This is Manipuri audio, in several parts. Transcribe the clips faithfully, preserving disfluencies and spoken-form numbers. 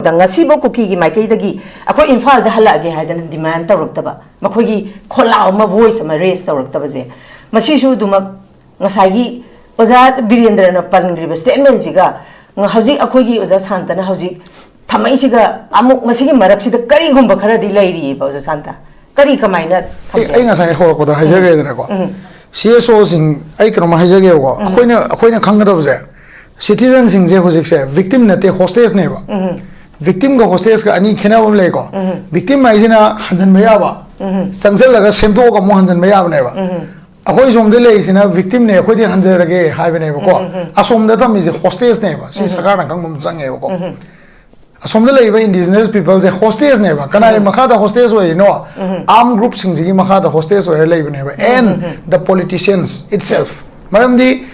ꯉꯁꯤꯐꯥꯎ ꯀꯨꯀꯤꯒꯤ ꯃꯥꯏꯀꯩꯗꯒꯤ ꯑꯩꯈꯣꯏ ꯏꯝꯐꯥꯜꯗ ꯍꯜꯂꯛꯑꯒꯦ ꯍꯥꯏꯗꯅ ꯗꯤꯃꯥꯟ ꯇꯧꯔꯛꯇꯕ, ꯃꯈꯣꯏꯒꯤ ꯈꯣꯜꯂꯥꯎ ꯑꯃ, ꯚꯣꯏꯁ ꯑꯃ ꯔꯦꯁ ꯇꯧꯔꯛꯇꯕꯁꯦ, ꯃꯁꯤꯁꯨ ꯑꯗꯨꯃꯛ ꯉꯁꯥꯏꯒꯤ ꯑꯣꯖꯥ ꯕꯤꯔꯦꯟꯗ꯭ꯔꯅ ꯄꯟꯈ꯭ꯔꯤꯕ ꯁ꯭ꯇꯦꯠꯃꯦꯟꯁꯤꯒ ꯍꯧꯖꯤꯛ ꯑꯩꯈꯣꯏꯒꯤ ꯑꯣꯖꯥ ꯁꯥꯟꯇꯅ ꯍꯧꯖꯤꯛ ꯊꯝꯃꯛꯏꯁꯤꯒ ꯑꯃꯨꯛ ꯃꯁꯤꯒꯤ ꯃꯔꯛꯁꯤꯗ ꯀꯔꯤꯒꯨꯝꯕ ꯈꯔꯗꯤ ꯂꯩꯔꯤꯑꯕ ꯑꯣꯖꯥ ꯁꯥꯟꯇ? ꯀꯔꯤ ꯀꯃꯥꯏꯅ ꯑꯩ ꯊꯝꯒꯦ? ꯑꯩ ꯉꯁꯥꯏ ꯍꯧꯔꯛꯄꯗ ꯍꯥꯏꯖꯈ꯭ꯔꯦꯗꯅꯀꯣ, ꯎꯝ꯫ ꯁꯤ ꯑꯦꯁ ꯑꯣꯁꯤꯡ, ꯑꯩ ꯀꯩꯅꯣꯝꯃ ꯍꯥꯏꯖꯒꯦꯕꯀꯣ, ꯎꯝ꯫ ꯑꯩꯈꯣꯏꯅ ꯑꯩꯈꯣꯏꯅ ꯈꯪꯒꯗꯕꯁꯦ, ꯁꯤꯇꯤꯖꯟꯁꯤꯡꯁꯦ ꯍꯧꯖꯤꯛꯁꯦ ꯚꯤꯛꯇꯤꯝ ꯅꯠꯇꯦ, ꯍꯣꯁꯇꯦꯖꯅꯦꯕ꯫ ꯎꯝ꯫ ꯚꯤꯛꯇꯤꯝꯒ ꯍꯣꯁꯇꯦꯖꯀ ꯑꯅꯤ ꯈꯦꯠꯅꯕ ꯑꯃ ꯂꯩꯀꯣ꯫ ꯎꯝ꯫ ꯚꯤꯛꯇꯤꯝ ꯍꯥꯏꯁꯤꯅ ꯍꯟꯖꯟꯕ ꯌꯥꯕ, ꯎꯝ꯫ ꯆꯪꯁꯤꯜꯂꯒ ꯁꯦꯝꯗꯣꯛꯑꯒ ꯑꯃꯨꯛ ꯍꯟꯖꯟꯕ ꯌꯥꯕꯅꯦꯕ꯫ ꯎꯝ꯫ ꯑꯩꯈꯣꯏ ꯁꯣꯝꯗ ꯂꯩꯔꯤꯁꯤꯅ ꯚꯤꯛꯇꯤꯝꯅꯦ, ꯑꯩꯈꯣꯏꯗꯤ ꯍꯟꯖꯔꯒꯦ ꯍꯥꯏꯕꯅꯦꯕꯀꯣ꯫ ꯎꯝ, ꯎꯝ, ꯎꯝ꯫ ꯑꯁꯣꯝꯗ ꯊꯝꯃꯤꯁꯦ ꯍꯣꯁꯇꯦꯖꯅꯦꯕ꯫ ꯁꯤ ꯎꯝ, ꯎꯝ꯫ ꯁꯔꯀꯥꯔꯅ ꯈꯪꯕ ꯑꯃ ꯆꯪꯉꯦꯕꯀꯣ꯫ ꯎꯝ, ꯎꯝ꯫ ꯑꯁꯣꯝꯗ ꯂꯩꯔꯤꯕ ꯏꯟꯗꯤꯖꯤꯅꯁ ꯄꯤꯄꯜꯁꯦ ꯍꯣꯁꯇꯦꯖꯅꯦꯕ꯫ ꯀꯅꯥꯒꯤ ꯎꯝ꯫ ꯃꯈꯥꯗ ꯍꯣꯁꯇꯦꯖ ꯑꯣꯏꯔꯤꯅꯣ? ꯎꯝ꯫ ꯑꯥꯔꯝ ꯒ꯭ꯔꯨꯞꯁꯤꯡꯁꯤꯒꯤ ꯃꯈꯥꯗ ꯍꯣꯁꯇꯦꯖ ꯑꯣꯏꯔ ꯂꯩꯕꯅꯦꯕ꯫ ꯎꯝ, And um, um. The politicians itself. ꯃꯔꯝꯗꯤ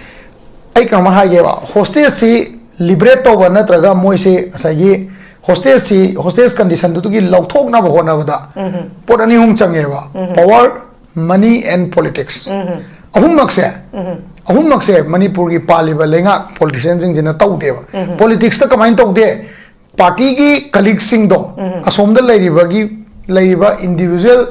ꯑꯩ ꯀꯩꯅꯣꯝꯃ ꯍꯥꯏꯒꯦꯕ, ꯍꯣꯁꯇꯦꯖꯁꯤ ꯂꯤꯕꯔꯦꯠ ꯇꯧꯕ ꯅꯠꯇ꯭ꯔꯒ ꯃꯣꯏꯁꯤ ꯉꯁꯥꯏꯒꯤ ꯍꯣꯁꯇꯦꯖꯁꯤ, ꯍꯣꯁꯇꯦꯖ ꯀꯟꯗꯤꯁꯟꯗꯨꯗꯒꯤ ꯂꯧꯊꯣꯛꯅꯕ ꯍꯣꯠꯅꯕꯗ ꯎꯝ꯫ ꯄꯣꯠ ꯑꯅꯤ ꯑꯍꯨꯝ ꯆꯪꯉꯦꯕ꯫ ꯎꯝ꯫ Power, money and politics. ꯎꯝ꯫ ꯑꯍꯨꯝꯃꯛꯁꯦ, ꯎꯝ꯫ ꯑꯍꯨꯝꯃꯛꯁꯦ ꯃꯅꯤꯄꯨꯔꯒꯤ ꯄꯥꯜꯂꯤꯕ ꯂꯩꯉꯥꯛ ꯄꯣꯂꯤꯇꯤꯁꯤꯌꯟꯁꯤꯡꯁꯤꯅ ꯇꯧꯗꯦꯕ꯫ ꯎꯝ꯫ ꯄꯣꯂꯤꯇꯤꯛꯁꯇ ꯀꯃꯥꯏꯅ ꯇꯧꯗꯦ? ꯄꯥꯔꯇꯤꯒꯤ ꯀꯂꯤꯛꯁꯤꯡꯗꯣ ꯎꯝ꯫ ꯑꯁꯣꯝꯗ ꯂꯩꯔꯤꯕꯒꯤ, ꯂꯩꯔꯤꯕ ꯏꯟꯗꯤꯚꯤꯖꯨꯋꯦꯜ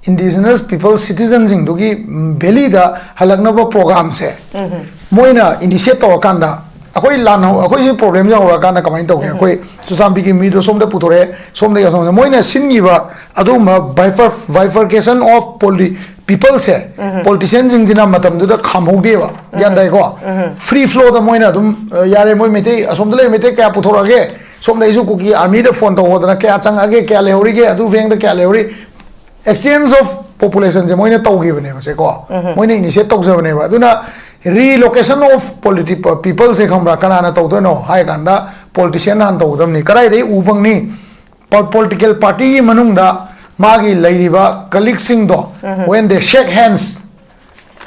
ꯏꯟꯗꯤꯖꯤꯅꯁ ꯄꯤꯄꯜ ꯁꯤꯇꯤꯖꯟꯁꯤꯡꯗꯨꯒꯤ ꯚꯦꯂꯤꯗ ꯍꯜꯂꯛꯅꯕ ꯄ꯭ꯔꯣꯒꯥꯝꯁꯦ ꯎꯝ꯫ ꯃꯣꯏꯅ ꯏꯅꯤꯁꯤꯌꯦꯠ ꯇꯧꯔꯀꯥꯟꯗ, ꯑꯩꯈꯣꯏ ꯂꯥꯟ ꯍꯧ-, ꯑꯩꯈꯣꯏꯁꯤ ꯄ꯭ꯔꯣꯕ꯭ꯂꯦꯝꯁꯦ ꯍꯧꯔꯛꯑꯀꯥꯟꯗ ꯀꯃꯥꯏꯅ ꯇꯧꯒꯦ? ꯎꯝ꯫ ꯑꯩꯈꯣꯏ ꯆꯨꯔꯆꯥꯟꯄꯨꯔꯒꯤ ꯃꯤꯗꯣ ꯁꯣꯝꯗ ꯄꯨꯊꯣꯔꯛꯑꯦ, ꯁꯣꯝꯗꯒꯤ ꯑꯁꯣꯝꯗ ꯃꯣꯏꯅ ꯁꯤꯟꯈꯤꯕ ꯑꯗꯨꯒꯨꯝꯕ bifur-, bifurcation of poli-, peopleꯁꯦ ꯎꯝ꯫ ꯄꯣꯂꯤꯇꯤꯁꯤꯌꯟꯁꯤꯡꯁꯤꯅ ꯃꯇꯝꯗꯨꯗ ꯈꯥꯝꯍꯧꯗꯦꯕ꯫ ꯒ꯭ꯌꯥꯟ ꯎꯝ꯫ ꯇꯥꯏꯀꯣ? ꯎꯝ꯫ Free flowꯗ ꯃꯣꯏꯅ ꯑꯗꯨꯝ, ꯑ, ꯌꯥꯔꯦ, ꯃꯣꯏ ꯃꯩꯇꯩ, ꯑꯁꯣꯝꯗ ꯂꯩ ꯃꯩꯇꯩ ꯀꯌꯥ ꯄꯨꯊꯣꯔꯛꯑꯒꯦ, ꯁꯣꯝꯗ ꯑꯩꯁꯨ ꯀꯨꯀꯤ ꯑꯥꯔꯃꯤꯗ ꯐꯣꯟ ꯇꯧꯗꯅ ꯀꯌꯥ ꯆꯪꯉꯛꯑꯒꯦ, ꯀꯌꯥ ꯂꯩꯍꯧꯔꯤꯒꯦ, ꯑꯗꯨ ꯕꯦꯡꯗ ꯀꯌꯥ ꯂꯩꯍꯧꯔꯤ, exchange of populationꯁꯦ ꯃꯣꯏꯅ ꯇꯧꯈꯤꯕꯅꯦꯕ ꯁꯦꯀꯣ꯫ ꯎꯝ꯫ ꯃꯣꯏꯅ ꯏꯅꯤꯁꯤꯌꯦꯠ ꯇꯧꯖꯕꯅꯦꯕ꯫ ꯑꯗꯨꯅ relocation of politi-, peopleꯁꯦ ꯈꯪꯕ꯭ꯔꯥ, ꯀꯅꯥꯅ ꯇꯧꯗꯣꯏꯅꯣ ꯍꯥꯏ ꯀꯥꯟꯗ ꯄꯣꯂꯤꯇꯤꯁꯤꯌꯟ ꯍꯥꯟꯅ ꯇꯧꯒꯗꯕꯅꯤ꯫ ꯀꯗꯥꯏꯗꯒꯤ ꯎ ꯐꯪꯅꯤ? ꯄꯣ-, ꯄꯣꯂꯤꯇꯤꯀꯦꯜ ꯄꯥꯔꯇꯤꯒꯤ ꯃꯅꯨꯡꯗ ꯃꯥꯒꯤ ꯂꯩꯔꯤꯕ ꯀꯂꯤꯛꯁꯤꯡꯗꯣ, ꯎꯝ꯫ When they shake hands,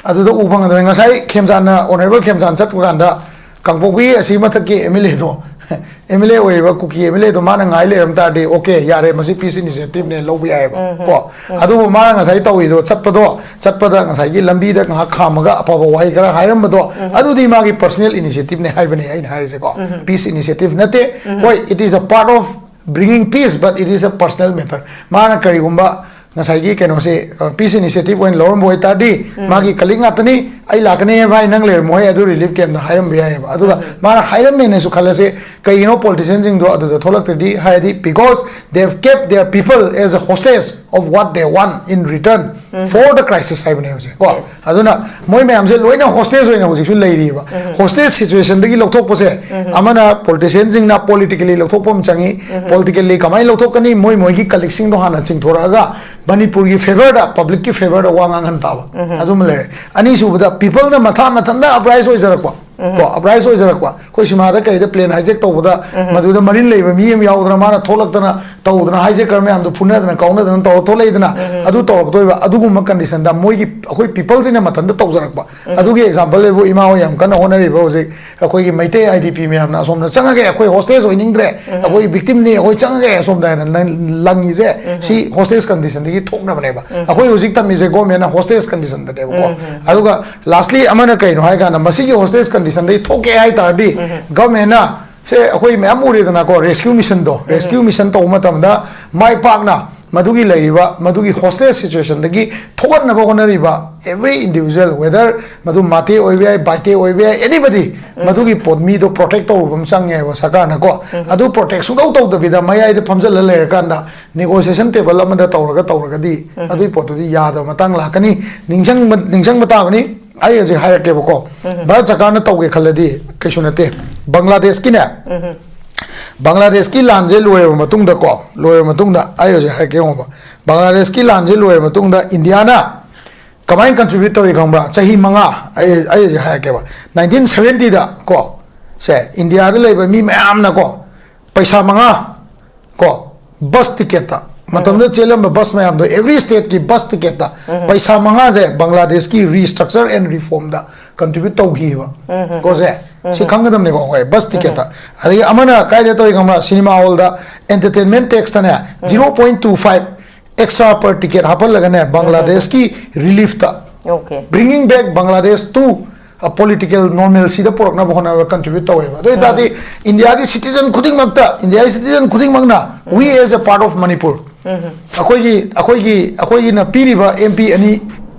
ꯑꯗꯨꯗ ꯎ ꯐꯪꯒꯗꯕꯅꯤ꯫ ꯉꯁꯥꯏ ꯈꯦꯝꯆꯥꯟꯅ, ꯑꯣꯅꯔꯦꯕꯜ ꯈꯦꯝꯆꯥꯟ ꯆꯠꯄ ꯀꯥꯟꯗ ꯀꯥꯡꯄꯣꯛꯄꯤ ꯑꯁꯤ ꯃꯊꯛꯀꯤ ꯑꯦꯝ ꯑꯦꯜ ꯑꯦꯗꯣ, ꯑꯦꯝ ꯑꯦꯜ ꯑꯦ ꯑꯣꯏꯔꯤꯕ ꯀꯨꯀꯤ ꯑꯦꯝ ꯑꯦꯜ ꯑꯦꯗꯣ ꯃꯥꯅ ꯉꯥꯏ ꯂꯩꯔꯝ ꯇꯥꯔꯗꯤ, "ꯑꯣꯀꯦ, ꯌꯥꯔꯦ, ꯃꯁꯤ ꯄꯤꯁ ꯏꯅꯤꯁꯤꯌꯦꯇꯤꯚꯅꯦ, ꯂꯧꯕ ꯌꯥꯏꯑꯕ", ꯎꯝ, ꯀꯣ꯫ ꯎꯝ꯫ ꯑꯗꯨꯕꯨ ꯃꯥꯅ ꯉꯁꯥꯏ ꯇꯧꯔꯤꯗꯣ, ꯆꯠꯄꯗꯣ, ꯆꯠꯄꯗ ꯉꯁꯥꯏꯒꯤ ꯂꯝꯕꯤꯗ ꯉꯥꯏꯍꯥꯛ ꯈꯥꯝꯃꯒ ꯑꯐꯕ ꯋꯥꯍꯩ ꯈꯔ ꯍꯥꯏꯔꯝꯕꯗꯣ, ꯎꯝ꯫ ꯑꯗꯨꯗꯤ ꯃꯥꯒꯤ ꯄꯔꯁꯅꯦꯜ ꯏꯅꯤꯁꯤꯌꯦꯇꯤꯚꯅꯦ ꯍꯥꯏꯕꯅꯦ ꯑꯩꯅ ꯍꯥꯏꯔꯤꯁꯦꯀꯣ꯫ ꯎꯝ꯫ ꯄꯤꯁ ꯏꯅꯤꯁꯤꯌꯦꯇꯤꯚ ꯅꯠꯇꯦ꯫ ꯎꯝ꯫ ꯍꯣꯏ, it is a part of Bringing peace, but it is a personal matter. ꯃꯥꯅ ꯀꯔꯤꯒꯨꯝꯕ ꯉꯁꯥꯏꯒꯤ ꯀꯩꯅꯣꯁꯦ, ꯄꯤꯁ ꯏꯅꯤꯁꯤꯌꯦꯇꯤꯚ ꯑꯣꯏꯅ ꯂꯧꯔꯝꯕ ꯑꯣꯏꯇꯥꯔꯗꯤ, ꯃꯥꯒꯤ ꯀꯂꯤꯛ ꯉꯥꯛꯇꯅꯤ, "ꯑꯩ ꯂꯥꯛꯀꯅꯤ ꯚꯥꯏ, ꯅꯪ ꯂꯩꯔꯝꯃꯣꯍꯦ ꯑꯗꯨ ꯔꯤꯂꯤꯐ ꯀꯦꯝꯞꯇ" ꯍꯥꯏꯔꯝꯕ ꯌꯥꯏꯑꯕ꯫ ꯑꯗꯨꯒ ꯃꯥꯅ ꯍꯥꯏꯔꯝꯃꯦꯅꯁꯨ ꯈꯜꯂꯁꯦ, ꯀꯩꯒꯤꯅꯣ ꯄꯣꯂꯤꯇꯤꯁꯤꯌꯟꯁꯤꯡꯗꯣ ꯑꯗꯨꯗ ꯊꯣꯛꯂꯛꯇ꯭ꯔꯗꯤ ꯍꯥꯏꯔꯗꯤ, because they have kept their people as a hostage of what they want in return for the crisis ꯍꯥꯏꯕꯅꯦꯕꯁꯦ ꯀꯣ꯫ ꯑꯗꯨꯅ ꯃꯣꯏ ꯃꯌꯥꯝꯁꯦ ꯂꯣꯏꯅ ꯍꯣꯁꯇꯦꯖ ꯑꯣꯏꯅ ꯍꯧꯖꯤꯛꯁꯨ ꯂꯩꯔꯤꯕ꯫ ꯍꯣꯁꯇꯦꯖ ꯁꯤꯆꯨꯋꯦꯁꯟꯗꯒꯤ ꯂꯧꯊꯣꯛꯄꯁꯦ, ꯑꯃꯅ ꯄꯣꯂꯤꯇꯤꯁꯤꯌꯟꯁꯤꯡꯅ ꯄꯣꯂꯤꯇꯤꯀꯦꯂꯤ ꯂꯧꯊꯣꯛꯄ ꯑꯃ ꯆꯪꯉꯤ꯫ ꯄꯣꯂꯤꯇꯤꯀꯦꯜꯂꯤ ꯀꯃꯥꯏꯅ ꯂꯧꯊꯣꯛꯀꯅꯤ? ꯃꯣꯏ ꯃꯣꯏꯒꯤ ꯀꯂꯤꯛꯁꯤꯡꯗꯣ ꯍꯥꯟꯅ ꯆꯤꯡꯊꯣꯔꯛꯑꯒ ꯃꯅꯤꯄꯨꯔꯒꯤ ꯐꯦꯚꯔꯗ, ꯄꯕ꯭ꯂꯤꯛꯀꯤ ꯐꯦꯚꯔꯗ ꯋꯥ ꯉꯥꯡꯍꯟ ꯇꯥꯕ꯫ ꯑꯗꯨꯃ ꯂꯩꯔꯦ꯫ ꯑꯅꯤꯁꯨꯕꯗ, ꯄꯤꯄꯜꯅ ꯃꯊꯥ ꯃꯊꯟꯇ ꯑꯞꯔꯥꯏꯁ ꯑꯣꯏꯖꯔꯛꯄ꯫ ꯀꯣ, ꯑꯞꯔꯥꯏꯁ ꯑꯣꯏꯖꯔꯛꯄ꯫ ꯑꯩꯈꯣꯏ ꯁꯤꯃꯥꯗ ꯀꯩꯗ ꯄ꯭ꯂꯦꯟ ꯍꯥꯏꯖꯦꯛ ꯇꯧꯕꯗ ꯃꯗꯨꯗ ꯃꯔꯤꯟ ꯂꯩꯕ ꯃꯤ ꯑꯃ ꯌꯥꯎꯗꯅ, ꯃꯥꯅ ꯊꯣꯛꯂꯛꯇꯅ ꯇꯧꯗꯅ, ꯍꯥꯏꯖꯦꯀꯔ ꯃꯌꯥꯝꯗꯣ ꯐꯨꯅꯗꯅ ꯀꯥꯎꯅꯗꯅ ꯇꯧꯔ ꯊꯣꯛꯂꯛꯏꯗꯅ, ꯑꯗꯨ ꯇꯧꯔꯛꯇꯣꯏꯕ꯫ ꯑꯗꯨꯒꯨꯝꯕ ꯀꯟꯗꯤꯁꯟꯗ ꯃꯣꯏꯒꯤ, ꯑꯩꯈꯣꯏ ꯄꯤꯄꯜꯁꯤꯅ ꯃꯊꯟꯇ ꯇꯧꯖꯔꯛꯄ꯫ ꯑꯗꯨꯒꯤ ꯑꯦꯛꯖꯥꯝꯄꯜ ꯂꯩꯕꯨ ꯏꯃꯥ ꯍꯣꯏ ꯌꯥꯝ ꯀꯟꯅ ꯍꯣꯠꯅꯔꯤꯕ ꯍꯧꯖꯤꯛ ꯑꯩꯈꯣꯏꯒꯤ ꯃꯩꯇꯩ ꯑꯥꯏ ꯗꯤ ꯄꯤ ꯃꯌꯥꯝꯅ ꯑꯁꯣꯝꯗ ꯆꯪꯉꯒꯦ, ꯑꯩꯈꯣꯏ ꯍꯣꯁꯇꯦꯖ ꯑꯣꯏꯅꯤꯡꯗ꯭ꯔꯦ, ꯑꯩꯈꯣꯏ ꯚꯤꯛꯇꯤꯝꯅꯤ, ꯑꯩꯈꯣꯏ ꯆꯪꯉꯒꯦ ꯑꯁꯣꯝꯗ ꯍꯥꯏꯅ ꯂꯪ-, ꯂꯪꯉꯤꯁꯦ, ꯁꯤ ꯍꯣꯁꯇꯦꯖ ꯀꯟꯗꯤꯁꯟꯗꯒꯤ ꯊꯣꯛꯅꯕꯅꯦꯕ꯫ ꯑꯩꯈꯣꯏ ꯍꯧꯖꯤꯛ ꯊꯝꯃꯤꯁꯦ ꯒꯣꯔꯃꯦꯟꯅ ꯍꯣꯁꯇꯦꯖ ꯀꯟꯗꯤꯁꯟꯗꯅꯦꯕꯀꯣ꯫ ꯑꯗꯨꯒ ꯂꯥꯁꯂꯤ ꯑꯃꯅ ꯀꯩꯅꯣ ꯍꯥꯏ ꯀꯥꯟꯗ, ꯃꯁꯤꯒꯤ ꯍꯣꯁꯇꯦꯖ ꯀꯟꯗꯤꯁꯟꯗꯒꯤ ꯊꯣꯛꯀꯦ ꯍꯥꯏ ꯇꯥꯔꯗꯤ, ꯒꯣꯔꯃꯦꯟꯅ ꯁꯦ ꯑꯩꯈꯣꯏ ꯃꯌꯥꯝ ꯎꯔꯦꯗꯅꯀꯣ, ꯔꯦꯁꯀ꯭ꯌꯨ ꯃꯤꯁꯟꯗꯣ, ꯔꯦꯁꯀ꯭ꯌꯨ ꯃꯤꯁꯟ ꯇꯧꯕ ꯃꯇꯝꯗ ꯃꯥꯏ ꯄꯥꯛꯅ ꯃꯗꯨꯒꯤ ꯂꯩꯔꯤꯕ, ꯃꯗꯨꯒꯤ ꯍꯣꯁꯇꯦꯖ ꯁꯤꯆꯨꯋꯦꯁꯟꯗꯒꯤ ꯊꯣꯛꯍꯟꯅꯕ ꯍꯣꯠꯅꯔꯤꯕ every individual, whether ꯃꯗꯨ ꯃꯥꯇꯦ ꯑꯣꯏꯕ ꯌꯥꯏ, ꯕꯥꯏꯇꯦ ꯑꯣꯏꯕ ꯌꯥꯏ, anybody, ꯃꯗꯨꯒꯤ ꯄꯣꯠ, ꯃꯤꯗꯣ ꯄ꯭ꯔꯣꯇꯦꯛ ꯇꯧꯔꯨꯕ ꯑꯃ ꯆꯪꯉꯦꯕ ꯁꯔꯀꯥꯔꯅꯀꯣ꯫ ꯑꯗꯨ ꯄ꯭ꯔꯣꯇꯦꯛ ꯁꯨꯡꯇꯧ ꯇꯧꯗꯕꯤꯗ ꯃꯌꯥꯏꯗ ꯐꯝꯖꯜꯂ ꯂꯩꯔꯀꯥꯟꯗ ꯅꯦꯒꯣꯁꯤꯌꯦꯁꯟ ꯇꯦꯕꯜ ꯑꯃꯗ ꯇꯧꯔꯒ ꯇꯧꯔꯒꯗꯤ ꯑꯗꯨꯒꯤ ꯄꯣꯠꯇꯨꯗꯤ ꯌꯥꯗꯕ ꯃꯇꯥꯡ ꯂꯥꯛꯀꯅꯤ꯫ ꯅꯤꯡꯁꯤꯡꯕ, ꯅꯤꯡꯁꯤꯡꯕ ꯇꯥꯕꯅꯤ꯫ ꯑꯩ ꯍꯧꯖꯤꯛ ꯍꯥꯏꯔꯛꯀꯦꯕꯀꯣ, ꯚꯥꯔꯠ ꯁꯔꯀꯥꯔꯅ ꯇꯧꯒꯦ ꯈꯜꯂꯗꯤ ꯀꯩꯁꯨ ꯅꯠꯇꯦ꯫ ꯕꯪꯒ꯭ꯂꯥꯗꯦꯁꯀꯤꯅꯦ, ꯕꯪꯒ꯭ꯂꯥꯗꯦꯁꯀꯤ ꯂꯥꯟꯁꯦ ꯂꯣꯏꯔꯕ ꯃꯇꯨꯡꯗꯀꯣ, ꯂꯣꯏꯔꯕ ꯃꯇꯨꯡꯗ, ꯑꯩ ꯍꯧꯖꯤꯛ ꯍꯥꯏꯔꯛꯀꯦ ꯌꯦꯡꯉꯣꯕ, ꯕꯪꯒ꯭ꯂꯥꯗꯦꯁꯀꯤ ꯂꯥꯟꯁꯦ ꯂꯣꯏꯔꯕ ꯃꯇꯨꯡꯗ ꯏꯟꯗꯤꯌꯥꯅ ꯀꯃꯥꯏꯅ ꯀꯟꯇ꯭ꯔꯤꯕ꯭ꯌꯨꯠ ꯇꯧꯏ ꯈꯪꯕ꯭ꯔꯥ? ꯆꯍꯤ ꯃꯉꯥ, ꯑꯩ, ꯑꯩ ꯍꯧꯖꯤꯛ ꯍꯥꯏꯔꯛꯀꯦꯕ, ꯅꯥꯏꯟꯇꯤꯟ ꯁꯚꯦꯟꯇꯤꯗ ꯀꯣ, ꯁꯦ, ꯏꯟꯗꯤꯌꯥꯗ ꯂꯩꯕ ꯃꯤ ꯃꯌꯥꯝꯅꯀꯣ, ꯄꯩꯁꯥ ꯃꯉꯥ ꯀꯣ, ꯕꯁ ꯇꯤꯀꯦꯠꯇ, ꯃꯇꯝꯗꯨꯗ ꯆꯦꯜꯂꯝꯕ ꯕꯁ ꯃꯌꯥꯝꯗꯣ, ꯑꯦꯚ꯭ꯔꯤ ꯁ꯭ꯇꯦꯠꯀꯤ ꯕꯁ ꯇꯤꯀꯦꯠꯇ ꯄꯩꯁꯥ ꯃꯉꯥꯁꯦ ꯕꯪꯒ꯭ꯂꯥꯗꯦꯁꯀꯤ ꯔꯤꯁꯇ꯭ꯔꯛꯆꯔ ꯑꯦꯟ ꯔꯤꯐꯣꯔꯝꯗ ꯀꯟꯇ꯭ꯔꯤꯕ꯭ꯌꯨꯠ ꯇꯧꯈꯤꯕ꯫ ꯀꯣ ꯁꯦ, ꯁꯤ ꯈꯪꯒꯗꯕꯅꯤꯀꯣ ꯑꯩꯈꯣꯏ, ꯕꯁ ꯇꯤꯀꯦꯠꯇ꯫ ꯑꯗꯒꯤ ꯑꯃꯅ ꯀꯥꯏꯗ ꯇꯧꯏ ꯈꯪꯕ꯭ꯔꯥ? ꯁꯤꯅꯦꯃꯥ ꯍꯣꯜꯗ ꯑꯦꯟꯇꯔꯇꯦꯟꯃꯦꯟ ꯇꯦꯛꯁꯇꯅꯦ, zero point two five extra per ticket ꯍꯥꯞꯍꯜꯂꯒꯅꯦ, ꯕꯪꯒ꯭ꯂꯥꯗꯦꯁꯀꯤ ꯔꯤꯂꯤꯐꯇ, Okay. Bringing back Bangladesh to political ꯅꯣꯔꯃꯦꯜꯁꯤꯗ ꯄꯨꯔꯛꯅꯕ ꯍꯣꯠꯅꯕ ꯀꯟꯇ꯭ꯔꯤꯕ꯭ꯌꯨꯠ ꯇꯧꯋꯦꯕ꯫ ꯑꯗꯨ ꯑꯣꯏꯇꯥꯔꯗꯤ ꯏꯟꯗꯤꯌꯥꯒꯤ ꯁꯤꯇꯤꯖꯟ ꯈꯨꯗꯤꯡꯃꯛꯇ, ꯏꯟꯗꯤꯌꯥꯒꯤ ꯁꯤꯇꯤꯖꯟ ꯈꯨꯗꯤꯡꯃꯛꯅ, we as a part of Manipur, ꯑꯩꯈꯣꯏꯒꯤ ꯑꯩꯈꯣꯏꯒꯤ ꯑꯩꯈꯣꯏꯒꯤꯅ ꯄꯤꯔꯤꯕ ꯑꯦꯝ ꯄꯤ ꯑꯅꯤ,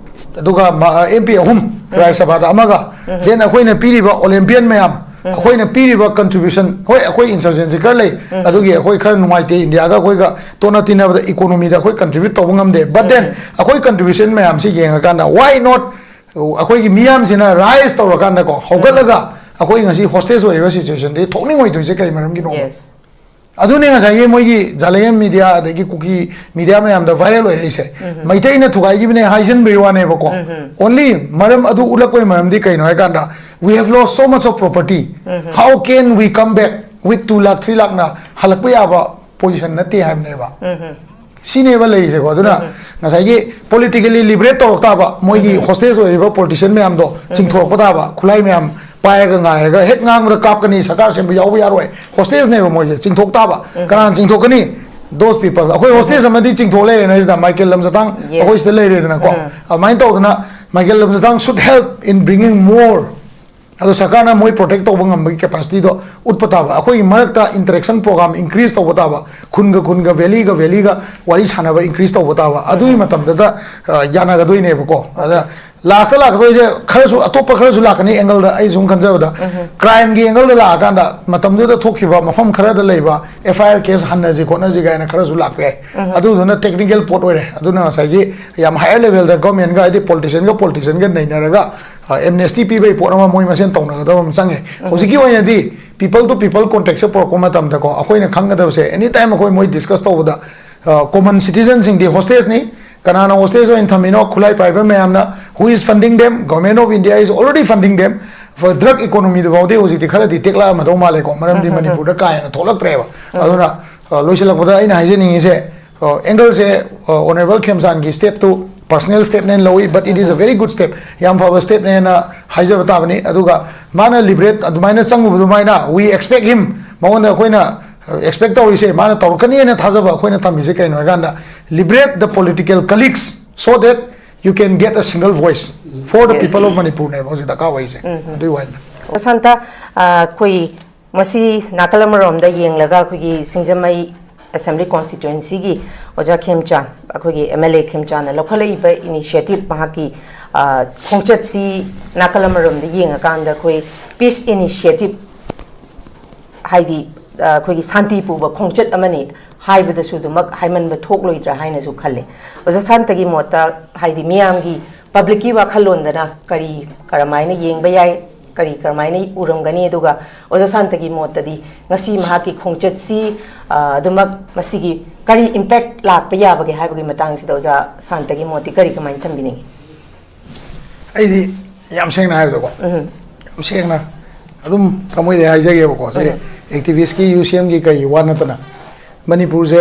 ꯑꯗꯨꯒ ꯑꯦꯝ ꯄꯤ ꯑꯍꯨꯝ, ꯔꯥꯖ꯭ꯌ ꯁꯚꯥꯗ ꯑꯃꯒ, ꯗꯦꯟ ꯑꯩꯈꯣꯏꯅ ꯄꯤꯔꯤꯕ ꯑꯣꯂꯦꯝꯄꯤꯌꯟ ꯃꯌꯥꯝ, ꯑꯩꯈꯣꯏꯅ ꯄꯤꯔꯤꯕ ꯀꯟꯇ꯭ꯔꯤꯕ꯭ꯌꯨꯁꯟ, ꯍꯣꯏ, ꯑꯩꯈꯣꯏ ꯏꯟꯁꯔꯖꯦꯟꯁꯤ ꯈꯔ ꯂꯩ, ꯑꯗꯨꯒꯤ ꯑꯩꯈꯣꯏ ꯈꯔ ꯅꯨꯡꯉꯥꯏꯇꯦ, ꯏꯟꯗꯤꯌꯥꯒ ꯑꯩꯈꯣꯏꯒ ꯇꯣꯠꯅ ꯇꯤꯟꯅꯕꯗ ꯏꯀꯣꯅꯣꯃꯤꯗ ꯑꯩꯈꯣꯏ ꯀꯟꯇ꯭ꯔꯤꯕ꯭ꯌꯨꯠ ꯇꯧꯕ ꯉꯝꯗꯦ꯫ ꯕꯠ ꯗꯦꯟ ꯑꯩꯈꯣꯏ ꯀꯟꯇ꯭ꯔꯤꯕ꯭ꯌꯨꯁꯟ ꯃꯌꯥꯝꯁꯤ ꯌꯦꯡꯉꯀꯥꯟꯗ, why not ꯑꯩꯈꯣꯏꯒꯤ ꯃꯤꯌꯥꯝꯁꯤꯅ ꯔꯥꯏꯖ ꯇꯧꯔꯀꯥꯟꯗꯀꯣ, ꯍꯧꯒꯠꯂꯒ ꯑꯩꯈꯣꯏ ꯉꯁꯤ ꯍꯣꯁꯇꯦꯖ ꯑꯣꯏꯔꯤꯕ ꯁꯤꯆꯨꯋꯦꯁꯟꯗꯒꯤ ꯊꯣꯛꯅꯤꯡꯉꯣꯏꯗꯣꯏꯁꯦ ꯀꯩ ꯃꯔꯝꯒꯤꯅꯣꯕ? ꯌꯦꯁ꯫ ꯑꯗꯨꯅꯦ ꯉꯁꯥꯏꯒꯤ ꯃꯣꯏꯒꯤ ꯖꯥꯂꯦꯒꯟ ꯃꯤꯗꯤꯌꯥ ꯑꯗꯒꯤ ꯀꯨꯀꯤ ꯃꯤꯗꯤꯌꯥ ꯃꯌꯥꯝꯗ ꯚꯥꯏꯔꯦꯜ ꯑꯣꯏꯔꯛꯏꯁꯦ꯫ ꯃꯩꯇꯩꯅ ꯊꯨꯒꯥꯏꯈꯤꯕꯅꯦ ꯍꯥꯏꯖꯤꯟꯕꯒꯤ ꯋꯥꯅꯦꯕꯀꯣ꯫ ꯑꯣꯟꯂꯤ ꯃꯔꯝ ꯑꯗꯨ ꯎꯠꯂꯛꯄꯒꯤ ꯃꯔꯝꯗꯤ ꯀꯩꯅꯣ ꯍꯥꯏ ꯀꯥꯟꯗ, we have lost so much of property, how can we come back with two lakh three lakh ꯅ ꯍꯜꯂꯛꯄ ꯌꯥꯕ ꯄꯣꯖꯤꯁꯟ ꯅꯠꯇꯦ ꯍꯥꯏꯕꯅꯦꯕ꯫ ꯁꯤꯅꯦꯕ ꯂꯩꯔꯤꯁꯦꯀꯣ꯫ ꯑꯗꯨꯅ ꯉꯁꯥꯏꯒꯤ ꯄꯣꯂꯤꯇꯤꯀꯦꯜꯂꯤ ꯂꯤꯕꯔꯦꯠ ꯇꯧꯔꯛ ꯇꯥꯕ, ꯃꯣꯏꯒꯤ ꯍꯣꯁꯇꯦꯖ ꯑꯣꯏꯔꯤꯕ ꯄꯣꯂꯤꯇꯤꯁꯤꯌꯟ ꯃꯌꯥꯝꯗꯣ ꯆꯤꯡꯊꯣꯔꯛꯄ ꯇꯥꯕ, ꯈꯨꯠꯂꯥꯏ ꯃꯌꯥꯝ ꯄꯥꯏꯔꯒ ꯉꯥꯏꯔꯒ ꯍꯦꯛ ꯉꯥꯡꯕꯗ ꯀꯥꯞꯀꯅꯤ, ꯁꯔꯀꯥꯔ ꯁꯦꯝꯕ ꯌꯥꯎꯕ ꯌꯥꯔꯣꯏ, ꯍꯣꯁꯇꯦꯖꯅꯦꯕ ꯃꯣꯏꯁꯦ꯫ ꯆꯤꯡꯊꯣꯛ ꯇꯥꯕ꯫ ꯀꯅꯥꯅ ꯆꯤꯡꯊꯣꯛꯀꯅꯤ? Those people꯫ ꯑꯩꯈꯣꯏ ꯍꯣꯁꯇꯦꯖ ꯑꯃꯗꯤ ꯆꯤꯡꯊꯣꯛ ꯂꯩꯔꯦꯅ ꯁꯤꯗ ꯃꯥꯏꯀꯦꯜ ꯂꯝꯖꯥꯊꯥꯡ Yes. ꯑꯩꯈꯣꯏ ꯁꯤꯗ ꯂꯩꯔꯦꯗꯅꯀꯣ꯫ ꯑꯗꯨꯃꯥꯏꯅ ꯇꯧꯗꯅ Michael ꯂꯝꯖꯥꯊꯥꯡ should help in bringing more꯫ ꯑꯗꯣ ꯁꯔꯀꯥꯔꯅ ꯃꯣꯏ ꯄ꯭ꯔꯣꯇꯦꯛ ꯇꯧꯕ ꯉꯝꯕꯒꯤ ꯀꯦꯄꯥꯁꯤꯇꯤꯗꯣ ꯎꯠꯄ ꯇꯥꯕ꯫ ꯑꯩꯈꯣꯏꯒꯤ ꯃꯔꯛꯇ ꯏꯟꯇꯔꯦꯛꯁꯟ ꯄ꯭ꯔꯣꯒ꯭ꯔꯥꯝ ꯏꯟꯀ꯭ꯔꯤꯖ ꯇꯧꯕ ꯇꯥꯕ, ꯈꯨꯟꯒ ꯈꯨꯟꯒ, ꯚꯦꯂꯤꯒ ꯚꯦꯂꯤꯒ ꯋꯥꯔꯤ ꯁꯥꯟꯅꯕ ꯏꯟꯀ꯭ꯔꯤꯖ ꯇꯧꯕ ꯇꯥꯕ꯫ ꯑꯗꯨꯒꯤ ꯃꯇꯝꯗꯗ ꯑ, ꯌꯥꯅꯒꯗꯣꯏꯅꯦꯕꯀꯣ꯫ ꯑꯗ ꯂꯥꯁꯇ ꯂꯥꯛꯀꯗꯣꯏꯁꯦ ꯈꯔꯁꯨ, ꯑꯇꯣꯞꯄ ꯈꯔꯁꯨ ꯂꯥꯛꯀꯅꯤ ꯑꯦꯡꯒꯜꯗ꯫ ꯑꯩ ꯁꯨꯝ ꯈꯟꯖꯕꯗ, ꯀ꯭ꯔꯥꯏꯝꯒꯤ ꯑꯦꯡꯒꯜꯗ ꯂꯥꯛꯑꯀꯥꯟꯗ ꯃꯇꯝꯗꯨꯗ ꯊꯣꯛꯈꯤꯕ ꯃꯐꯝ ꯈꯔꯗ ꯂꯩꯕ ꯑꯦꯐ ꯑꯥꯏ ꯑꯥꯔ ꯀꯦꯁ ꯍꯟꯅꯁꯤ ꯈꯣꯠꯅꯁꯤ ꯀꯥꯏꯅ ꯈꯔꯁꯨ ꯂꯥꯛꯄ ꯌꯥꯏ꯫ ꯑꯗꯨꯗꯨꯅ ꯇꯦꯛꯅꯤꯀꯦꯜ ꯄꯣꯠ ꯑꯣꯏꯔꯦ꯫ ꯑꯗꯨꯅ ꯉꯁꯥꯏꯒꯤ ꯌꯥꯝ ꯍꯥꯏꯌꯔ ꯂꯦꯚꯦꯜꯗ ꯒꯚꯔꯟꯃꯦꯟꯒ, ꯍꯥꯏꯗꯤ ꯄꯣꯂꯤꯇꯤꯁꯤꯌꯟꯒ ꯄꯣꯂꯤꯇꯤꯁꯤꯌꯟꯒ ꯅꯩꯅꯔꯒ ꯑꯦꯝꯅꯦꯁꯇꯤ ꯄꯤꯕꯒꯤ ꯄꯣꯠ ꯑꯃ ꯃꯣꯏ ꯃꯁꯦꯟ ꯇꯧꯅꯒꯗꯕ ꯑꯃ ꯆꯪꯉꯦ꯫ ꯍꯧꯖꯤꯛꯀꯤ ꯑꯣꯏꯅꯗꯤ ꯄꯤꯄꯜ ꯇꯨ ꯄꯤꯄꯜ ꯀꯣꯟꯇꯦꯛꯁꯦ ꯄꯨꯔꯛꯄ ꯃꯇꯝꯗꯀꯣ, ꯑꯩꯈꯣꯏꯅ ꯈꯪꯒꯗꯕꯁꯦ, ꯑꯦꯅꯤ ꯇꯥꯏꯝ ꯑꯩꯈꯣꯏ ꯃꯣꯏ ꯗꯤꯁꯀꯁ ꯇꯧꯕꯗ, ꯀꯣꯃꯟ ꯁꯤꯇꯤꯖꯟꯁꯤꯡꯗꯤ ꯍꯣꯁꯇꯦꯖꯅꯤ꯫ ꯀꯅꯥꯅ ꯍꯣꯁꯇꯦꯖ ꯑꯣꯏꯅ ꯊꯝꯃꯤꯅꯣ? ꯈꯨꯠꯂꯥꯏ ꯄꯥꯏꯕ ꯃꯌꯥꯝꯅ꯫ Who is funding them? Government of India is already funding them. Drug ꯏꯀꯣꯅꯣꯃꯤꯗꯨ ꯐꯥꯎꯗꯤ ꯍꯧꯖꯤꯛꯇꯤ ꯈꯔꯗꯤ ꯇꯦꯛꯂꯛꯑꯝꯃꯗꯧ ꯃꯥꯜꯂꯦꯀꯣ, ꯃꯔꯝꯗꯤ ꯃꯅꯤꯄꯨꯔꯗ ꯀꯥ ꯍꯦꯟꯅ ꯊꯣꯛꯂꯛꯇ꯭ꯔꯦꯕ꯫ ꯑꯗꯨꯅ, ꯑ, ꯂꯣꯏꯁꯤꯜꯂꯛꯄꯗ ꯑꯩꯅ ꯍꯥꯏꯖꯅꯤꯡꯉꯤꯁꯦ, ꯑꯦꯡꯒꯜꯁꯦ ꯑꯣꯅꯔꯦꯕꯜ ꯈꯦꯝꯆꯥꯟꯒꯤ ꯁ꯭ꯇꯦꯞꯇꯨ ꯄꯔꯁꯅꯦꯜ ꯁ꯭ꯇꯦꯞꯅꯦꯅ ꯂꯧꯏ, but it is a very good step, ꯌꯥꯝ ꯐꯕ ꯁ꯭ꯇꯦꯞꯅꯦꯅ ꯍꯥꯏꯖꯕ ꯇꯥꯕꯅꯤ꯫ ꯑꯗꯨꯒ ꯃꯥꯅ ꯂꯤꯕꯔꯦꯠ ꯑꯗꯨꯃꯥꯏꯅ ꯆꯪꯉꯨꯕ ꯑꯗꯨꯃꯥꯏꯅ, we expect him, ꯃꯉꯣꯟꯗ ꯑꯩꯈꯣꯏꯅ ꯑꯦꯛꯁꯄꯦꯛ ꯇꯧꯔꯤꯁꯦ, ꯃꯥꯅ ꯇꯧꯔꯛꯀꯅꯤꯅ ꯊꯥꯖꯕ ꯑꯩꯈꯣꯏꯅ ꯊꯝꯃꯤꯁꯦ ꯀꯩꯅꯣ ꯍꯥꯏꯀꯥꯟꯗ, liberate the political colleagues so that You can get a single voice for the people of Manipur ꯅꯦꯕ ꯍꯧꯖꯤꯛ ꯗꯔꯀꯥꯔ ꯑꯣꯏꯔꯤꯁꯦ꯫ ꯑꯗꯨꯒꯤ ꯋꯥꯅꯤꯗ꯫ ꯁꯥꯟꯇ, ꯑꯩꯈꯣꯏ ꯃꯁꯤ ꯅꯥꯀꯜ ꯑꯃꯔꯣꯝꯗ ꯌꯦꯡꯂꯒ ꯑꯩꯈꯣꯏꯒꯤ ꯁꯤꯡꯖꯃꯩ ꯑꯦꯁꯦꯝꯕ꯭ꯂꯤ ꯀꯣꯟꯁꯇꯤꯇ꯭ꯋꯦꯟꯁꯤꯒꯤ ꯑꯣꯖꯥ ꯈꯦꯝꯆꯥꯟ, ꯑꯩꯈꯣꯏꯒꯤ ꯑꯦꯝ ꯑꯦꯜ ꯑꯦ ꯈꯦꯝꯆꯥꯟꯅ ꯂꯧꯈꯠꯂꯛꯏꯕ ꯏꯅꯤꯁꯤꯌꯦꯇꯤꯞ, ꯃꯍꯥꯛꯀꯤ ꯈꯣꯡꯆꯠꯁꯤ ꯅꯥꯀꯜ ꯑꯃꯔꯣꯝꯗ ꯌꯦꯡꯉꯀꯥꯟꯗ ꯑꯩꯈꯣꯏ ꯄꯤꯁ ꯏꯅꯤꯁꯤꯌꯦꯇꯤꯞ, ꯍꯥꯏꯗꯤ ꯑꯩꯈꯣꯏꯒꯤ ꯁꯥꯟꯇꯤ ꯄꯨꯕ ꯈꯣꯡꯆꯠ ꯑꯃꯅꯤ ꯍꯥꯏꯕꯗꯁꯨ ꯑꯗꯨꯃꯛ ꯍꯥꯏꯃꯟꯕ ꯊꯣꯛꯂꯣꯏꯗ꯭ꯔꯥ ꯍꯥꯏꯅꯁꯨ ꯈꯜꯂꯦ꯫ ꯑꯣꯖꯥ ꯁꯥꯟꯇꯒꯤ ꯃꯣꯠꯇ, ꯍꯥꯏꯗꯤ ꯃꯤꯌꯥꯝꯒꯤ, ꯄꯕ꯭ꯂꯤꯛꯀꯤ ꯋꯥꯈꯜꯂꯣꯟꯗꯅ ꯀꯔꯤ, ꯀꯔꯝꯍꯥꯏꯅ ꯌꯦꯡꯕ ꯌꯥꯏ, ꯀꯔꯤ ꯀꯔꯝꯍꯥꯏꯅ ꯎꯔꯝꯒꯅꯤ, ꯑꯗꯨꯒ ꯑꯣꯖꯥ ꯁꯥꯟꯇꯒꯤ ꯃꯣꯠꯇꯗꯤ ꯉꯁꯤ ꯃꯍꯥꯛꯀꯤ ꯈꯣꯡꯆꯠꯁꯤ ꯑꯗꯨꯃꯛ ꯃꯁꯤꯒꯤ ꯀꯔꯤ ꯏꯝꯄꯦꯛ ꯂꯥꯛꯄ ꯌꯥꯕꯒꯦ ꯍꯥꯏꯕꯒꯤ ꯃꯇꯥꯡꯁꯤꯗ ꯑꯣꯖꯥ ꯁꯥꯟꯇꯒꯤ ꯃꯣꯠꯇꯤ ꯀꯔꯤ ꯀꯃꯥꯏꯅ ꯊꯝꯕꯤꯅꯤꯡꯉꯤ? ꯑꯩꯗꯤ ꯌꯥꯝ ꯁꯦꯡꯅ ꯍꯥꯏꯕꯗꯀꯣ, ꯌꯥꯝ ꯁꯦꯡꯅ ꯑꯗꯨꯝ ꯊꯃꯣꯏꯗꯩ ꯍꯥꯏꯖꯒꯦꯕꯀꯣ꯫ ꯁꯤ ꯑꯦꯛꯇꯤꯚꯤꯁꯀꯤ, ꯌꯨ ꯁꯤ ꯑꯦꯝꯒꯤ ꯀꯩ ꯋꯥ ꯅꯠꯇꯅ, ꯃꯅꯤꯄꯨꯔꯁꯦ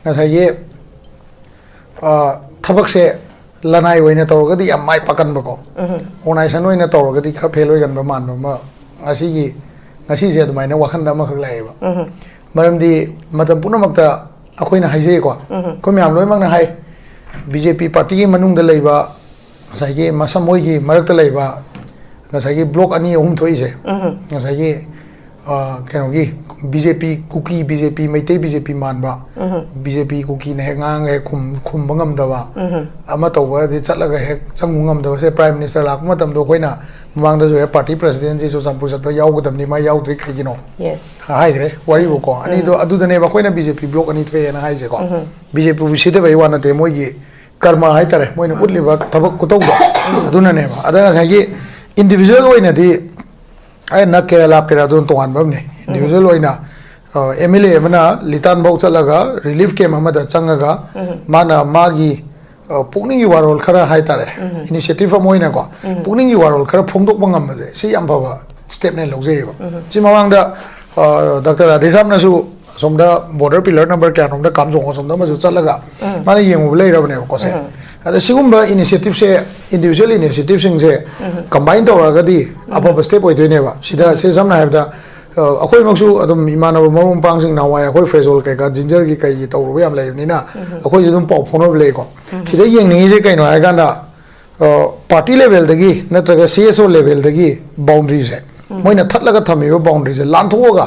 ꯉꯁꯥꯏꯒꯤ ꯊꯕꯛꯁꯦ ꯂꯅꯥꯏ ꯑꯣꯏꯅ ꯇꯧꯔꯒꯗꯤ ꯌꯥꯝ ꯃꯥꯏ ꯄꯥꯛꯀꯟꯕꯀꯣ, ꯑꯣꯔꯒꯅꯥꯏꯖꯦꯁꯟ ꯑꯣꯏꯅ ꯇꯧꯔꯒꯗꯤ ꯈꯔ ꯐꯦꯜ ꯑꯣꯏꯒꯟꯕ ꯃꯥꯟꯕ ꯑꯃ ꯉꯁꯤꯒꯤ, ꯉꯁꯤꯁꯦ ꯑꯗꯨꯃꯥꯏꯅ ꯋꯥꯈꯟꯗ ꯑꯃꯈꯛ ꯂꯥꯛꯑꯦꯕ꯫ ꯃꯔꯝꯗꯤ ꯃꯇꯝ ꯄꯨꯝꯅꯃꯛꯇ ꯑꯩꯈꯣꯏꯅ ꯍꯥꯏꯖꯩꯀꯣ, ꯑꯩꯈꯣꯏ ꯃꯌꯥꯝ ꯂꯣꯏꯅꯃꯛꯅ ꯍꯥꯏ, ꯕꯤ ꯖꯦ ꯄꯤ ꯄꯥꯔꯇꯤꯒꯤ ꯃꯅꯨꯡꯗ ꯂꯩꯕ ꯉꯁꯥꯏꯒꯤ ꯃꯁꯝ ꯃꯣꯏꯒꯤ ꯃꯔꯛꯇ ꯂꯩꯕ ꯉꯁꯥꯏꯒꯤ ꯕ꯭ꯂꯣꯛ ꯑꯅꯤ ꯑꯍꯨꯝ ꯊꯣꯛꯏꯁꯦ, ꯉꯁꯥꯏꯒꯤ ꯀꯩꯅꯣꯒꯤ ꯕꯤ ꯖꯦ ꯄꯤ ꯀꯨꯀꯤ, ꯕꯤ ꯖꯦ ꯄꯤ ꯃꯩꯇꯩ, ꯕꯤ ꯖꯦ ꯄꯤ ꯃꯥꯟꯕ, ꯕꯤ ꯖꯦ ꯄꯤ ꯀꯨꯀꯤꯅ ꯍꯦꯛ ꯉꯥꯡꯉꯒ ꯍꯦꯛ ꯈꯨꯝꯕ ꯉꯝꯗꯕ, ꯑꯃ ꯇꯧꯕꯗꯤ ꯆꯠꯂꯒ ꯍꯦꯛ ꯆꯪꯉꯨ ꯉꯝꯗꯕꯁꯦ꯫ ꯄ꯭ꯔꯥꯏꯝ ꯃꯤꯅꯤꯁꯇꯔ ꯂꯥꯛꯄ ꯃꯇꯝꯗ ꯑꯩꯈꯣꯏꯅ ꯃꯃꯥꯡꯗꯁꯨ ꯍꯦꯛ ꯄꯥꯔꯇꯤ ꯄ꯭ꯔꯁꯤꯗꯦꯟꯁꯤ ꯆꯨꯔꯆꯥꯟꯄꯨꯔ ꯆꯠꯄ ꯌꯥꯎꯒꯗꯕꯅꯤ, ꯃꯥ ꯌꯥꯎꯗ꯭ꯔꯤ, ꯀꯩꯒꯤꯅꯣ ꯍꯥꯏꯈ꯭ꯔꯦ ꯋꯥꯔꯤꯕꯨꯀꯣ꯫ ꯑꯅꯤꯗꯣ ꯑꯗꯨꯗꯅꯦꯕ ꯑꯩꯈꯣꯏꯅ ꯕꯤ ꯖꯦ ꯄꯤ ꯕ꯭ꯂꯣꯛ ꯑꯅꯤ ꯊꯣꯛꯑꯦꯅ ꯍꯥꯏꯁꯦꯀꯣ꯫ ꯕꯤ ꯖꯦ ꯄꯤꯕꯨ ꯁꯤꯊꯕꯩ ꯋꯥ ꯅꯠꯇꯦ, ꯃꯣꯏꯒꯤ ꯀꯔꯃ ꯍꯥꯏꯇꯥꯔꯦ, ꯃꯣꯏꯅ ꯎꯠꯂꯤꯕ ꯊꯕꯛ ꯈꯨꯇꯧꯗꯣ ꯑꯗꯨꯅꯅꯦꯕ꯫ ꯑꯗ ꯉꯁꯥꯏꯒꯤ ꯏꯟꯗꯤꯕꯤꯖꯨꯋꯦꯜ ꯑꯣꯏꯅꯗꯤ ꯑꯩ ꯅꯛꯀꯦꯔꯥ ꯂꯥꯞꯀꯦꯔꯥ ꯑꯗꯨꯅ ꯇꯣꯉꯥꯟꯕ ꯑꯃꯅꯤ꯫ ꯏꯟꯗꯤꯕꯤꯖꯨꯋꯦꯜ ꯑꯣꯏꯅ ꯑꯦꯝ ꯑꯦꯜ ꯑꯦ ꯑꯃꯅ ꯂꯤꯇꯥꯟꯐꯧ ꯆꯠꯂꯒ ꯔꯤꯂꯤꯐ ꯀꯦꯝ ꯑꯃꯗ ꯆꯪꯉꯒ ꯃꯥꯅ ꯃꯥꯒꯤ ꯄꯨꯛꯅꯤꯡꯒꯤ ꯋꯥꯔꯣꯜ ꯈꯔ ꯍꯥꯏꯇꯥꯔꯦ, ꯏꯅꯤꯁꯤꯌꯦꯇꯤꯞ ꯑꯃ ꯑꯣꯏꯅꯀꯣ, ꯄꯨꯛꯅꯤꯡꯒꯤ ꯋꯥꯔꯣꯜ ꯈꯔ ꯐꯣꯡꯗꯣꯛꯄ ꯉꯝꯕꯁꯦ ꯁꯤ ꯌꯥꯝ ꯐꯕ ꯁ꯭ꯇꯦꯞꯅꯦ ꯂꯧꯖꯩꯌꯦꯕ꯫ ꯁꯤ ꯃꯃꯥꯡꯗ ꯗꯥꯛꯇꯔ ꯔꯥꯙꯦꯁ꯭ꯌꯥꯝꯅꯁꯨ ꯑꯁꯣꯝꯗ ꯕꯣꯔꯗꯔ ꯄꯤꯂꯔ ꯅꯝꯕꯔ ꯀꯌꯥꯅꯣꯝꯗ ꯀꯥꯝꯖꯣꯡ ꯑꯁꯣꯝꯗ ꯑꯃꯁꯨ ꯆꯠꯂꯒ ꯃꯥꯅ ꯌꯦꯡꯉꯨꯕ ꯂꯩꯔꯕꯅꯦꯕꯀꯣ ꯁꯦ꯫ ꯑꯗ ꯁꯤꯒꯨꯝꯕ ꯏꯅꯤꯁꯤꯌꯦꯇꯤꯞꯁꯦ, ꯏꯟꯗꯤꯕꯤꯖꯨꯋꯦꯜ ꯏꯅꯤꯁꯤꯌꯦꯇꯤꯞꯁꯤꯡꯁꯦ ꯀꯝꯕꯥꯏꯟ ꯇꯧꯔꯛꯑꯒꯗꯤ ꯑꯐꯕ ꯁ꯭ꯇꯦꯞ ꯑꯣꯏꯗꯣꯏꯅꯦꯕ꯫ ꯁꯤꯗ ꯁꯦ ꯁꯝꯅ ꯍꯥꯏꯔꯕꯗ ꯑ, ꯑꯩꯈꯣꯏꯃꯛꯁꯨ ꯑꯗꯨꯝ ꯏꯃꯥꯟꯅꯕ ꯃꯔꯨꯞ ꯃꯄꯥꯡꯁꯤꯡ ꯅꯍꯥꯟꯋꯥꯏ ꯑꯩꯈꯣꯏ ꯐ꯭ꯔꯦꯖꯣꯜ ꯀꯩꯀꯥ ꯖꯤꯟꯖꯔꯒꯤ ꯀꯩꯒꯤ ꯇꯧꯔꯨꯕ ꯌꯥꯝ ꯂꯩꯕꯅꯤꯅ ꯑꯩꯈꯣꯏꯁꯨ ꯑꯗꯨꯝ ꯄꯥꯎ ꯐꯥꯎꯅꯕ ꯂꯩꯀꯣ꯫ ꯁꯤꯗ ꯌꯦꯡꯅꯤꯡꯉꯤꯁꯦ ꯀꯩꯅꯣ ꯍꯥꯏꯔꯀꯥꯟꯗ, ꯄꯥꯔꯇꯤ ꯂꯦꯚꯦꯜꯗꯒꯤ ꯅꯠꯇ꯭ꯔꯒ ꯁꯤ ꯑꯦꯁ ꯑꯣ ꯂꯦꯚꯦꯜꯗꯒꯤ ꯕꯥꯎꯟꯗ꯭ꯔꯤꯁꯦ, ꯃꯣꯏꯅ ꯊꯠꯂꯒ ꯊꯝꯃꯤꯕ ꯕꯥꯎꯟꯗ꯭ꯔꯤꯁꯦ ꯂꯥꯟꯊꯣꯛꯑꯒ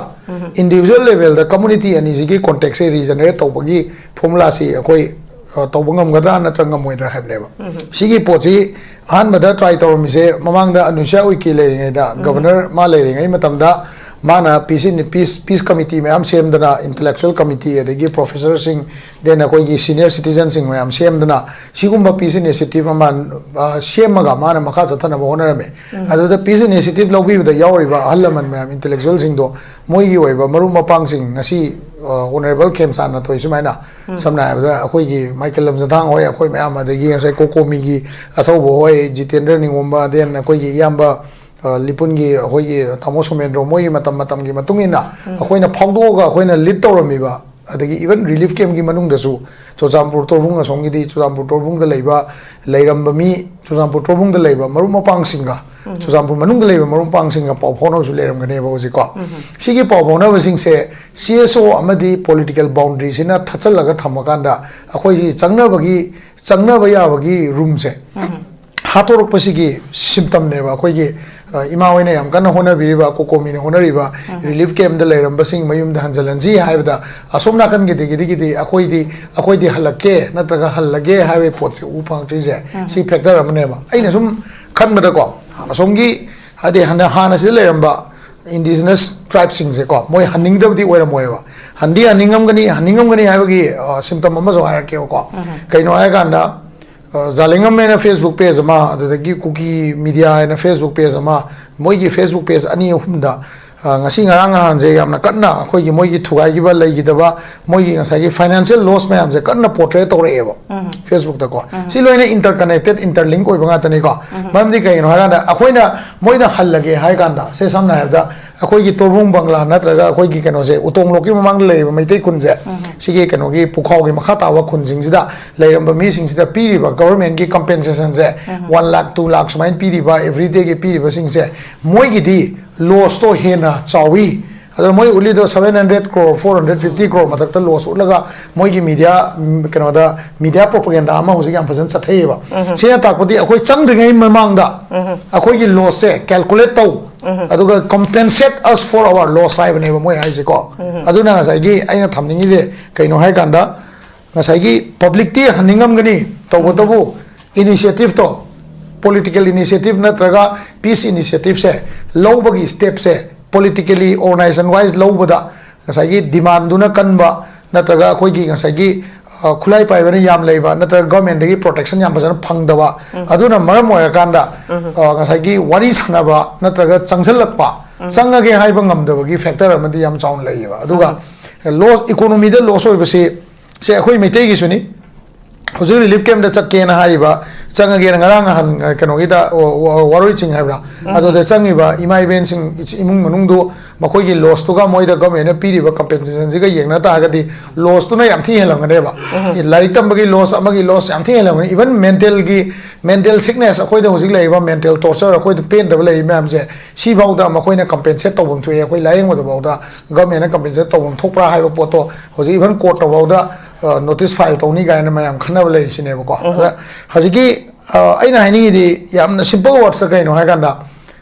ꯏꯟꯗꯤꯕꯤꯖꯨꯋꯦꯜ ꯂꯦꯚꯦꯜꯗ ꯀꯝꯃꯨꯅꯤꯇꯤ ꯑꯅꯤꯁꯤꯒꯤ ꯀꯣꯟꯇꯦꯛꯁꯦ ꯔꯤꯖꯅꯔꯦꯠ ꯇꯧꯕꯒꯤ ꯐꯣꯔꯃꯨꯂꯥꯁꯤ ꯑꯩꯈꯣꯏ, ꯑ, ꯇꯧꯕ ꯉꯝꯒꯗ꯭ꯔꯥ ꯅꯠꯇ꯭ꯔꯒ ꯉꯝꯃꯣꯏꯗ꯭ꯔꯥ ꯍꯥꯏꯕꯅꯦꯕ꯫ ꯁꯤꯒꯤ ꯄꯣꯠꯁꯤ ꯑꯍꯥꯟꯕꯗ ꯇ꯭ꯔꯥꯏ ꯇꯧꯔꯝꯃꯤꯁꯦ ꯃꯃꯥꯡꯗ ꯑꯅꯨꯁ꯭ꯌꯥ ꯎꯏꯀꯦ ꯂꯩꯔꯤꯉꯩꯗ, ꯒꯚꯔꯅꯔ ꯃꯥ ꯂꯩꯔꯤꯉꯩ ꯃꯇꯝꯗ ꯃꯥꯅ ꯄꯤꯁ ꯏꯟ ꯄꯤꯁ, ꯄꯤꯁ ꯀꯃꯤꯇꯤ ꯃꯌꯥꯝ ꯁꯦꯝꯗꯅ, ꯏꯟꯇꯂꯦꯛꯆꯨꯋꯦꯜ ꯀꯃꯤꯇꯤ, ꯑꯗꯒꯤ ꯄ꯭ꯔꯣꯐꯦꯁꯔꯁꯤꯡ, ꯗꯦꯟ ꯑꯩꯈꯣꯏꯒꯤ ꯁꯤꯅꯤꯌꯔ ꯁꯤꯇꯤꯖꯟꯁꯤꯡ ꯃꯌꯥꯝ ꯁꯦꯝꯗꯅ ꯁꯤꯒꯨꯝꯕ ꯄꯤꯁ ꯏꯅꯤꯁꯤꯌꯦꯇꯤꯚ ꯑꯃ, ꯑ, ꯁꯦꯝꯃꯒ ꯃꯥꯅ ꯃꯈꯥ ꯆꯠꯊꯅꯕ ꯍꯣꯠꯅꯔꯝꯃꯤ꯫ ꯑꯗꯨꯗ ꯄꯤꯁ ꯏꯅꯤꯁꯤꯌꯦꯇꯤꯚ ꯂꯧꯕꯤꯕꯗ ꯌꯥꯎꯔꯤꯕ ꯑꯍꯜ ꯂꯃꯟ ꯃꯌꯥꯝ, ꯏꯟꯇꯂꯦꯛꯆꯨꯋꯦꯜꯁꯤꯡꯗꯣ, ꯃꯣꯏꯒꯤ ꯑꯣꯏꯕ ꯃꯔꯨꯞ ꯃꯄꯥꯡꯁꯤꯡ, ꯉꯁꯤ, ꯑ, ꯑꯣꯅꯔꯦꯕꯜ ꯈꯦꯝꯆꯥꯟꯅ ꯊꯣꯏ ꯁꯨꯃꯥꯏꯅ, ꯁꯝꯅ ꯍꯥꯏꯔꯕꯗ ꯑꯩꯈꯣꯏꯒꯤ ꯃꯥꯏꯀꯦꯜ ꯂꯝꯖꯊꯥꯡ ꯍꯣꯏ, ꯑꯩꯈꯣꯏ ꯃꯌꯥꯝ, ꯑꯗꯒꯤ ꯉꯁꯥꯏ ꯀꯣꯀꯣꯃꯤꯒꯤ ꯑꯊꯧꯕ ꯍꯣꯏ, ꯖꯤꯇꯦꯟꯗ꯭ꯔ ꯅꯤꯉꯣꯝꯕ, ꯗꯦꯟ ꯑꯩꯈꯣꯏꯒꯤ ꯏꯌꯥꯝꯕ, ꯑ, ꯂꯤꯄꯨꯟꯒꯤ ꯑꯩꯈꯣꯏꯒꯤ ꯇꯥꯃꯣ ꯁꯣꯃꯦꯟꯗ꯭ꯔꯣ, ꯃꯣꯏꯒꯤ ꯃꯇꯝ ꯃꯇꯝꯒꯤ ꯃꯇꯨꯡ ꯏꯟꯅ ꯑꯩꯈꯣꯏꯅ ꯐꯥꯎꯗꯣꯛꯑꯒ ꯑꯩꯈꯣꯏꯅ ꯂꯤꯗ ꯇꯧꯔꯝꯃꯤꯕ, ꯑꯗꯒꯤ ꯏꯚꯟ ꯔꯤꯂꯤꯐ ꯀꯦꯝꯒꯤ ꯃꯅꯨꯡꯗꯁꯨ ꯆꯨꯔꯆꯥꯟꯄꯨꯔ ꯇꯣꯔꯕꯨꯡ ꯑꯁꯣꯝꯒꯤꯗꯤ, ꯆꯨꯔꯆꯥꯟꯄꯨꯔ ꯇꯣꯔꯕꯨꯡꯗ ꯂꯩꯕ, ꯂꯩꯔꯝꯕ ꯃꯤ, ꯆꯨꯔꯆꯥꯟꯄꯨꯔ ꯇꯣꯔꯕꯨꯡꯗ ꯂꯩꯕ ꯃꯔꯨꯞ ꯃꯄꯥꯡꯁꯤꯡꯒ, ꯆꯨꯔꯆꯥꯟꯄꯨꯔ ꯃꯅꯨꯡꯗ ꯂꯩꯕ ꯃꯔꯨꯞ ꯃꯄꯥꯡꯁꯤꯡꯒ ꯄꯥꯎ ꯐꯥꯎꯅꯕꯁꯨ ꯂꯩꯔꯝꯒꯅꯦꯕ ꯍꯧꯖꯤꯛꯀꯣ꯫ ꯁꯤꯒꯤ ꯄꯥꯎ ꯐꯥꯎꯅꯕꯁꯤꯡꯁꯦ ꯁꯤ ꯑꯦꯁ ꯑꯣ ꯑꯃꯗꯤ ꯄꯣꯂꯤꯇꯤꯀꯦꯜ ꯕꯥꯎꯟꯗ꯭ꯔꯤꯁꯤꯅ ꯊꯠꯆꯜꯂꯒ ꯊꯝꯃꯀꯥꯟꯗ ꯑꯩꯈꯣꯏꯒꯤ ꯆꯪꯅꯕꯒꯤ, ꯆꯪꯅꯕ ꯌꯥꯕꯒꯤ ꯔꯨꯝꯁꯦ ꯍꯥꯠꯇꯣꯔꯛꯄꯁꯤꯒꯤ ꯁꯤꯝꯇꯝꯅꯦꯕ ꯑꯩꯈꯣꯏꯒꯤ, ꯑ, ꯏꯃꯥ ꯍꯣꯏꯅ ꯌꯥꯝ ꯀꯟꯅ ꯍꯣꯠꯅꯕꯤꯔꯤꯕ, ꯀꯣꯀꯣꯃꯤꯅ ꯍꯣꯠꯅꯔꯤꯕ, ꯔꯤꯂꯤꯐ ꯀꯦꯝꯗ ꯂꯩꯔꯝꯕꯁꯤꯡ ꯃꯌꯨꯝꯗ ꯍꯟꯖꯤꯜꯍꯟꯁꯤ ꯍꯥꯏꯕꯗ, ꯑꯁꯣꯝ ꯅꯥꯀꯟꯒꯤꯗꯒꯤꯗꯤ ꯑꯩꯈꯣꯏꯗꯤ, ꯑꯩꯈꯣꯏꯗꯤ ꯍꯜꯂꯛꯀꯦ ꯅꯠꯇ꯭ꯔꯒ ꯍꯜꯂꯒꯦ ꯍꯥꯏꯕꯒꯤ ꯄꯣꯠꯁꯦ ꯎ ꯐꯪꯉꯛꯇ꯭ꯔꯤꯁꯦ, ꯁꯤ ꯐꯦꯛꯇꯔ ꯑꯃꯅꯦꯕ꯫ ꯑꯩꯅ ꯁꯨꯝ ꯈꯟꯕꯗꯀꯣ, ꯑꯁꯣꯝꯒꯤ, ꯍꯥꯏꯗꯤ, ꯍꯥꯟꯅ, ꯍꯥꯟꯅ ꯁꯤꯗ ꯂꯩꯔꯝꯕ ꯏꯟꯗꯤꯖꯤꯅꯁ ꯇ꯭ꯔꯥꯏꯕꯁꯤꯡꯁꯦꯀꯣ, ꯃꯣꯏ ꯍꯟꯅꯤꯡꯗꯕꯗꯤ ꯑꯣꯏꯔꯝꯃꯣꯏꯕ, ꯍꯟꯗꯤ ꯍꯟꯅꯤꯡꯉꯝꯒꯅꯤ, ꯍꯟꯅꯤꯡꯉꯝꯒꯅꯤ ꯍꯥꯏꯕꯒꯤ, ꯑ, ꯁꯤꯝꯇꯝ ꯑꯃꯁꯨ ꯍꯥꯏꯔꯛꯀꯦꯕꯀꯣ꯫ ꯀꯩꯅꯣ ꯍꯥꯏꯔꯀꯥꯟꯗ, ꯑ, ꯖꯥꯂꯤꯡꯉꯝ ꯍꯥꯏꯅ ꯐꯦꯁꯕꯨꯛ ꯄꯦꯖ ꯑꯃ, ꯑꯗꯨꯗꯒꯤ ꯀꯨꯀꯤ ꯃꯤꯗꯤꯌꯥ ꯍꯥꯏꯅ ꯐꯦꯁꯕꯨꯛ ꯄꯦꯖ ꯑꯃ, ꯃꯣꯏꯒꯤ ꯐꯦꯁꯕꯨꯛ ꯄꯦꯖ ꯑꯅꯤ ꯑꯍꯨꯝꯗ, ꯑ, ꯉꯁꯤ ꯉꯔꯥꯡ ꯅꯍꯥꯟꯁꯦ ꯌꯥꯝꯅ ꯀꯟꯅ ꯑꯩꯈꯣꯏꯒꯤ ꯃꯣꯏꯒꯤ ꯊꯨꯒꯥꯏꯈꯤꯕ, ꯂꯩꯈꯤꯗꯕ, ꯃꯣꯏꯒꯤ ꯉꯁꯥꯏꯒꯤ ꯐꯥꯏꯅꯥꯟꯁꯤꯌꯦꯜ ꯂꯣꯁ ꯃꯌꯥꯝꯁꯦ ꯀꯟꯅ ꯄꯣꯔꯇ꯭ꯔꯦꯠ ꯇꯧꯔꯛꯑꯦꯕ ꯐꯦꯁꯕꯨꯛꯇꯀꯣ꯫ ꯁꯤ ꯂꯣꯏꯅ ꯏꯟꯇꯔꯀꯅꯦꯛꯇꯦꯠ, ꯏꯟꯇꯔꯂꯤꯡꯛ ꯑꯣꯏꯕ ꯉꯥꯛꯇꯅꯤꯀꯣ꯫ ꯃꯔꯝꯗꯤ ꯀꯩꯒꯤꯅꯣ ꯍꯥꯏꯀꯥꯟꯗ, ꯑꯩꯈꯣꯏꯅ ꯃꯣꯏꯅ ꯍꯜꯂꯒꯦ ꯍꯥꯏ ꯀꯥꯟꯗ, ꯁꯦ, ꯁꯝꯅ ꯍꯥꯏꯔꯕꯗ, ꯑꯩꯈꯣꯏꯒꯤ ꯇꯣꯔꯕꯨꯡ ꯕꯪꯒ꯭ꯂꯥ ꯅꯠꯇ꯭ꯔꯒ ꯑꯩꯈꯣꯏꯒꯤ ꯀꯩꯅꯣꯁꯦ, ꯎꯇꯣꯡ ꯂꯣꯛꯀꯤ ꯃꯃꯥꯡꯗ ꯂꯩꯔꯤꯕ ꯃꯩꯇꯩ ꯈꯨꯟꯁꯦ, ꯁꯤꯒꯤ ꯀꯩꯅꯣꯒꯤ ꯄꯨꯈꯥꯎꯒꯤ ꯃꯈꯥ ꯇꯥꯕ ꯈꯨꯟꯁꯤꯡꯁꯤꯗ ꯂꯩꯔꯝꯕ ꯃꯤꯁꯤꯡꯁꯤꯗ ꯄꯤꯔꯤꯕ government ꯀꯤ compensation ꯁꯦ ꯋꯥꯟ ꯂꯥꯛ ꯇꯨ ꯂꯥꯛ ꯁꯨꯃꯥꯏꯅ ꯄꯤꯔꯤꯕ, every day ꯒꯤ ꯄꯤꯔꯤꯕꯁꯤꯡꯁꯦ, ꯃꯣꯏꯒꯤꯗꯤ loss ꯇꯣ ꯍꯦꯟꯅ ꯆꯥꯎꯏ꯫ ꯑꯗꯣ ꯃꯣꯏ ꯎꯠꯂꯤꯗꯣ seven hundred crore, four hundred fifty crore ꯃꯊꯛꯇ loss ꯎꯠꯂꯒ ꯃꯣꯏꯒꯤ media, ꯎꯝ, ꯀꯩꯅꯣꯗ media propaganda ꯑꯃ ꯍꯧꯖꯤꯛ ꯌꯥꯝ ꯐꯖꯅ ꯆꯠꯊꯩꯌꯦꯕ꯫ ꯁꯤꯅ ꯇꯥꯛꯄꯗꯤ ꯑꯩꯈꯣꯏ ꯆꯪꯗ꯭ꯔꯤꯉꯩ ꯃꯃꯥꯡꯗ ꯑꯩꯈꯣꯏꯒꯤ loss ꯁꯦ calculate ꯇꯧ, ꯑꯗꯨꯒ compensate us for our loss ꯍꯥꯏꯕꯅꯦꯕ ꯃꯣꯏ ꯍꯥꯏꯁꯦꯀꯣ꯫ ꯑꯗꯨꯅ ꯉꯁꯥꯏꯒꯤ ꯑꯩꯅ ꯊꯝꯅꯤꯡꯉꯤꯁꯦ ꯀꯩꯅꯣ ꯍꯥꯏ ꯀꯥꯟꯗ, ꯉꯁꯥꯏꯒꯤ public ꯇꯤ ꯍꯟꯅꯤꯡꯉꯝꯒꯅꯤ, ꯇꯧꯕꯇꯕꯨ initiative ꯇꯣ, political initiative ꯅꯠꯇ꯭ꯔꯒ peace initiative ꯁꯦ ꯂꯧꯕꯒꯤ step ꯁꯦ politically organization wise ꯂꯧꯕꯗ ꯉꯁꯥꯏꯒꯤ demand ꯗꯨꯅ ꯀꯟꯕ ꯅꯠꯇ꯭ꯔꯒ ꯑꯩꯈꯣꯏꯒꯤ ꯉꯁꯥꯏꯒꯤ, ꯑ, ꯈꯨꯠꯂꯥꯏ ꯄꯥꯏꯕꯅ ꯌꯥꯝ ꯂꯩꯕ ꯅꯠꯇ꯭ꯔꯒ government ꯇꯒꯤ protection ꯌꯥꯝ ꯐꯖꯅ ꯐꯪꯗꯕ, ꯑꯗꯨꯅ ꯃꯔꯝ ꯑꯣꯏꯔꯀꯥꯟꯗ, ꯑ, ꯉꯁꯥꯏꯒꯤ ꯋꯥꯔꯤ ꯁꯥꯟꯅꯕ ꯅꯠꯇ꯭ꯔꯒ ꯆꯪꯁꯤꯜꯂꯛꯄ, ꯆꯪꯉꯒꯦ ꯍꯥꯏꯕ ꯉꯝꯗꯕꯒꯤ factor ꯑꯃꯗꯤ ꯌꯥꯝ ꯆꯥꯎꯅ ꯂꯩꯌꯦꯕ꯫ ꯑꯗꯨꯒ loss, economy ꯗ loss ꯑꯣꯏꯕꯁꯤ ꯁꯦ ꯑꯩꯈꯣꯏ ꯃꯩꯇꯩꯒꯤꯁꯨꯅꯤ꯫ ꯍꯧꯖꯤꯛ relief camp ꯇ ꯆꯠꯀꯦꯅ ꯍꯥꯏꯔꯤꯕ, ꯆꯪꯉꯒꯦꯅ ꯉꯔꯥꯡ ꯅꯍꯥꯟ, ꯑ, ꯀꯩꯅꯣꯒꯤꯗ, ꯋ-, ꯋ-, ꯋꯥꯔꯣꯏ ꯆꯤꯡ ꯍꯥꯏꯕ꯭ꯔꯥ? ꯑꯗꯨꯗ ꯆꯪꯉꯤꯕ ꯏꯃꯥ ꯏꯕꯦꯟꯁꯤꯡ, ꯏꯆ-, ꯏꯃꯨꯡ ꯃꯅꯨꯡꯗꯨ ꯃꯈꯣꯏꯒꯤ loss ꯇꯨꯒ ꯃꯣꯏꯗ government ꯅ ꯄꯤꯔꯤꯕ compensation ꯁꯤꯒ ꯌꯦꯡꯅ ꯇꯥꯔꯒꯗꯤ loss ꯇꯨꯅ ꯌꯥꯝ ꯊꯤ ꯍꯦꯜꯂꯝꯒꯅꯦꯕ꯫ ꯑꯦ, ꯂꯥꯏꯔꯤꯛ ꯇꯝꯕꯒꯤ loss ꯑꯃꯒꯤ loss ꯌꯥꯝ ꯊꯤ ꯍꯦꯜꯂꯝꯒꯅꯤ꯫ Even mental ꯒꯤ, mental sickness, ꯑꯩꯈꯣꯏꯗ ꯍꯧꯖꯤꯛ ꯂꯩꯔꯤꯕ mental torture, ꯑꯩꯈꯣꯏꯗ ꯄꯦꯟꯗꯕ ꯂꯩꯔꯤ ꯃꯌꯥꯝꯁꯦ, ꯁꯤꯐꯥꯎꯗ ꯃꯈꯣꯏꯅ compensate ꯇꯧꯐꯝ ꯊꯣꯛꯑꯦ꯫ ꯑꯩꯈꯣꯏ ꯂꯥꯏꯌꯦꯡꯕꯗ ꯐꯥꯎꯗ government ꯅ compensate ꯇꯧꯐꯝ ꯊꯣꯛꯄ꯭ꯔꯥ ꯍꯥꯏꯕ ꯄꯣꯠꯇꯣ ꯍꯧꯖꯤꯛ even court ꯇ ꯐꯥꯎꯗ, ꯑ, notice file ꯇꯧꯅꯤ ꯀꯥꯏꯅ ꯃꯌꯥꯝ ꯈꯟꯅꯕ ꯂꯩꯔꯤꯁꯤꯅꯦꯕꯀꯣ꯫ ꯑꯗ ꯍꯧꯖꯤꯛꯀꯤ, ꯑ, ꯑꯩꯅ ꯍꯥꯏꯅꯤꯡꯉꯤꯗꯤ ꯌꯥꯝꯅ simple words ꯇ ꯀꯩꯅꯣ ꯍꯥꯏ ꯀꯥꯟꯗ,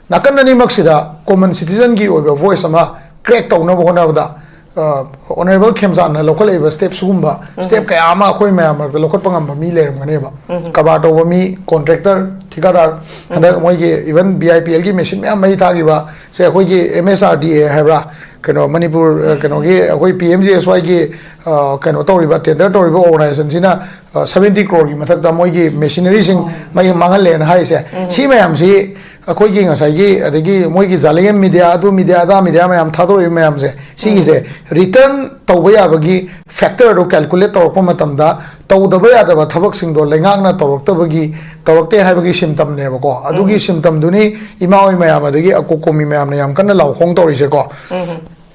ꯅꯥꯀꯟ ꯑꯅꯤꯃꯛꯁꯤꯗ common citizen ꯒꯤ ꯑꯣꯏꯕ voice ꯑꯃ create ꯇꯧꯅꯕ ꯍꯣꯠꯅꯕꯗ, ꯑ, Honourable ꯈꯦꯝꯆꯥꯟꯅ ꯂꯧꯈꯠꯂꯛꯏꯕ step, ꯁꯤꯒꯨꯝꯕ step ꯀꯌꯥ ꯑꯃ ꯑꯩꯈꯣꯏ ꯃꯌꯥꯝ ꯃꯔꯛꯇ ꯂꯧꯈꯠꯄ ꯉꯝꯕ ꯃꯤ ꯂꯩꯔꯝꯒꯅꯦꯕ꯫ ꯀꯕꯥꯔ ꯇꯧꯕ ꯃꯤ, contractor, ꯊꯤꯀꯥꯗꯥꯔ, ꯍꯟꯗꯛ ꯃꯣꯏꯒꯤ even B I P L ꯒꯤ machine ꯃꯌꯥꯝ ꯃꯩ ꯊꯥꯈꯤꯕ ꯁꯦ, ꯑꯩꯈꯣꯏꯒꯤ M S R D A ꯍꯥꯏꯕ꯭ꯔꯥ, ꯀꯩꯅꯣ, ꯃꯅꯤꯄꯨꯔ, ꯑ, ꯀꯩꯅꯣꯒꯤ, ꯑꯩꯈꯣꯏ P M G S Y ꯒꯤ, ꯑ, ꯀꯩꯅꯣ ꯇꯧꯔꯤꯕ, tender ꯇꯧꯔꯤꯕ organization ꯁꯤꯅ, ꯑ, seventy crore ꯒꯤ ꯃꯊꯛꯇ ꯃꯣꯏꯒꯤ machinery ꯁꯤꯡ ꯃꯩ ꯃꯥꯡꯍꯜꯂꯦꯅ ꯍꯥꯏꯔꯤꯁꯦ, ꯁꯤ ꯃꯌꯥꯝꯁꯤ ꯑꯩꯈꯣꯏꯒꯤ ꯉꯁꯥꯏꯒꯤ, ꯑꯗꯒꯤ ꯃꯣꯏꯒꯤ Zalingam media, ꯑꯗꯨ media, ꯑꯗꯥ media ꯃꯌꯥꯝ ꯊꯥꯗꯣꯔꯛꯏꯕ ꯃꯌꯥꯝꯁꯦ, ꯁꯤꯒꯤꯁꯦ return ꯇꯧꯕ ꯌꯥꯕꯒꯤ factor ꯗꯣ calculate ꯇꯧꯔꯛꯄ ꯃꯇꯝꯗ, ꯇꯧꯗꯕ ꯌꯥꯗꯕ ꯊꯕꯛꯁꯤꯡꯗꯣ ꯂꯩꯉꯥꯛꯅ ꯇꯧꯔꯛꯇꯕꯒꯤ, ꯇꯧꯔꯛꯇꯦ ꯍꯥꯏꯕꯒꯤ symptom ꯅꯦꯕꯀꯣ꯫ ꯑꯗꯨꯒꯤ symptom ꯗꯨꯅꯤ ꯏꯃꯥ ꯍꯣꯏ ꯃꯌꯥꯝ ꯑꯗꯒꯤ ꯑꯀꯣꯀꯣꯃꯤ ꯃꯌꯥꯝꯅ ꯌꯥꯝ ꯀꯟꯅ ꯂꯥꯎ ꯈꯣꯡ ꯇꯧꯔꯤꯁꯦꯀꯣ꯫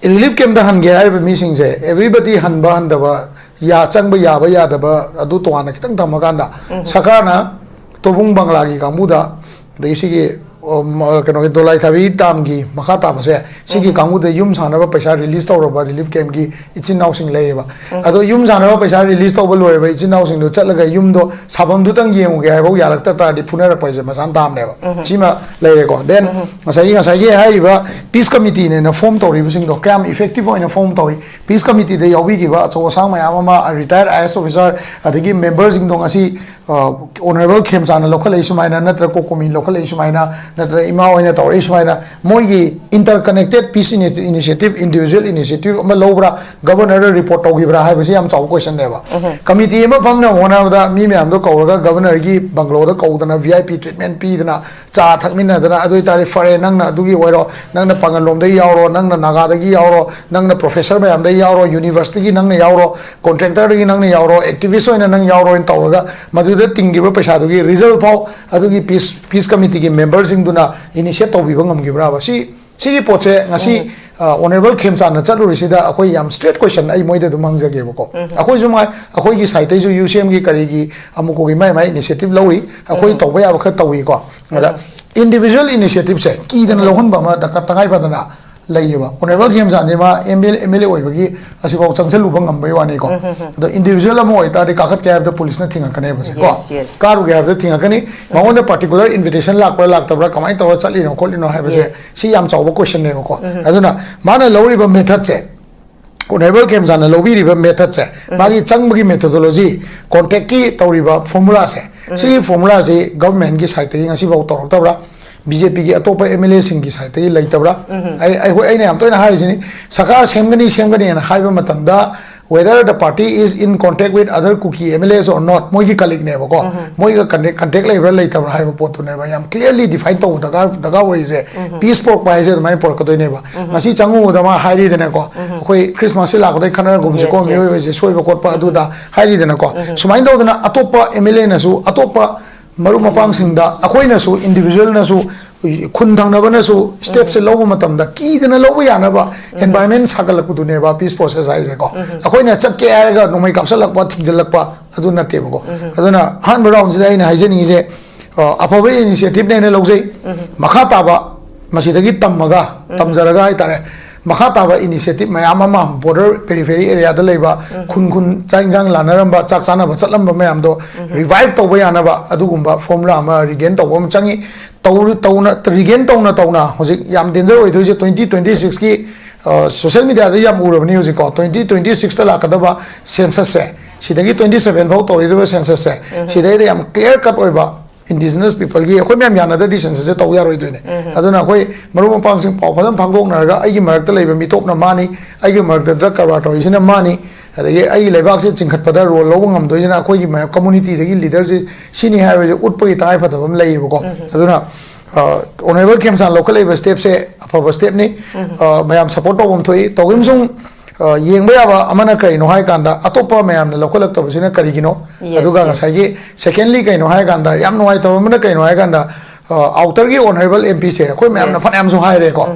ꯔꯤꯂꯤꯐ ꯀꯦꯝꯞꯇ ꯍꯟꯒꯦ ꯍꯥꯏꯔꯤꯕ ꯃꯤꯁꯤꯡꯁꯦ, everybody ꯍꯟꯕ ꯍꯟꯗꯕ, ꯌꯥ ꯆꯪꯕ ꯌꯥꯕ ꯌꯥꯗꯕ, ꯑꯗꯨ ꯇꯣꯉꯥꯟꯅ ꯈꯤꯇꯪ ꯊꯝꯃꯀꯥꯟꯗ, ꯁꯔꯀꯥꯔꯅ ꯇꯣꯕꯨꯡ ꯕꯪꯂꯥꯒꯤ ꯀꯥꯡꯕꯨꯗ, ꯑꯗꯒꯤ ꯁꯤꯒꯤ, ꯎꯝ, ꯀꯩꯅꯣꯒꯤ ꯗꯣꯂꯥꯏ ꯊꯥꯕꯤ ꯗꯥꯝꯒꯤ ꯃꯈꯥ ꯇꯥꯕꯁꯦ, ꯁꯤꯒꯤ ꯀꯥꯡꯕꯨꯗ ꯌꯨꯝ ꯁꯥꯅꯕ ꯄꯩꯁꯥ ꯔꯤꯂꯤꯁ ꯇꯧꯔꯕ ꯔꯤꯂꯤꯐ ꯀꯦꯝꯞꯀꯤ ꯏꯆꯤꯟ ꯏꯅꯥꯎꯁꯤꯡ ꯂꯩꯌꯦꯕ꯫ ꯑꯗꯣ ꯌꯨꯝ ꯁꯥꯅꯕ ꯄꯩꯁꯥ ꯔꯤꯂꯤꯁ ꯇꯧꯕ ꯂꯣꯏꯔꯕ ꯏꯆꯤꯟ ꯏꯅꯥꯎꯁꯤꯡꯗꯣ ꯆꯠꯂꯒ ꯌꯨꯝꯗꯣ ꯁꯥꯐꯝꯗꯨꯇꯪ ꯌꯦꯡꯉꯨꯒꯦ ꯍꯥꯏꯐꯥꯎ ꯌꯥꯔꯛꯇ ꯇꯥꯔꯗꯤ ꯐꯨꯅꯔꯛꯄ ꯍꯥꯏꯁꯦ ꯃꯁꯥꯅ ꯇꯥꯕꯅꯦꯕ꯫ ꯁꯤꯃ ꯂꯩꯔꯦꯀꯣ꯫ Then ꯉꯁꯥꯏꯒꯤ, ꯉꯁꯥꯏꯒꯤ ꯍꯥꯏꯔꯤꯕ ꯄꯤꯁ ꯀꯃꯤꯇꯤꯅꯦꯅ ꯐꯣꯝ ꯇꯧꯔꯤꯕꯁꯤꯡꯗꯣ ꯀꯌꯥꯝ ꯏꯐꯦꯛꯇꯤꯚ ꯑꯣꯏꯅ ꯐꯣꯝ ꯇꯧꯏ? ꯄꯤꯁ ꯀꯃꯤꯇꯤꯗ ꯌꯥꯎꯕꯤꯈꯤꯕ ꯑꯆꯧ ꯑꯁꯥꯡ ꯃꯌꯥꯝ ꯑꯃ, ꯔꯤꯇꯥꯌꯔ ꯑꯥꯏ ꯑꯦꯁ ꯑꯣꯐꯤꯁꯥꯔ, ꯑꯗꯒꯤ ꯃꯦꯝꯕꯔꯁꯤꯡꯗꯣ ꯉꯁꯤ, ꯑ, ꯑꯣꯅꯔꯦꯕꯜ ꯈꯦꯝꯆꯥꯟꯅ ꯂꯧꯈꯠꯂꯛꯏ ꯁꯨꯃꯥꯏꯅ, ꯅꯠꯇ꯭ꯔꯒ ꯀꯣꯀꯣꯃꯤ ꯂꯧꯈꯠꯂꯛꯏ ꯁꯨꯃꯥꯏꯅ, ꯅꯠꯇ꯭ꯔꯒ ꯏꯃꯥ ꯍꯣꯏꯅ ꯇꯧꯔꯛꯏ ꯁꯨꯃꯥꯏꯅ, ꯃꯣꯏꯒꯤ interconnected piece ini-, initiative, individual initiative ꯑꯃ ꯂꯧꯕ꯭ꯔꯥ, ꯒꯕꯔꯅꯔꯗ ꯔꯤꯄꯣꯔꯠ ꯇꯧꯈꯤꯕ꯭ꯔꯥ ꯍꯥꯏꯕꯁꯤ ꯌꯥꯝ ꯆꯥꯎꯕ ꯀꯣꯏꯁꯟꯅꯦꯕ꯫ ꯀꯃꯤꯇꯤ ꯑꯃ ꯐꯝꯅꯕ ꯍꯣꯠꯅꯕꯗ ꯃꯤ ꯃꯌꯥꯝꯗꯣ ꯀꯧꯔꯒ ꯒꯕꯔꯅꯔꯒꯤ ꯕꯪꯒ꯭ꯂꯣꯗ ꯀꯧꯗꯅ, ꯚꯤ ꯑꯥꯏ ꯄꯤ ꯇ꯭ꯔꯤꯠꯃꯦꯟ ꯄꯤꯗꯅ, ꯆꯥ ꯊꯛꯃꯤꯟꯅꯗꯅ, ꯑꯗꯨ ꯑꯣꯏꯇꯥꯔꯗꯤ ꯐꯔꯦ, ꯅꯪꯅ ꯑꯗꯨꯒꯤ ꯑꯣꯏꯔꯣ, ꯅꯪꯅ ꯄꯥꯡꯒꯜꯂꯣꯝꯗꯒꯤ ꯌꯥꯎꯔꯣ, ꯅꯪꯅ ꯅꯥꯒꯥꯗꯒꯤ ꯌꯥꯎꯔꯣ, ꯅꯪꯅ ꯄ꯭ꯔꯣꯐꯦꯁꯔ ꯃꯌꯥꯝꯗꯒꯤ ꯌꯥꯎꯔꯣ, ꯌꯨꯅꯤꯚꯔꯁꯤꯇꯤꯒꯤ ꯅꯪꯅ ꯌꯥꯎꯔꯣ, ꯀꯣꯟꯇ꯭ꯔꯦꯛꯇꯔꯗꯒꯤ ꯅꯪꯅ ꯌꯥꯎꯔꯣ, ꯑꯦꯛꯇꯤꯚꯤꯁ ꯑꯣꯏꯅ ꯅꯪ ꯌꯥꯎꯔꯣ ꯍꯥꯏꯅ ꯇꯧꯔꯒ, ꯃꯗꯨꯗ ꯇꯤꯡꯈꯤꯕ ꯄꯩꯁꯥꯗꯨꯒꯤ ꯔꯤꯖꯜꯠ ꯐꯥꯎ ꯑꯗꯨꯒꯤ ꯄꯤꯁ, ꯄꯤꯁ ꯀꯃꯤꯇꯤꯒꯤ ꯃꯦꯝꯕꯔꯁꯤꯡꯗꯨꯅ ꯏꯅꯤꯁꯤꯌꯦꯠ ꯇꯧꯕꯤꯕ ꯉꯝꯈꯤꯕ꯭ꯔꯥꯕ? ꯁꯤ, ꯁꯤꯒꯤ ꯄꯣꯠꯁꯦ ꯉꯁꯤ, ꯑ, ꯑꯣꯅꯔꯦꯕꯜ ꯈꯦꯝꯆꯥꯟꯅ ꯆꯠꯂꯨꯔꯤꯁꯤꯗ ꯑꯩꯈꯣꯏ ꯌꯥꯝ ꯁ꯭ꯇ꯭ꯔꯦꯠ ꯀꯣꯏꯁꯟ ꯑꯩ ꯃꯣꯏꯗ ꯑꯗꯨꯝ ꯍꯪꯖꯒꯦꯕꯀꯣ꯫ ꯑꯩꯈꯣꯏꯁꯨ ꯃꯥ-, ꯑꯩꯈꯣꯏꯒꯤ ꯁꯥꯏꯠꯇꯩꯁꯨ ꯌꯨ ꯁꯤ ꯑꯦꯝꯒꯤ ꯀꯔꯤꯒꯤ ꯑꯃꯨꯛ ꯀꯣꯒꯤ ꯃꯥꯏ ꯃꯥꯏ ꯏꯅꯤꯁꯤꯌꯦꯇꯤꯚ ꯂꯧꯔꯤ, ꯑꯩꯈꯣꯏ ꯇꯧꯕ ꯌꯥꯕ ꯈꯔ ꯇꯧꯏꯀꯣ꯫ ꯑꯗ ꯏꯟꯗꯤꯕꯤꯖꯨꯋꯦꯜ ꯏꯅꯤꯁꯤꯌꯦꯇꯤꯚꯁꯦ ꯀꯤꯗꯅ ꯂꯧꯍꯟꯕ ꯑꯃ ꯗꯔꯀꯥꯔ, ꯇꯉꯥꯏ ꯐꯗꯅ ꯂꯩꯌꯦꯕ꯫ ꯑꯣꯅꯔꯦꯕꯜ ꯈꯦꯝꯆꯥꯟꯁꯦ ꯃꯥ ꯑꯦꯝ ꯑꯦꯜ ꯑꯦ ꯑꯣꯏꯕꯒꯤ ꯑꯁꯤꯐꯥꯎ ꯆꯪꯁꯤꯜꯂꯨꯕ ꯉꯝꯕꯩ ꯋꯥꯅꯤꯀꯣ꯫ ꯑꯗꯣ ꯏꯟꯗꯤꯕꯤꯖꯨꯋꯦꯜ ꯑꯃ ꯑꯣꯏꯇꯥꯔꯗꯤ ꯀꯥꯈꯠꯀꯦ ꯍꯥꯏꯕꯗ ꯄꯨꯂꯤꯁꯅ ꯊꯤꯡꯉꯛꯀꯅꯦꯕꯁꯦ ꯀꯣ꯫ Yes, yes. ꯀꯥꯔꯨꯒꯦ ꯍꯥꯏꯕꯗ ꯊꯤꯡꯉꯛꯀꯅꯤ꯫ ꯃꯉꯣꯟꯗ ꯄꯥꯔꯇꯤꯀꯨꯂꯔ ꯏꯟꯚꯤꯇꯦꯁꯟ ꯂꯥꯛꯄ꯭ꯔꯥ ꯂꯥꯛꯇꯕ꯭ꯔꯥ, ꯀꯃꯥꯏꯅ ꯇꯧꯔ ꯆꯠꯂꯤꯅꯣ ꯈꯣꯠꯂꯤꯅꯣ ꯍꯥꯏꯕꯁꯦ, Yes. ꯁꯤ ꯌꯥꯝ ꯆꯥꯎꯕ ꯀꯣꯏꯁꯟꯅꯦꯕꯀꯣ꯫ ꯑꯗꯨꯅ ꯃꯥꯅ ꯂꯧꯔꯤꯕ ꯃꯦꯊꯠꯁꯦ, ꯑꯣꯅꯔꯦꯕꯜ ꯈꯦꯝꯆꯥꯟꯅ ꯂꯧꯕꯤꯔꯤꯕ ꯃꯦꯊꯠꯁꯦ, ꯃꯥꯒꯤ ꯆꯪꯕꯒꯤ ꯃꯦꯊꯣꯗꯣꯂꯣꯖꯤ, ꯀꯣꯟꯇ꯭ꯔꯦꯛꯀꯤ ꯇꯧꯔꯤꯕ ꯐꯣꯔꯃꯨꯂꯥꯁꯦ, ꯁꯤꯒꯤ ꯐꯣꯔꯃꯨꯂꯥꯁꯤ ꯒꯚꯔꯟꯃꯦꯟꯒꯤ ꯁꯥꯏꯠꯇꯒꯤ ꯉꯁꯤꯐꯥꯎ ꯇꯧꯔꯛꯇꯕ꯭ꯔꯥ? ꯕꯤ ꯖꯦ ꯄꯤꯒꯤ ꯑꯇꯣꯞꯄ ꯑꯦꯝ ꯑꯦꯜ ꯑꯦꯁꯤꯡꯒꯤ ꯁꯥꯏꯠꯇꯒꯤ ꯂꯩꯇꯕ꯭ꯔꯥ? ꯑꯩ, ꯑꯩꯈꯣꯏ, ꯑꯩꯅ ꯌꯥꯝ ꯇꯣꯏꯅ ꯍꯥꯏꯔꯤꯁꯤꯅꯤ, ꯁꯔꯀꯥꯔ ꯁꯦꯝꯒꯅꯤ, ꯁꯦꯝꯒꯅꯤꯅ ꯍꯥꯏꯕ ꯃꯇꯝꯗ, whether the party is in contact with other Kuki M L As or not, ꯃꯣꯏꯒꯤ ꯀꯂꯤꯛꯅꯦꯕꯀꯣ, ꯃꯣꯏꯒ ꯀꯟꯇꯦꯛ, ꯀꯟꯇꯦꯛ ꯂꯩꯕ꯭ꯔꯥ ꯂꯩꯇꯕ꯭ꯔꯥ ꯍꯥꯏꯕ ꯄꯣꯠꯇꯨꯅꯦꯕ ꯌꯥꯝ ꯀ꯭ꯂꯤꯌꯔꯂꯤ ꯗꯤꯐꯥꯏꯟ ꯇꯧꯕ ꯗꯔꯀꯥꯔ, ꯗꯔꯀꯥꯔ ꯑꯣꯏꯔꯤꯁꯦ꯫ ꯄꯤꯁ ꯄꯨꯔꯛꯄ ꯍꯥꯏꯁꯦ ꯑꯗꯨꯃꯥꯏꯅ ꯄꯨꯔꯛꯀꯗꯣꯏꯅꯦꯕ꯫ ꯉꯁꯤ ꯆꯪꯉꯨꯕꯗ ꯃꯥ ꯍꯥꯏꯔꯤꯗꯅꯀꯣ, ꯑꯩꯈꯣꯏ ꯈ꯭ꯔꯤꯁꯃꯥꯁꯁꯤ ꯂꯥꯛꯄꯗꯩ ꯈꯠꯅꯔꯒꯨꯝꯁꯤꯀꯣ, Yes, yes. ꯃꯤꯑꯣꯏꯕꯁꯦ ꯁꯣꯏꯕ ꯈꯣꯠꯄ ꯑꯗꯨꯗ ꯍꯥꯏꯔꯤꯗꯅꯀꯣ꯫ ꯁꯨꯃꯥꯏꯅ ꯇꯧꯗꯅ ꯑꯇꯣꯞꯄ ꯑꯦꯝ ꯑꯦꯜ ꯑꯦꯅꯁꯨ, ꯑꯇꯣꯞꯄ ꯃꯔꯨꯞ ꯃꯄꯥꯡꯁꯤꯡꯗ ꯑꯩꯈꯣꯏꯅꯁꯨ, ꯏꯟꯗꯤꯕꯤꯖꯨꯋꯦꯜꯅꯁꯨ, ꯈꯨꯟ ꯊꯪꯅꯕꯅꯁꯨ ꯁ꯭ꯇꯦꯞꯁꯦ ꯂꯧꯕ ꯃꯇꯝꯗ ꯀꯤꯗꯅ ꯂꯧꯕ ꯌꯥꯅꯕ ꯑꯦꯟꯚꯥꯏꯔꯟꯃꯦꯟ ꯁꯥꯒꯠꯂꯛꯄꯗꯨꯅꯦꯕ ꯄꯤꯁ ꯄ꯭ꯔꯣꯁꯦꯁ ꯍꯥꯏꯁꯦꯀꯣ꯫ ꯑꯩꯈꯣꯏꯅ ꯆꯠꯀꯦ ꯍꯥꯏꯔꯒ ꯅꯣꯡꯃꯩ ꯀꯥꯞꯁꯤꯜꯂꯛꯄ, ꯊꯤꯡꯖꯤꯜꯂꯛꯄ, ꯑꯗꯨ ꯅꯠꯇꯦꯕꯀꯣ꯫ ꯑꯗꯨꯅ ꯑꯍꯥꯟꯕ ꯔꯥꯎꯟꯁꯤꯗ ꯑꯩꯅ ꯍꯥꯏꯖꯅꯤꯡꯉꯤꯁꯦ, ꯑ, ꯑꯐꯕ ꯏꯅꯤꯁꯤꯌꯦꯇꯤꯚꯅꯦꯅ ꯂꯧꯖꯩ꯫ ꯃꯈꯥ ꯇꯥꯕ ꯃꯁꯤꯗꯒꯤ ꯇꯝꯃꯒ, ꯇꯝꯖꯔꯒ ꯍꯥꯏꯇꯥꯔꯦ, ꯃꯈꯥ ꯇꯥꯕ ꯏꯅꯤꯁꯤꯌꯦꯇꯤꯚ ꯃꯌꯥꯝ ꯑꯃ, ꯕꯣꯔꯗꯔ ꯄꯦꯔꯤꯐꯦꯔꯤ ꯑꯦꯔꯤꯌꯥꯗ ꯂꯩꯕ ꯈꯨꯟ ꯈꯨꯟ ꯆꯥꯛ ꯏꯟꯁꯥꯡ ꯂꯥꯟꯅꯔꯝꯕ, ꯆꯥꯛ ꯆꯥꯅꯕ ꯆꯠꯂꯝꯕ ꯃꯌꯥꯝꯗꯣ ꯔꯤꯚꯥꯏꯚ ꯇꯧꯕ ꯌꯥꯅꯕ ꯑꯗꯨꯒꯨꯝꯕ ꯐꯣꯔꯃꯨꯂꯥ ꯑꯃ ꯔꯤꯒꯦꯟ ꯇꯧꯕ ꯑꯃ ꯆꯪꯉꯤ꯫ ꯇꯧ-, ꯇꯧꯅ, ꯔꯤꯒꯦꯟ ꯇꯧꯅ ꯇꯧꯅ ꯍꯧꯖꯤꯛ ꯌꯥꯝ ꯗꯦꯟꯖꯔ ꯑꯣꯏꯗꯣꯏꯁꯦ ꯇ꯭ꯋꯦꯟꯇꯤ ꯇ꯭ꯋꯦꯟꯇꯤ ꯁꯤꯛꯁꯀꯤ, ꯑ, ꯁꯣꯁꯤꯌꯦꯜ ꯃꯤꯗꯤꯌꯥꯗ ꯌꯥꯝ ꯎꯔꯕꯅꯤ ꯍꯧꯖꯤꯛꯀꯣ, ꯇ꯭ꯋꯦꯟꯇꯤ ꯇ꯭ꯋꯦꯟꯇꯤ ꯁꯤꯛꯁꯇ ꯂꯥꯛꯀꯗꯕ ꯁꯦꯟꯁꯁꯁꯦ, ꯁꯤꯗꯒꯤ ꯇ꯭ꯋꯦꯟꯇꯤ ꯁꯚꯦꯟ ꯐꯥꯎ ꯇꯧꯔꯤꯗꯕ ꯁꯦꯟꯁꯁꯁꯦ, ꯁꯤꯗꯩꯗ ꯌꯥꯝ ꯀ꯭ꯂꯤꯌꯥꯔ ꯀꯠ ꯑꯣꯏꯕ ꯏꯟꯗꯤꯖꯤꯅꯁ ꯄꯤꯄꯜꯒꯤ, ꯑꯩꯈꯣꯏ ꯃꯌꯥꯝ ꯌꯥꯅꯗ꯭ꯔꯗꯤ ꯁꯦꯟꯁꯁꯁꯦ ꯇꯧ ꯌꯥꯔꯣꯏꯗꯣꯏꯅꯦ꯫ ꯑꯗꯨꯅ ꯑꯩꯈꯣꯏ ꯃꯔꯨꯞ ꯃꯄꯥꯡꯁꯤꯡ ꯄꯥꯎ ꯐꯖꯅ ꯐꯥꯡꯗꯣꯛꯅꯔꯒ, ꯑꯩꯒꯤ ꯃꯔꯛꯇ ꯂꯩꯕ ꯃꯤꯇꯣꯞꯅ ꯃꯥꯅꯤ, ꯑꯩꯒꯤ ꯃꯔꯛꯇ ꯗ꯭ꯔꯒ ꯀꯔꯕꯥꯔ ꯇꯧꯔꯤꯁꯤꯅ ꯃꯥꯅꯤ, ꯑꯗꯒꯤ ꯑꯩꯒꯤ ꯂꯩꯕꯥꯛꯁꯦ ꯆꯤꯡꯈꯠꯄꯗ ꯔꯣꯜ ꯂꯧꯕ ꯉꯝꯗꯣꯏꯁꯤꯅ ꯑꯩꯈꯣꯏꯒꯤ ꯃꯌꯥꯝ ꯀꯝꯃꯨꯅꯤꯇꯤꯗꯒꯤ ꯂꯤꯗꯔꯁꯦ ꯁꯤꯅꯤ ꯍꯥꯏꯕꯁꯦ ꯎꯠꯄꯒꯤ ꯇꯉꯥꯏꯐꯗꯕ ꯑꯃ ꯂꯩꯌꯦꯕꯀꯣ꯫ ꯑꯗꯨꯅ, ꯑ, ꯑꯣꯅꯔꯦꯕꯜ ꯈꯦꯝꯆꯥꯟ ꯂꯧꯈꯠꯂꯛꯏꯕ ꯁ꯭ꯇꯦꯞꯁꯦ ꯑꯐꯕ ꯁ꯭ꯇꯦꯞꯅꯤ꯫ ꯑ, ꯃꯌꯥꯝ ꯁꯄꯣꯔꯠ ꯇꯧꯐꯝ ꯊꯣꯛꯏ꯫ ꯇꯧꯈꯤꯕ ꯁꯨꯝ, ꯑ, ꯌꯦꯡꯕ ꯌꯥꯕ ꯑꯃꯅ ꯀꯔꯤꯅꯣ ꯍꯥꯏ ꯀꯥꯟꯗ, ꯑꯇꯣꯞꯄ ꯃꯌꯥꯝꯅ ꯂꯧꯈꯠꯂꯛꯇꯕꯁꯤꯅ ꯀꯔꯤꯒꯤꯅꯣ? Yes, ꯑꯗꯨꯒ yes. ꯉꯁꯥꯏꯒꯤ ꯁꯦꯀꯦꯟꯂꯤ ꯀꯩꯅꯣ ꯍꯥꯏ ꯀꯥꯟꯗ, ꯌꯥꯝ ꯅꯨꯡꯉꯥꯏꯇꯕ ꯑꯃꯅ ꯀꯩꯅꯣ ꯍꯥꯏ ꯀꯥꯟꯗ, ꯑ, ꯑꯥꯎꯇꯔꯒꯤ ꯑꯣꯅꯔꯦꯕꯜ ꯑꯦꯝ ꯄꯤꯁꯦ ꯑꯩꯈꯣꯏ ꯃꯌꯥꯝꯅ Yes. ꯐꯅꯌꯥꯝꯁꯨ ꯍꯥꯏꯔꯦꯀꯣ,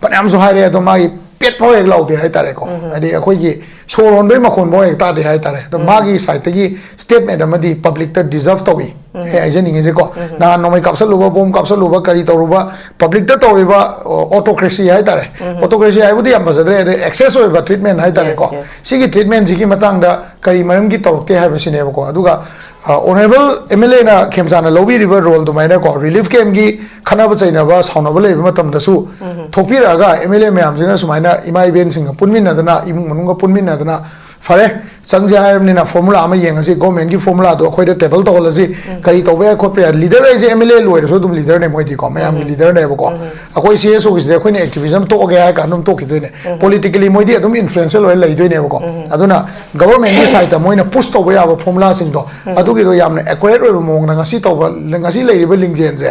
ꯐꯅꯌꯥꯝꯁꯨ ꯍꯥꯏꯔꯦ, ꯑꯗꯣ ꯃꯥꯒꯤ ꯄꯦꯠ ꯐꯥꯎ ꯍꯦꯛ ꯂꯥꯎꯗꯦ ꯍꯥꯏꯇꯥꯔꯦꯀꯣ꯫ ꯍꯥꯏꯗꯤ ꯑꯩꯈꯣꯏꯒꯤ ꯁꯣꯔ ꯍꯣꯟꯕꯒꯤ ꯃꯈꯣꯟ ꯐꯥꯎ ꯍꯦꯛ ꯇꯥꯗꯦ ꯍꯥꯏꯇꯥꯔꯦ꯫ ꯑꯗꯣ ꯃꯥꯒꯤ ꯁꯥꯏꯠꯇꯒꯤ ꯁ꯭ꯇꯦꯠꯃꯦꯟ ꯑꯃꯗꯤ ꯄꯕ꯭ꯂꯤꯛꯇ ꯗꯤꯖꯔꯞ ꯇꯧꯏ꯫ ꯑꯩ ꯍꯥꯏꯖꯅꯤꯡꯉꯤꯁꯦꯀꯣ, ꯅꯍꯥꯟ ꯅꯣꯡꯃꯩ ꯀꯥꯞꯁꯜꯂꯨꯕ, ꯕꯣꯝ ꯀꯥꯞꯁꯜꯂꯨꯕ, ꯀꯔꯤ ꯇꯧꯔꯨꯕ, ꯄꯕ꯭ꯂꯤꯛꯇ ꯇꯧꯔꯤꯕ, ꯑ, ꯑꯣꯇꯣꯀ꯭ꯔꯦꯁꯤ ꯍꯥꯏꯇꯥꯔꯦ꯫ ꯑꯣꯇꯣꯀ꯭ꯔꯦꯁꯤ ꯍꯥꯏꯕꯨꯗꯤ ꯌꯥꯝ ꯐꯖꯗ꯭ꯔꯦ, ꯑꯗꯩ ꯑꯦꯛꯁꯦꯁ ꯑꯣꯏꯕ ꯇ꯭ꯔꯤꯠꯃꯦꯟ ꯍꯥꯏꯇꯥꯔꯦꯀꯣ꯫ Yes, yes. ꯁꯤꯒꯤ ꯇ꯭ꯔꯤꯠꯃꯦꯟꯁꯤꯒꯤ ꯃꯇꯥꯡꯗ ꯀꯔꯤ ꯃꯔꯝꯒꯤ ꯇꯧꯔꯛꯇꯦ ꯍꯥꯏꯕꯁꯤꯅꯦꯕꯀꯣ꯫ ꯑꯗꯨꯒ, ꯑ, ꯑꯣꯅꯔꯦꯕꯜ ꯑꯦꯝ ꯑꯦꯜ ꯑꯦꯅ ꯈꯦꯝꯆꯥꯟꯅ ꯂꯧꯕꯤꯔꯤꯕ ꯔꯣꯜ ꯑꯗꯨꯃꯥꯏꯅꯀꯣ, ꯔꯤꯂꯤꯐ ꯀꯦꯝꯒꯤ ꯈꯠꯅꯕ ꯆꯩꯅꯕ, ꯁꯥꯎꯅꯕ ꯂꯩꯕ ꯃꯇꯝꯗꯁꯨ ꯊꯣꯛꯄꯤꯔꯛꯑꯒ ꯑꯦꯝ ꯑꯦꯜ ꯑꯦ ꯃꯌꯥꯝꯁꯤꯅ ꯁꯨꯃꯥꯏꯅ ꯏꯃꯥ ꯏꯕꯦꯟꯁꯤꯡꯒ ꯄꯨꯟꯃꯤꯟꯅꯗꯅ, ꯏꯃꯨꯡ ꯃꯅꯨꯡꯒ ꯄꯨꯟꯃꯤꯟꯅꯗꯅ, ꯐꯔꯦ, ꯆꯪꯁꯦ ꯍꯥꯏꯔꯕꯅꯤꯅ ꯐꯣꯔꯃꯨꯂꯥ ꯑꯃ ꯌꯦꯡꯉꯁꯤ, ꯒꯣꯔꯃꯦꯟꯒꯤ ꯐꯣꯔꯃꯨꯂꯥꯗꯣ ꯑꯩꯈꯣꯏꯗ ꯇꯦꯕꯜ ꯇꯧꯍꯜꯂꯁꯤ, ꯀꯔꯤ ꯇꯧꯕ ꯌꯥꯏ ꯈꯣꯠꯄ ꯌꯥꯏ꯫ ꯂꯤꯗꯔ ꯍꯥꯏꯁꯦ ꯑꯦꯝ ꯑꯦꯜ ꯑꯦ ꯂꯣꯏꯔꯁꯨ ꯑꯗꯨꯝ ꯂꯤꯗꯔꯅꯦ ꯃꯣꯏꯗꯤꯀꯣ, ꯃꯌꯥꯝꯒꯤ ꯂꯤꯗꯔꯅꯦꯕꯀꯣ꯫ ꯑꯩꯈꯣꯏ ꯁꯤ ꯑꯦꯁ ꯑꯣꯒꯤꯁꯤꯗ ꯑꯩꯈꯣꯏꯅ ꯑꯦꯛꯇꯤꯚꯤꯖꯝ ꯇꯣꯛꯑꯒꯦ ꯍꯥꯏꯔ ꯀꯥꯟꯗ ꯑꯗꯨꯝ ꯇꯣꯛꯈꯤꯗꯣꯏꯅꯦ꯫ ꯄꯣꯂꯤꯇꯤꯀꯦꯂꯤ ꯃꯣꯏꯗꯤ ꯑꯗꯨꯝ ꯏꯟꯐ꯭ꯂꯨꯌꯦꯟꯁꯦꯜ ꯑꯣꯏꯔ ꯂꯩꯗꯣꯏꯅꯦꯕꯀꯣ꯫ ꯑꯗꯨꯅ ꯒꯚꯔꯟꯃꯦꯟꯠꯀꯤ ꯁꯥꯏꯠꯇ ꯃꯣꯏꯅ ꯄꯨꯁ ꯇꯧꯕ ꯌꯥꯕ ꯐꯣꯔꯃꯨꯂꯥꯁꯤꯡꯗꯣ, ꯑꯗꯨꯒꯤꯗꯣ ꯌꯥꯝꯅ ꯑꯦꯀꯨꯔꯦꯠ ꯑꯣꯏꯕ ꯃꯑꯣꯡꯗ ꯉꯁꯤ ꯇꯧꯕ, ꯉꯁꯤ ꯂꯩꯔꯤꯕ ꯂꯤꯡꯖꯦꯜꯁꯦ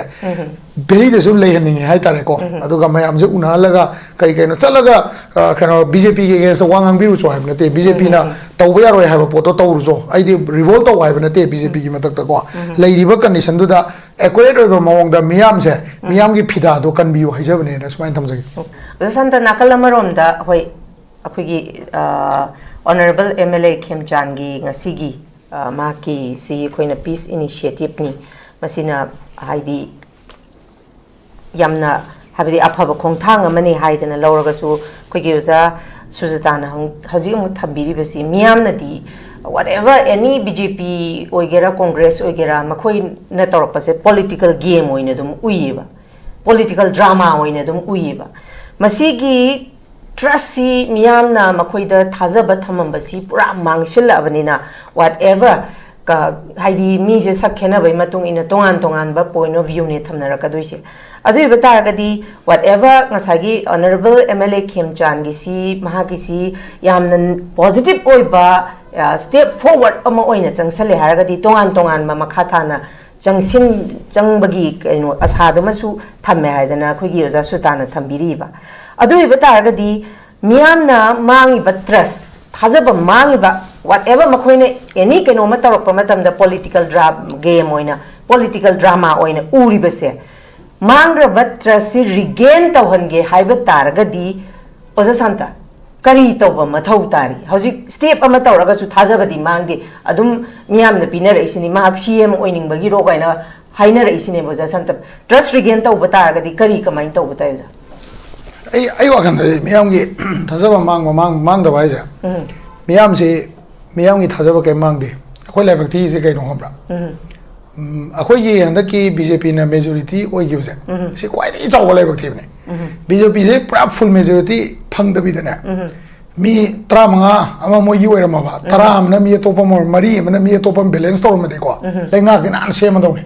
ꯚꯦꯂꯤꯗꯁꯨ ꯂꯩꯍꯟꯅꯤꯡꯉꯦ ꯍꯥꯏꯇꯥꯔꯦꯀꯣ꯫ ꯑꯗꯨꯒ ꯃꯌꯥꯝꯁꯦ ꯎꯅꯍꯜꯂꯒ ꯀꯔꯤ ꯀꯩꯅꯣ ꯆꯠꯂꯒ, ꯑ, ꯀꯩꯅꯣ ꯕꯤ ꯖꯦ ꯄꯤꯒꯤ ꯑꯦꯒꯦꯟꯁꯇ ꯋꯥ ꯉꯥꯡꯕꯤꯔꯨꯆꯣ ꯍꯥꯏꯕ ꯅꯠꯇꯦ꯫ ꯕꯤ ꯖꯦ ꯄꯤꯅ ꯇꯧꯕ ꯌꯥꯔꯣꯏ ꯍꯥꯏꯕ ꯄꯣꯠꯇꯣ ꯇꯧꯔꯨꯆꯣ꯫ ꯑꯩꯗꯤ revolt ꯇꯧ ꯍꯥꯏꯕ ꯅꯠꯇꯦ ꯕꯤ ꯖꯦ ꯄꯤꯒꯤ ꯃꯊꯛꯇꯀꯣ꯫ ꯂꯩꯔꯤꯕ condition ꯗꯨꯗ accurate ꯑꯣꯏꯕ ꯃꯑꯣꯡꯗ ꯃꯤꯌꯥꯝꯁꯦ, ꯃꯤꯌꯥꯝꯒꯤ ꯐꯤꯗꯥꯗꯣ ꯀꯟꯕꯤꯌꯨ ꯍꯥꯏꯖꯕꯅꯦꯅ ꯁꯨꯃꯥꯏꯅ ꯊꯝꯖꯒꯦ꯫ ꯑꯣꯖꯥ ꯁꯥꯟꯇ, ꯅꯥꯀꯜ ꯑꯃꯔꯣꯝꯗ ꯍꯣꯏ, ꯑꯩꯈꯣꯏꯒꯤ ꯑ, Honourable M L A ꯈꯦꯝꯆꯥꯟꯒꯤ ꯉꯁꯤꯒꯤ ꯑ, ꯃꯍꯥꯛꯀꯤ ꯁꯤ ꯑꯩꯈꯣꯏꯅ peace initiative ꯅꯤ꯫ ꯃꯁꯤꯅ ꯍꯥꯏꯗꯤ ꯌꯥꯝꯅ, ꯍꯥꯏꯕꯗꯤ ꯑꯐꯕ ꯈꯣꯡꯊꯥꯡ ꯑꯃꯅꯤ ꯍꯥꯏꯗꯅ ꯂꯧꯔꯒꯁꯨ, ꯑꯩꯈꯣꯏꯒꯤ ꯑꯣꯖꯥ ꯁꯨꯖꯇꯥꯅ ꯍꯧ-, ꯍꯧꯖꯤꯛ ꯑꯃꯨꯛ ꯊꯝꯕꯤꯔꯤꯕꯁꯤ ꯃꯤꯌꯥꯝꯅꯗꯤ whatever any B J P ꯑꯣꯏꯒꯦꯔꯥ, Congress ꯑꯣꯏꯒꯦꯔꯥ, ꯃꯈꯣꯏꯅ ꯇꯧꯔꯛꯄꯁꯦ political game ꯑꯣꯏꯅ ꯑꯗꯨꯝ ꯎꯏꯌꯦꯕ, political drama ꯑꯣꯏꯅ ꯑꯗꯨꯝ ꯎꯏꯌꯦꯕ꯫ ꯃꯁꯤꯒꯤ trust ꯁꯤ, ꯃꯤꯌꯥꯝꯅ ꯃꯈꯣꯏꯗ ꯊꯥꯖꯕ ꯊꯝꯃꯝꯕꯁꯤ ꯄꯨꯔꯥ ꯃꯥꯡꯁꯤꯜꯂꯛꯑꯕꯅꯤꯅ, whatever, ꯀ-, ꯍꯥꯏꯗꯤ ꯃꯤꯁꯦ ꯁꯛ ꯈꯦꯠꯅꯕꯒꯤ ꯃꯇꯨꯡ ꯏꯟꯅ ꯇꯣꯉꯥꯟ ꯇꯣꯉꯥꯟꯕ point of view ꯅꯦ ꯊꯝꯅꯔꯛꯀꯗꯣꯏꯁꯦ꯫ ꯑꯗꯨ ꯑꯣꯏꯕ ꯇꯥꯔꯒꯗꯤ, whatever, ꯉꯁꯥꯏꯒꯤ Honourable M L A ꯈꯦꯝꯆꯥꯟꯒꯤꯁꯤ, ꯃꯍꯥꯛꯀꯤꯁꯤ ꯌꯥꯝꯅ positive ꯑꯣꯏꯕ, ꯑ, step forward ꯑꯃ ꯑꯣꯏꯅ ꯆꯪꯁꯜꯂꯦ ꯍꯥꯏꯔꯒꯗꯤ, ꯇꯣꯉꯥꯟ ꯇꯣꯉꯥꯟꯕ ꯃꯈꯥ ꯊꯥꯅ ꯆꯪꯁꯤꯟ-, ꯆꯪꯕꯒꯤ ꯀꯩꯅꯣ ꯑꯁꯥꯗꯨꯃꯁꯨ ꯊꯝꯃꯦ ꯍꯥꯏꯗꯅ ꯑꯩꯈꯣꯏꯒꯤ ꯑꯣꯖꯥ ꯁꯨꯖꯇꯥꯅ ꯊꯝꯕꯤꯔꯤꯕ꯫ ꯑꯗꯨ ꯑꯣꯏꯕ ꯇꯥꯔꯒꯗꯤ, ꯃꯤꯌꯥꯝꯅ ꯃꯥꯡꯉꯤꯕ trust, ꯊꯥꯖꯕ ꯃꯥꯡꯉꯤꯕ, whatever, ꯃꯈꯣꯏꯅ any ꯀꯩꯅꯣꯝꯃ ꯇꯧꯔꯛꯄ ꯃꯇꯝꯗ political dra-, game ꯑꯣꯏꯅ, political drama ꯑꯣꯏꯅ ꯎꯔꯤꯕꯁꯦ, ꯃꯥꯡꯈ꯭ꯔꯕ trust ꯁꯤ regain ꯇꯧꯍꯟꯒꯦ ꯍꯥꯏꯕ ꯇꯥꯔꯒꯗꯤ, ꯑꯣꯖꯥ ꯁꯥꯟꯇ, ꯀꯔꯤ ꯇꯧꯕ ꯃꯊꯧ ꯇꯥꯔꯤ? ꯍꯧꯖꯤꯛ step ꯑꯃ ꯇꯧꯔꯒꯁꯨ ꯊꯥꯖꯕꯗꯤ ꯃꯥꯡꯗꯦ, ꯑꯗꯨꯝ ꯃꯤꯌꯥꯝꯅ ꯄꯤꯅꯔꯛꯏꯁꯤꯅꯤ, ꯃꯍꯥꯛ C M ꯑꯣꯏꯅꯤꯡꯕꯒꯤꯔꯣ ꯀꯥꯏꯅ ꯍꯥꯏꯅꯔꯛꯏꯁꯤꯅꯦꯕ, ꯑꯣꯖꯥ ꯁꯥꯟꯇ꯫ Trust regain ꯇꯧꯕ ꯇꯥꯔꯒꯗꯤ ꯀꯔꯤ, ꯀꯃꯥꯏꯅ ꯇꯧꯕ ꯇꯥꯏ, ꯑꯣꯖꯥ? ꯑꯩ, ꯑꯩ ꯋꯥꯈꯜꯗꯗꯤ ꯃꯤꯌꯥꯝꯒꯤ ꯊꯥꯖꯕ ꯃꯥꯡꯕ, ꯃꯥꯡ-, ꯃꯥꯡꯗꯕ ꯍꯥꯏꯁꯦ, ꯃꯤꯌꯥꯝꯁꯤ, ꯃꯤꯌꯥꯝꯒꯤ ꯊꯥꯖꯕ ꯀꯩꯝ ꯃꯥꯡꯗꯦ꯫ ꯑꯩꯈꯣꯏ ꯂꯥꯏꯕꯛ ꯊꯤꯔꯤꯁꯦ ꯀꯩꯅꯣ ꯈꯪꯕ꯭ꯔꯥ? ꯎꯝ, ꯑꯩꯈꯣꯏꯒꯤ ꯍꯟꯗꯛꯀꯤ BJ P ꯅ majority ꯑꯣꯏꯈꯤꯕꯁꯦ, ꯁꯤ ꯈ꯭ꯋꯥꯏꯗꯒꯤ ꯆꯥꯎꯕ ꯂꯥꯏꯕꯛ ꯊꯤꯕꯅꯦ꯫ B J P ꯁꯦ ꯄꯨꯔꯥ full majority ꯐꯪꯗꯕꯤꯗꯅꯦ, ꯃꯤ ꯇꯔꯥꯃꯉꯥ ꯑꯃ ꯃꯣꯏꯒꯤ ꯑꯣꯏꯔꯝꯃꯕ, ꯇꯔꯥ ꯑꯃꯅ ꯃꯤ ꯑꯇꯣꯞꯄ ꯑꯃ ꯑꯣꯏꯔꯝ-, ꯃꯔꯤ ꯑꯃꯅ ꯃꯤ ꯑꯇꯣꯞꯄ ꯑꯃ balance ꯇꯧꯔꯝꯃꯗꯤꯀꯣ, ꯂꯩꯉꯥꯛꯇꯤ ꯅꯍꯥꯟ ꯁꯦꯝꯃꯗꯧꯅꯤ꯫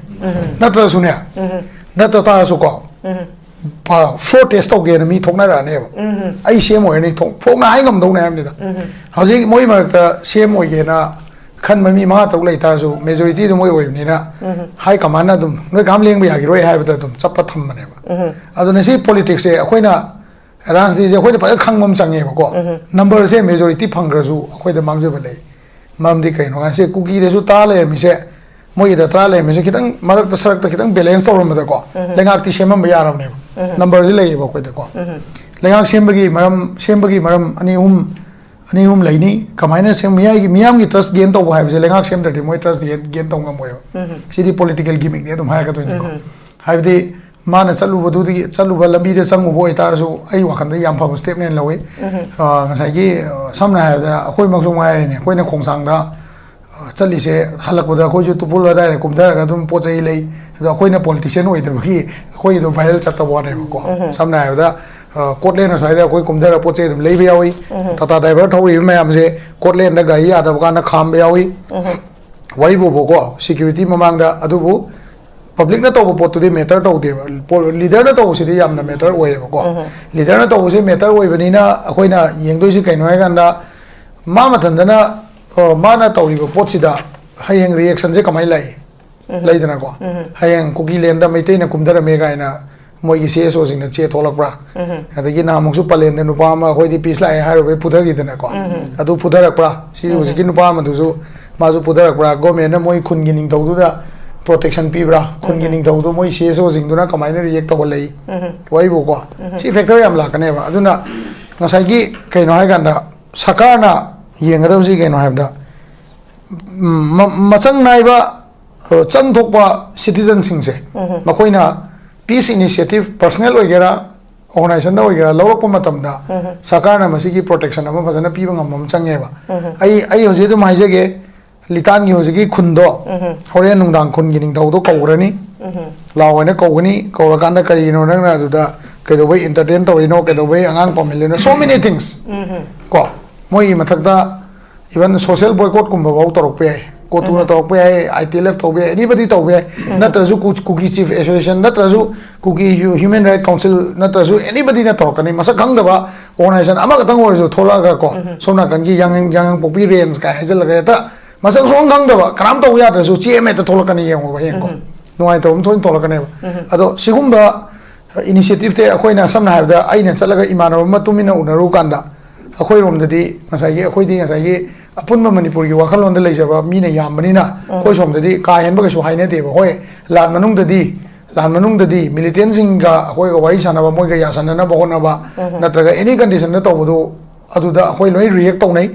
ꯅꯠꯇ꯭ꯔꯁꯨꯅꯦ, ꯅꯠꯇ ꯇꯥꯔꯁꯨꯀꯣ, ꯐ-, floor test ꯇꯧꯒꯦꯅ ꯃꯤ ꯊꯣꯛꯅꯔꯛꯑꯅꯦꯕ꯫ ꯑꯩ C M ꯑꯣꯏꯔꯅꯤ, ꯊꯣꯛ-, ꯊꯣꯛꯅ ꯍꯥꯏ ꯉꯝꯗꯧꯅꯦ ꯍꯥꯏꯕꯅꯤꯗ꯫ ꯍꯧꯖꯤꯛ ꯃꯣꯏ ꯃꯔꯛꯇ C M ꯑꯣꯏꯒꯦꯅ ꯈꯟꯕ ꯃꯤ ꯃꯉꯥ ꯇꯔꯨꯛ ꯂꯩ ꯇꯥꯔꯁꯨ, majority ꯗꯨ ꯃꯣꯏ ꯑꯣꯏꯕꯅꯤꯅ, high command ꯅ ꯑꯗꯨꯝ "ꯅꯣꯏ ꯀꯅꯥꯝ ꯂꯦꯡꯕ ꯌꯥꯈꯤꯔꯣꯏ" ꯍꯥꯏꯕꯗ ꯑꯗꯨꯝ ꯆꯞꯄ ꯊꯝꯕꯅꯦꯕ꯫ ꯑꯗꯨꯅ ꯁꯤ politics ꯁꯦ ꯑꯩꯈꯣꯏꯅ ꯑꯦꯗꯚꯥꯟꯁ ꯗꯦꯁꯦ ꯑꯩꯈꯣꯏꯅ ꯐꯖꯅ ꯈꯪꯕ ꯑꯃ ꯆꯪꯉꯦꯕꯀꯣ꯫ ꯅꯝꯕꯔꯁꯦ ꯃꯦꯖꯣꯔꯤꯇꯤ ꯐꯪꯈ꯭ꯔꯁꯨ ꯑꯩꯈꯣꯏꯗ ꯃꯥꯡꯖꯕ ꯂꯩ꯫ ꯃꯔꯝꯗꯤ ꯀꯩꯅꯣ ꯍꯥꯏꯁꯦ, ꯀꯨꯀꯤꯗꯁꯨ ꯇꯔꯥ ꯂꯩꯔꯝꯃꯤꯁꯦ, ꯃꯣꯏꯒꯤꯗ ꯇꯔꯥ ꯂꯩꯔꯝꯃꯤꯁꯦ ꯈꯤꯇꯪ ꯃꯔꯛꯇ ꯁꯔꯛꯇ ꯈꯤꯇꯪ ꯕꯦꯂꯦꯟꯁ ꯇꯧꯔꯝꯕꯗꯀꯣ, ꯂꯩꯉꯥꯛꯇꯤ ꯁꯦꯝꯃꯝꯕ ꯌꯥꯔꯕꯅꯦꯕ꯫ ꯅꯝꯕꯔꯁꯤ ꯂꯩꯌꯦꯕ ꯑꯩꯈꯣꯏꯗꯀꯣ꯫ ꯂꯩꯉꯥꯛ ꯁꯦꯝꯕꯒꯤ ꯃꯔꯝ, ꯁꯦꯝꯕꯒꯤ ꯃꯔꯝ ꯑꯅꯤ ꯑꯍꯨꯝ, ꯑꯅꯤ ꯑꯍꯨꯝ ꯂꯩꯅꯤ꯫ ꯀꯃꯥꯏꯅ ꯁꯦꯝ-, ꯃꯤꯌꯥꯏꯒꯤ, ꯃꯤꯌꯥꯝꯒꯤ ꯇ꯭ꯔꯁ ꯒꯦꯟ ꯇꯧꯕ ꯍꯥꯏꯕꯁꯦ ꯂꯩꯉꯥꯛ ꯁꯦꯝꯗ꯭ꯔꯗꯤ ꯃꯣꯏ ꯇ꯭ꯔꯁ ꯒꯦꯟ, ꯒꯦꯟ ꯇꯧꯕ ꯉꯝꯃꯣꯏꯕ꯫ ꯁꯤꯗꯤ ꯄꯣꯂꯤꯇꯤꯀꯦꯜ ꯒꯤꯃꯤꯛꯅꯤ ꯑꯗꯨꯝ ꯍꯥꯏꯔꯛꯀꯗꯣꯏꯅꯤꯀꯣ꯫ ꯍꯥꯏꯕꯗꯤ ꯃꯥꯅ ꯆꯠꯂꯨꯕꯗꯨꯗꯒꯤ, ꯆꯠꯂꯨꯕ ꯂꯝꯕꯤꯗ ꯆꯪꯉꯨꯕ ꯑꯣꯏꯇꯥꯔꯁꯨ, ꯑꯩ ꯋꯥꯈꯜꯗ ꯌꯥꯝ ꯐꯕ ꯁ꯭ꯇꯦꯞꯅꯦꯅ ꯂꯧꯏ꯫ ꯑ, ꯉꯁꯥꯏꯒꯤ, ꯑ, ꯁꯝꯅ ꯍꯥꯏꯔꯕꯗ ꯑꯩꯈꯣꯏꯃꯛꯁꯨ ꯉꯥꯏꯔꯦꯅꯦ, ꯑꯩꯈꯣꯏꯅ ꯈꯣꯡꯁꯥꯡꯗ, ꯑ, ꯆꯠꯂꯤꯁꯦ, ꯍꯜꯂꯛꯄꯗ ꯑꯩꯈꯣꯏꯁꯨ ꯇꯨꯄꯨꯜ ꯑꯗꯥꯏꯗ ꯀꯨꯝꯊꯔꯒ ꯑꯗꯨꯝ ꯄꯣꯠ ꯆꯩ ꯂꯩ꯫ ꯑꯗꯣ ꯑꯩꯈꯣꯏꯅ ꯄꯣꯂꯤꯇꯤꯁꯤꯌꯥꯟ ꯑꯣꯏꯗꯕꯒꯤ ꯑꯩꯈꯣꯏꯒꯤꯗꯣ ꯚꯥꯏꯔꯦꯜ ꯆꯠꯇꯕ ꯋꯥꯅꯦꯕꯀꯣ꯫ ꯁꯝꯅ ꯍꯥꯏꯔꯕꯗ, ꯑ, ꯀꯣꯠꯂꯦꯟ ꯑꯁ꯭ꯋꯥꯏꯗ ꯑꯩꯈꯣꯏ ꯀꯨꯝꯊꯔꯒ ꯄꯣꯠ ꯆꯩ ꯑꯗꯨꯝ ꯂꯩꯕ ꯌꯥꯎꯏ꯫ ꯇꯥꯇꯥ ꯗ꯭ꯔꯥꯏꯚꯔ ꯊꯧꯔꯤꯕ ꯃꯌꯥꯝꯁꯦ ꯀꯣꯠꯂꯦꯟꯗ ꯒꯥꯔꯤ ꯌꯥꯗꯕ ꯀꯥꯟꯗ ꯈꯥꯝꯕ ꯌꯥꯎꯏ꯫ ꯋꯥꯔꯤꯕꯨꯕꯀꯣ, ꯁꯦꯀ꯭ꯌꯨꯔꯤꯇꯤ ꯃꯃꯥꯡꯗ꯫ ꯑꯗꯨꯕꯨ ꯄꯕ꯭ꯂꯤꯛꯅ ꯇꯧꯕ ꯄꯣꯠꯇꯨꯗꯤ ꯃꯦꯇꯔ ꯇꯧꯗꯦꯕ꯫ ꯄꯣ-, ꯂꯤꯗꯔꯅ ꯇꯧꯕꯁꯤꯗꯤ ꯌꯥꯝꯅ ꯃꯦꯇꯔ ꯑꯣꯏꯌꯦꯕꯀꯣ꯫ ꯂꯤꯗꯔꯅ ꯇꯧꯕꯁꯦ ꯃꯦꯇꯔ ꯑꯣꯏꯕꯅꯤꯅ ꯑꯩꯈꯣꯏꯅ ꯌꯦꯡꯗꯣꯏꯁꯤ ꯀꯩꯅꯣ ꯍꯥꯏꯀꯥꯟꯗ, ꯃꯥ ꯃꯊꯟꯇꯅ, ꯑ, ꯃꯥꯅ ꯇꯧꯔꯤꯕ ꯄꯣꯠꯁꯤꯗ ꯍꯌꯦꯡ ꯔꯤꯌꯦꯛꯁꯟꯁꯦ ꯀꯃꯥꯏꯅ ꯂꯥꯛꯏ? ꯂꯩꯗꯅꯀꯣ꯫ ꯍꯌꯦꯡ ꯀꯨꯀꯤꯂꯦꯟꯗ ꯃꯩꯇꯩꯅ ꯀꯨꯝꯊꯔꯝꯃꯦ ꯀꯥꯏꯅ ꯃꯣꯏꯒꯤ ꯁꯤ ꯑꯦꯁ ꯑꯣꯁꯤꯡꯅ ꯆꯦ ꯊꯣꯛꯂꯛꯄ꯭ꯔꯥ? ꯑꯗꯒꯤ ꯅꯍꯥꯟꯃꯨꯛꯁꯨ ꯄꯂꯦꯟꯗ ꯅꯨꯄꯥ ꯑꯃ ꯑꯩꯈꯣꯏꯗꯤ ꯄꯤꯁ ꯂꯥꯛꯑꯦ ꯍꯥꯏꯔꯨꯕꯩ ꯐꯨꯊꯈꯤꯗꯅꯀꯣ꯫ ꯑꯗꯨ ꯐꯨꯊꯔꯛꯄ꯭ꯔꯥ? ꯁꯤ ꯍꯧꯖꯤꯛꯀꯤ ꯅꯨꯄꯥ ꯑꯃꯗꯨꯁꯨ, ꯃꯥꯁꯨ ꯐꯨꯊꯔꯛꯄ꯭ꯔꯥ? ꯒꯣꯔꯃꯦꯟꯅ ꯃꯣꯏ ꯈꯨꯟꯒꯤ ꯅꯤꯡꯊꯧꯗꯨꯗ ꯄ꯭ꯔꯣꯇꯦꯛꯁꯟ ꯄꯤꯕ꯭ꯔꯥ? ꯈꯨꯟꯒꯤ ꯅꯤꯡꯊꯧꯗꯣ ꯃꯣꯏ ꯁꯤ ꯑꯦꯁ ꯑꯣꯁꯤꯡꯗꯨꯅ ꯀꯃꯥꯏꯅ ꯔꯤꯌꯦꯛ ꯇꯧꯍꯜꯂꯛꯏ? ꯋꯥꯔꯤꯕꯨꯀꯣ꯫ ꯁꯤ ꯐꯦꯛꯇꯔ ꯌꯥꯝ ꯂꯥꯛꯀꯅꯦꯕ꯫ ꯑꯗꯨꯅ ꯉꯁꯥꯏꯒꯤ ꯀꯩꯅꯣ ꯍꯥꯏꯀꯥꯟꯗ ꯁꯔꯀꯥꯔꯅ ꯌꯦꯡꯒꯗꯕꯁꯤ ꯀꯩꯅꯣ ꯍꯥꯏꯕꯗ, ꯎꯝ, ꯃ-, ꯃꯆꯪ ꯅꯥꯏꯕ, ꯑ, ꯆꯪ ꯊꯣꯛꯄ ꯁꯤꯇꯤꯖꯟꯁꯤꯡꯁꯦ ꯃꯈꯣꯏꯅ ꯄꯤꯁ ꯏꯅꯤꯁꯤꯌꯦꯇꯤꯚ, ꯄꯔꯁꯅꯦꯜ ꯑꯣꯏꯒꯦꯔꯥ, ꯑꯣꯔꯒꯅꯥꯏꯖꯦꯁꯟꯗ ꯑꯣꯏꯒꯦꯔꯥ, ꯂꯧꯔꯛꯄ ꯃꯇꯝꯗ ꯁꯔꯀꯥꯔꯅ ꯃꯁꯤꯒꯤ ꯄ꯭ꯔꯣꯇꯦꯛꯁꯟ ꯑꯃ ꯐꯖꯅ ꯄꯤꯕ ꯉꯝꯕ ꯑꯃ ꯆꯪꯉꯦꯕ꯫ ꯑꯩ, ꯑꯩ ꯍꯧꯖꯤꯛ ꯑꯗꯨꯝ ꯍꯥꯏꯖꯒꯦ, ꯂꯤꯇꯥꯟꯒꯤ ꯍꯧꯖꯤꯛꯀꯤ ꯈꯨꯟꯗꯣ, ꯍꯣꯔꯦꯟ ꯅꯨꯡꯗꯥꯡ ꯈꯨꯟꯒꯤ ꯅꯤꯡꯊꯧꯗꯣ ꯀꯧꯈ꯭ꯔꯅꯤ꯫ ꯂꯥꯎ ꯍꯥꯏꯅ ꯀꯧꯒꯅꯤ꯫ ꯀꯧꯔꯀꯥꯟꯗ ꯀꯔꯤꯒꯤꯅꯣ ꯅꯪꯅ ꯑꯗꯨꯗ ꯀꯩꯗꯧꯕꯩ ꯏꯟꯇꯔꯇꯦꯟ ꯇꯧꯔꯤꯅꯣ, ꯀꯩꯗꯧꯕꯩ ꯑꯉꯥꯡ ꯄꯥꯝꯍꯜꯂꯤꯅꯣ, so many things꯫ ꯀꯣ, ꯃꯣꯏꯒꯤ ꯃꯊꯛꯇ even social boycott ꯀꯨꯝꯕ ꯐꯥꯎ ꯇꯧꯔꯛꯄ ꯌꯥꯏ꯫ ꯀꯣꯇꯨꯅ ꯇꯧꯔꯛꯄ ꯌꯥꯏ, ꯑꯥꯏ ꯇꯤ ꯑꯦꯜ ꯑꯦꯐ ꯇꯧꯕ ꯌꯥꯏ, anybody ꯇꯧꯕ ꯌꯥꯏ꯫ ꯅꯠꯇ꯭ꯔꯁꯨ ꯀꯨ-, ꯀꯨꯀꯤ ꯆꯤꯐ ꯑꯦꯁꯣꯁꯤꯌꯦꯁꯟ, ꯅꯠꯇ꯭ꯔꯁꯨ ꯀꯨꯀꯤ ꯍ꯭ꯌꯨ-, ꯍ꯭ꯌꯨꯃꯦꯟ ꯔꯥꯏꯠ ꯀꯥꯎꯟꯁꯤꯜ, ꯅꯠꯇ꯭ꯔꯁꯨ anybodyꯅ ꯇꯧꯔꯛꯀꯅꯤ꯫ ꯃꯁꯛ ꯈꯪꯗꯕ ꯑꯣꯔꯒꯅꯥꯏꯖꯦꯁꯟ ꯑꯃꯈꯛꯇꯪ ꯑꯣꯏꯔꯁꯨ ꯊꯣꯛꯂꯛꯑꯒ ꯀꯣ, ꯁꯣꯝ ꯅꯥꯀꯟꯒꯤ ꯌꯥꯡ-, ꯌꯥꯡꯉꯪꯄꯣꯛꯄꯤ ꯔꯦꯟꯖ ꯀꯥꯏ ꯍꯥꯏꯖꯤꯜꯂꯒ ꯍꯦꯛꯇ ꯃꯁꯛ ꯁꯨꯈꯪ ꯈꯪꯗꯕ, ꯀꯅꯥꯝ ꯇꯧꯕ ꯌꯥꯗ꯭ꯔꯁꯨ ꯆꯦ ꯑꯃ ꯍꯦꯛꯇ ꯊꯣꯛꯂꯛꯀꯅꯤ ꯌꯦꯡꯉꯣꯕ ꯍꯌꯦꯡꯀꯣ꯫ ꯅꯨꯡꯉꯥꯏꯇꯕ ꯑꯃ ꯊꯣꯛꯅ ꯊꯣꯛꯂꯛꯀꯅꯦꯕ꯫ ꯑꯗꯣ ꯁꯤꯒꯨꯝꯕ ꯏꯅꯤꯁꯤꯌꯦꯇꯤꯞꯁꯦ ꯑꯩꯈꯣꯏꯅ ꯁꯝꯅ ꯍꯥꯏꯔꯕꯗ ꯑꯩꯅ ꯆꯠꯂꯒ ꯏꯃꯥꯟꯅꯕ ꯑꯃ ꯇꯨꯃꯤꯟꯅ ꯎꯅꯔꯨ ꯀꯥꯟꯗ ꯑꯩꯈꯣꯏꯔꯣꯝꯗꯗꯤ ꯉꯁꯥꯏꯒꯤ ꯑꯩꯈꯣꯏꯗꯤ ꯉꯁꯥꯏꯒꯤ ꯑꯄꯨꯟꯕ ꯃꯅꯤꯄꯨꯔꯒꯤ ꯋꯥꯈꯜꯂꯣꯟꯗ ꯂꯩꯖꯕ ꯃꯤꯅ ꯌꯥꯝꯕꯅꯤꯅ ꯑꯩꯈꯣꯏ ꯁꯣꯝꯗꯗꯤ ꯀꯥ ꯍꯦꯟꯕ ꯀꯩꯁꯨ ꯍꯥꯏꯅꯗꯦꯕ꯫ ꯍꯣꯏ, ꯂꯥꯟ ꯃꯅꯨꯡꯗꯗꯤ ꯂꯥꯟ ꯃꯅꯨꯡꯗꯗꯤ ꯃꯤꯂꯤꯇꯦꯟꯁꯤꯡꯒ ꯑꯩꯈꯣꯏꯒ ꯋꯥꯔꯤ ꯁꯥꯟꯅꯕ, ꯃꯣꯏꯒ ꯌꯥꯁꯟꯅꯅꯕ ꯍꯣꯠꯅꯕ ꯅꯠꯇ꯭ꯔꯒ ꯑꯦꯅꯤ ꯀꯟꯗꯤꯁꯟꯗ ꯇꯧꯕꯗꯨ ꯑꯗꯨꯗ ꯑꯩꯈꯣꯏ ꯂꯣꯏ ꯔꯤꯌꯦꯛ ꯇꯧꯅꯩ꯫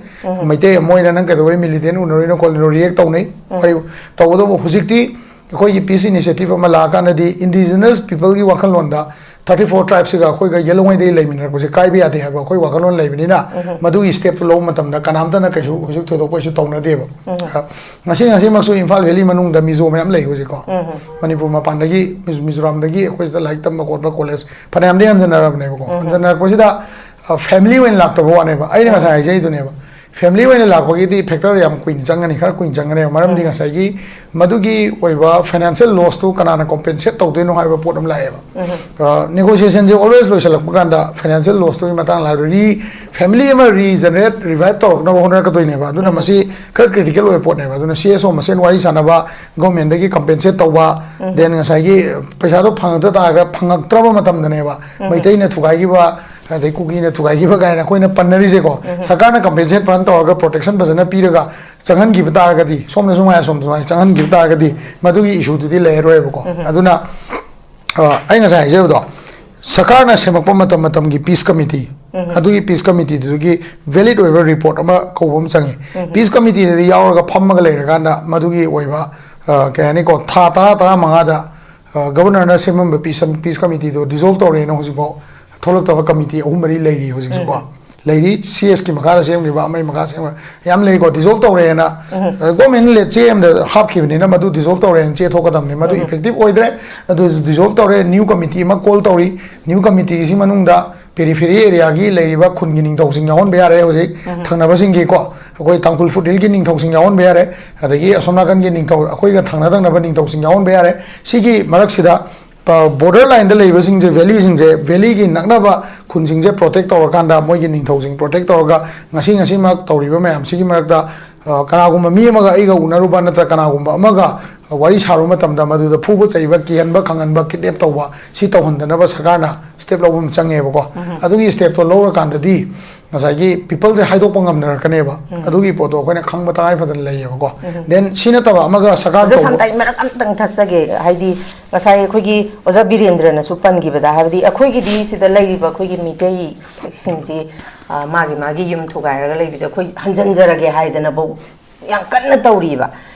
ꯃꯩꯇꯩ ꯑꯃ ꯑꯣꯏꯅ ꯅꯪ ꯀꯩꯗꯧꯕꯩ ꯃꯤꯂꯤꯇꯦꯟ ꯎꯅꯔꯨꯏꯅꯣ ꯈꯣꯠꯂꯤꯅꯣ ꯔꯤꯌꯦꯛ ꯇꯧꯅꯩ꯫ ꯍꯣꯏ, ꯇꯧꯕꯇꯕꯨ ꯍꯧꯖꯤꯛꯇꯤ ꯑꯩꯈꯣꯏꯒꯤ ꯄꯤꯁ ꯏꯅꯤꯁꯤꯌꯦꯇꯤꯞ ꯑꯃ ꯂꯥꯛꯑꯀꯥꯟꯗꯗꯤ ꯏꯟꯗꯤꯖꯤꯅꯁ ꯄꯤꯄꯜꯒꯤ ꯋꯥꯈꯜꯂꯣꯟꯗ ꯊꯥꯔꯇꯤ ꯐꯣꯔ ꯇ꯭ꯔꯥꯏꯕꯁꯤꯒ ꯑꯩꯈꯣꯏꯒ ꯌꯦꯜꯂꯣꯉꯩꯗꯒꯤ ꯂꯩꯃꯤꯟꯅꯔꯛꯄꯁꯦ ꯀꯥꯏꯕ ꯌꯥꯗꯦ ꯍꯥꯏꯕ ꯑꯩꯈꯣꯏ ꯋꯥꯈꯜꯂꯣꯟ ꯂꯩꯕꯅꯤꯅ ꯃꯗꯨꯒꯤ ꯁ꯭ꯇꯦꯞꯇꯨ ꯂꯧꯕ ꯃꯇꯝꯗ ꯀꯅꯥꯝꯇꯅ ꯀꯩꯁꯨ ꯍꯧꯖꯤꯛ ꯊꯣꯏꯗꯣꯛꯄ ꯀꯩꯁꯨ ꯇꯧꯅꯗꯦꯕ꯫ ꯑ, ꯉꯁꯤ ꯉꯁꯤꯃꯛꯁꯨ ꯏꯝꯐꯥꯜ ꯚꯦꯂꯤ ꯃꯅꯨꯡꯗ ꯃꯤꯖꯣ ꯃꯌꯥꯝ ꯂꯩ ꯍꯧꯖꯤꯛꯀꯣ꯫ ꯃꯅꯤꯄꯨꯔ ꯃꯄꯥꯟꯗꯒꯤ ꯃꯤꯖꯣ-, ꯃꯤꯖꯣꯔꯥꯝꯗꯒꯤ ꯑꯩꯈꯣꯏ ꯁꯤꯗ ꯂꯥꯏꯔꯤꯛ ꯇꯝꯕ ꯈꯣꯠꯄ ꯀꯣꯂꯦꯖ ꯐꯅꯌꯥꯝꯗꯤ ꯍꯟꯖꯟꯅꯔꯕꯅꯦꯕꯀꯣ꯫ ꯍꯟꯖꯟꯅꯔꯛꯄꯁꯤꯗ ꯐꯦꯃꯤꯂꯤ ꯑꯣꯏꯅ ꯂꯥꯛꯇꯕ ꯋꯥꯅꯦꯕ꯫ ꯑꯩꯅ ꯉꯁꯥꯏ ꯍꯥꯏꯖꯩꯗꯨꯅꯦꯕ, ꯐꯦꯃꯤꯂꯤ ꯑꯣꯏꯅ ꯂꯥꯛꯄꯒꯤꯗꯤ ꯐꯦꯛꯇꯔ ꯌꯥꯝ ꯀꯨꯏꯅ ꯆꯪꯒꯅꯤ, ꯈꯔ ꯀꯨꯏꯅ ꯆꯪꯒꯅꯦꯕ꯫ ꯃꯔꯝꯗꯤ ꯉꯁꯥꯏꯒꯤ ꯃꯗꯨꯒꯤ ꯑꯣꯏꯕ ꯐꯥꯏꯅꯥꯟꯁꯤꯌꯦꯜ ꯂꯣꯁꯇꯨ ꯀꯅꯥꯅ ꯀꯣꯝꯄꯦꯟꯁꯦꯠ ꯇꯧꯗꯣꯏꯅꯣ ꯍꯥꯏꯕ ꯄꯣꯠ ꯑꯃ ꯂꯥꯛꯑꯦꯕ꯫ ꯅꯦꯒꯣꯁꯤꯌꯦꯁꯟꯁꯦ ꯑꯣꯜꯋꯦꯁ ꯂꯣꯏꯁꯤꯜꯂꯛꯄ ꯀꯥꯟꯗ ꯐꯥꯏꯅꯥꯟꯁꯤꯌꯦꯜ ꯂꯣꯁꯇꯨꯒꯤ ꯃꯇꯥꯡ ꯂꯥꯛꯑꯒ ꯔꯤ ꯐꯦꯃꯤꯂꯤ ꯑꯃ ꯔꯤꯖꯅꯔꯦꯠ, ꯔꯤꯚꯥꯏꯞ ꯇꯧꯔꯛꯅꯕ ꯍꯣꯠꯅꯔꯛꯀꯗꯣꯏꯅꯦꯕ꯫ ꯑꯗꯨꯅ ꯃꯁꯤ ꯈꯔ ꯀ꯭ꯔꯤꯇꯤꯀꯦꯜ ꯑꯣꯏꯕ ꯄꯣꯠꯅꯦꯕ꯫ ꯑꯗꯨꯅ ꯁꯤ ꯑꯦꯁ ꯑꯣ ꯃꯁꯦꯟ ꯋꯥꯔꯤ ꯁꯥꯟꯅꯕ, ꯒꯣꯔꯃꯦꯟꯗꯒꯤ ꯀꯝꯄꯦꯟꯁꯦꯠ ꯇꯧꯕ, ꯗꯦꯟ ꯉꯁꯥꯏꯒꯤ ꯄꯩꯁꯥꯗꯣ ꯐꯪꯉꯛꯇ ꯇꯥꯔꯒ ꯐꯪꯉꯛꯇ꯭ꯔꯕ ꯃꯇꯝꯗꯅꯦꯕ ꯃꯩꯇꯩꯅ ꯊꯨꯒꯥꯏꯈꯤꯕ, ꯑꯗꯩ ꯀꯨꯀꯤꯅ ꯊꯨꯒꯥꯏꯈꯤꯕ ꯀꯥꯏꯅ ꯑꯩꯈꯣꯏꯅ ꯄꯟꯅꯔꯤꯁꯦꯀꯣ꯫ ꯁꯔꯀꯥꯔꯅ ꯀꯝꯄꯦꯟꯁꯦꯠ ꯐꯖꯅ ꯇꯧꯔꯒ, ꯄ꯭ꯔꯣꯇꯦꯛꯁꯟ ꯐꯖꯅ ꯄꯤꯔꯒ ꯆꯪꯍꯟꯈꯤꯕ ꯇꯥꯔꯒꯗꯤ, ꯁꯣꯝꯅꯁꯨ ꯉꯥꯏ, ꯑꯁꯣꯝꯗꯁꯨ ꯉꯥꯏ, ꯆꯪꯍꯟꯈꯤꯕ ꯇꯥꯔꯒꯗꯤ ꯃꯗꯨꯒꯤ ꯏꯁꯨꯗꯨꯗꯤ ꯂꯩꯔꯔꯣꯏꯕꯀꯣ꯫ ꯑꯗꯨꯅ, ꯑ, ꯑꯩ ꯉꯁꯥꯏ ꯍꯥꯏꯖꯕꯗꯣ, ꯁꯔꯀꯥꯔꯅ ꯁꯦꯝꯃꯛꯄ ꯃꯇꯝ ꯃꯇꯝꯒꯤ ꯄꯤꯁ ꯀꯃꯤꯇꯤ, ꯑꯗꯨꯒꯤ ꯄꯤꯁ ꯀꯃꯤꯇꯤꯗꯨꯒꯤ ꯚꯦꯂꯤꯠ ꯑꯣꯏꯕ ꯔꯤꯄꯣꯔꯠ ꯑꯃ ꯀꯧꯕ ꯑꯃ ꯆꯪꯉꯤ꯫ ꯄꯤꯁ ꯀꯃꯤꯇꯤꯗꯗꯤ ꯌꯥꯎꯔꯒ ꯐꯝꯃꯒ ꯂꯩꯔꯀꯥꯟꯗ ꯃꯗꯨꯒꯤ ꯑꯣꯏꯕ, ꯑ, ꯀꯩ ꯍꯥꯏꯅꯤꯀꯣ, ꯊꯥ ꯇꯔꯥ, ꯇꯔꯥꯃꯉꯥꯗ, ꯑ, ꯒꯕꯔꯅꯔꯅ ꯁꯦꯝꯃꯝꯕ ꯄꯤꯁ, ꯄꯤꯁ ꯀꯃꯤꯇꯤꯗꯣ ꯗꯤꯖꯣꯜꯕ ꯇꯧꯔꯦꯅ ꯍꯧꯖꯤꯛꯐꯥꯎ ꯊꯣꯛꯂꯛꯇꯕ ꯀꯃꯤꯇꯤ ꯑꯍꯨꯝ ꯃꯔꯤ ꯂꯩꯔꯤ ꯍꯧꯖꯤꯛꯁꯨꯀꯣ꯫ ꯂꯩꯔꯤ, ꯁꯤ ꯑꯦꯁꯀꯤ ꯃꯈꯥꯗ ꯁꯦꯝꯈꯤꯕ, ꯑꯃꯒꯤ ꯃꯈꯥ ꯁꯦꯝꯈꯤꯕ ꯌꯥꯝ ꯂꯩꯀꯣ꯫ ꯗꯤꯖꯣꯜꯕ ꯇꯧꯔꯦꯅ, ꯑ, ꯒꯣꯔꯃꯦꯟꯅ ꯂꯦ-, ꯆꯦ ꯑꯃꯗ ꯍꯥꯞꯈꯤꯕꯅꯤꯅ ꯃꯗꯨ ꯗꯤꯖꯣꯜꯕ ꯇꯧꯔꯦꯅ ꯆꯦ ꯊꯣꯛꯀꯗꯕꯅꯤ꯫ ꯃꯗꯨ ꯏꯐꯦꯛꯇꯤꯕ ꯑꯣꯏꯗ꯭ꯔꯦ꯫ ꯑꯗꯨ ꯗꯤꯖꯣꯜꯕ ꯇꯧꯔꯦ, ꯅ꯭ꯌꯨ ꯀꯃꯤꯇꯤ ꯑꯃ ꯀꯣꯜ ꯇꯧꯔꯤ꯫ ꯅ꯭ꯌꯨ ꯀꯃꯤꯇꯤꯁꯤ ꯃꯅꯨꯡꯗ ꯄꯦꯔꯤꯐꯦꯔꯤ ꯑꯦꯔꯤꯌꯥꯒꯤ ꯂꯩꯔꯤꯕ ꯈꯨꯟꯒꯤ ꯅꯤꯡꯊꯧꯁꯤꯡ ꯌꯥꯎꯍꯟꯕ ꯌꯥꯔꯦ ꯍꯧꯖꯤꯛ ꯊꯪꯅꯕꯁꯤꯡꯒꯤꯀꯣ꯫ ꯑꯩꯈꯣꯏ ꯇꯥꯡꯈꯨꯜ ꯐꯨꯠꯍꯤꯜꯒꯤ ꯅꯤꯡꯊꯧꯁꯤꯡ ꯌꯥꯎꯍꯟꯕ ꯌꯥꯔꯦ꯫ ꯑꯗꯒꯤ ꯑꯁꯣꯝ ꯅꯥꯀꯟꯒꯤ ꯅꯤꯡꯊꯧ, ꯑꯩꯈꯣꯏꯒ ꯊꯪꯅ ꯊꯪꯅꯕ ꯅꯤꯡꯊꯧꯁꯤꯡ ꯌꯥꯎꯍꯟꯕ ꯌꯥꯔꯦ꯫ ꯁꯤꯒꯤ ꯃꯔꯛꯁꯤꯗ, ꯑ, ꯕꯣꯔꯗꯔ ꯂꯥꯏꯟꯗ ꯂꯩꯕꯁꯤꯡꯁꯦ, ꯚꯦꯂꯤꯁꯤꯡꯁꯦ, ꯚꯦꯂꯤꯒꯤ ꯅꯛꯅꯕ ꯈꯨꯟꯁꯤꯡꯁꯦ ꯄ꯭ꯔꯣꯇꯦꯛ ꯇꯧꯔꯀꯥꯟꯗ, ꯃꯣꯏꯒꯤ ꯅꯤꯡꯊꯧꯁꯤꯡ ꯄ꯭ꯔꯣꯇꯦꯛ ꯇꯧꯔꯒ ꯉꯁꯤ ꯉꯁꯤꯃꯛ ꯇꯧꯔꯤꯕ ꯃꯌꯥꯝꯁꯤꯒꯤ ꯃꯔꯛꯇ, ꯑ, ꯀꯅꯥꯒꯨꯝꯕ ꯃꯤ ꯑꯃꯒ ꯑꯩꯒ ꯎꯅꯔꯨꯕ ꯅꯠꯇ꯭ꯔꯒ ꯀꯅꯥꯒꯨꯝꯕ ꯑꯃꯒ ꯋꯥꯔꯤ ꯁꯥꯔꯨꯕ ꯃꯇꯝꯗ ꯃꯗꯨꯗ ꯐꯨꯕ ꯆꯩꯕ, ꯀꯤꯍꯟꯕ ꯈꯪꯍꯟꯕ, ꯀꯤꯗꯅꯦꯞ ꯇꯧꯕ, ꯁꯤ ꯇꯧꯍꯟꯗꯅꯕ ꯁꯔꯀꯥꯔꯅ ꯁ꯭ꯇꯦꯞ ꯂꯧꯕ ꯑꯃ ꯆꯪꯉꯦꯕꯀꯣ꯫ ꯑꯗꯨꯒꯤ ꯁ꯭ꯇꯦꯞꯇꯣ ꯂꯧꯔꯀꯥꯟꯗꯗꯤ ꯉꯁꯥꯏꯒꯤ ꯄꯤꯄꯜꯁꯦ ꯍꯥꯏꯗꯣꯛꯄ ꯉꯝꯅꯔꯛꯀꯅꯦꯕ꯫ ꯑꯗꯨꯒꯤ ꯄꯣꯠꯇꯣ ꯑꯩꯈꯣꯏꯅ ꯈꯪꯕ ꯇꯉꯥꯏ ꯐꯗꯅ ꯂꯩꯌꯦꯕꯀꯣ꯫ ꯗꯦꯟ ꯁꯤ ꯅꯠꯇꯕ ꯑꯃꯒ ꯁꯔꯀꯥꯔ ꯑꯣꯖꯥ ꯇꯧꯕ ꯁꯥꯟꯇꯥꯏ, ꯃꯔꯛ ꯑꯝꯇꯪ ꯊꯠꯆꯒꯦ꯫ ꯍꯥꯏꯗꯤ ꯉꯁꯥꯏ ꯑꯩꯈꯣꯏꯒꯤ ꯑꯣꯖꯥ ꯕꯤꯔꯦꯟꯗ꯭ꯔꯅꯁꯨ ꯄꯟꯈꯤꯕꯗ, ꯍꯥꯏꯕꯗꯤ ꯑꯩꯈꯣꯏꯒꯤꯗꯤ ꯁꯤꯗ ꯂꯩꯔꯤꯕ ꯑꯩꯈꯣꯏꯒꯤ ꯃꯤꯇꯩꯁꯤꯡꯁꯤ, ꯑ, ꯃꯥꯒꯤ ꯃꯥꯒꯤ ꯌꯨꯝ ꯊꯨꯒꯥꯏꯔꯒ ꯂꯩꯕꯁꯦ ꯑꯩꯈꯣꯏ ꯍꯟꯖꯟꯖꯔꯒꯦ ꯍꯥꯏꯗꯅꯐꯧ ꯌꯥꯝ ꯀꯟꯅ ꯇꯧꯔꯤꯕ꯫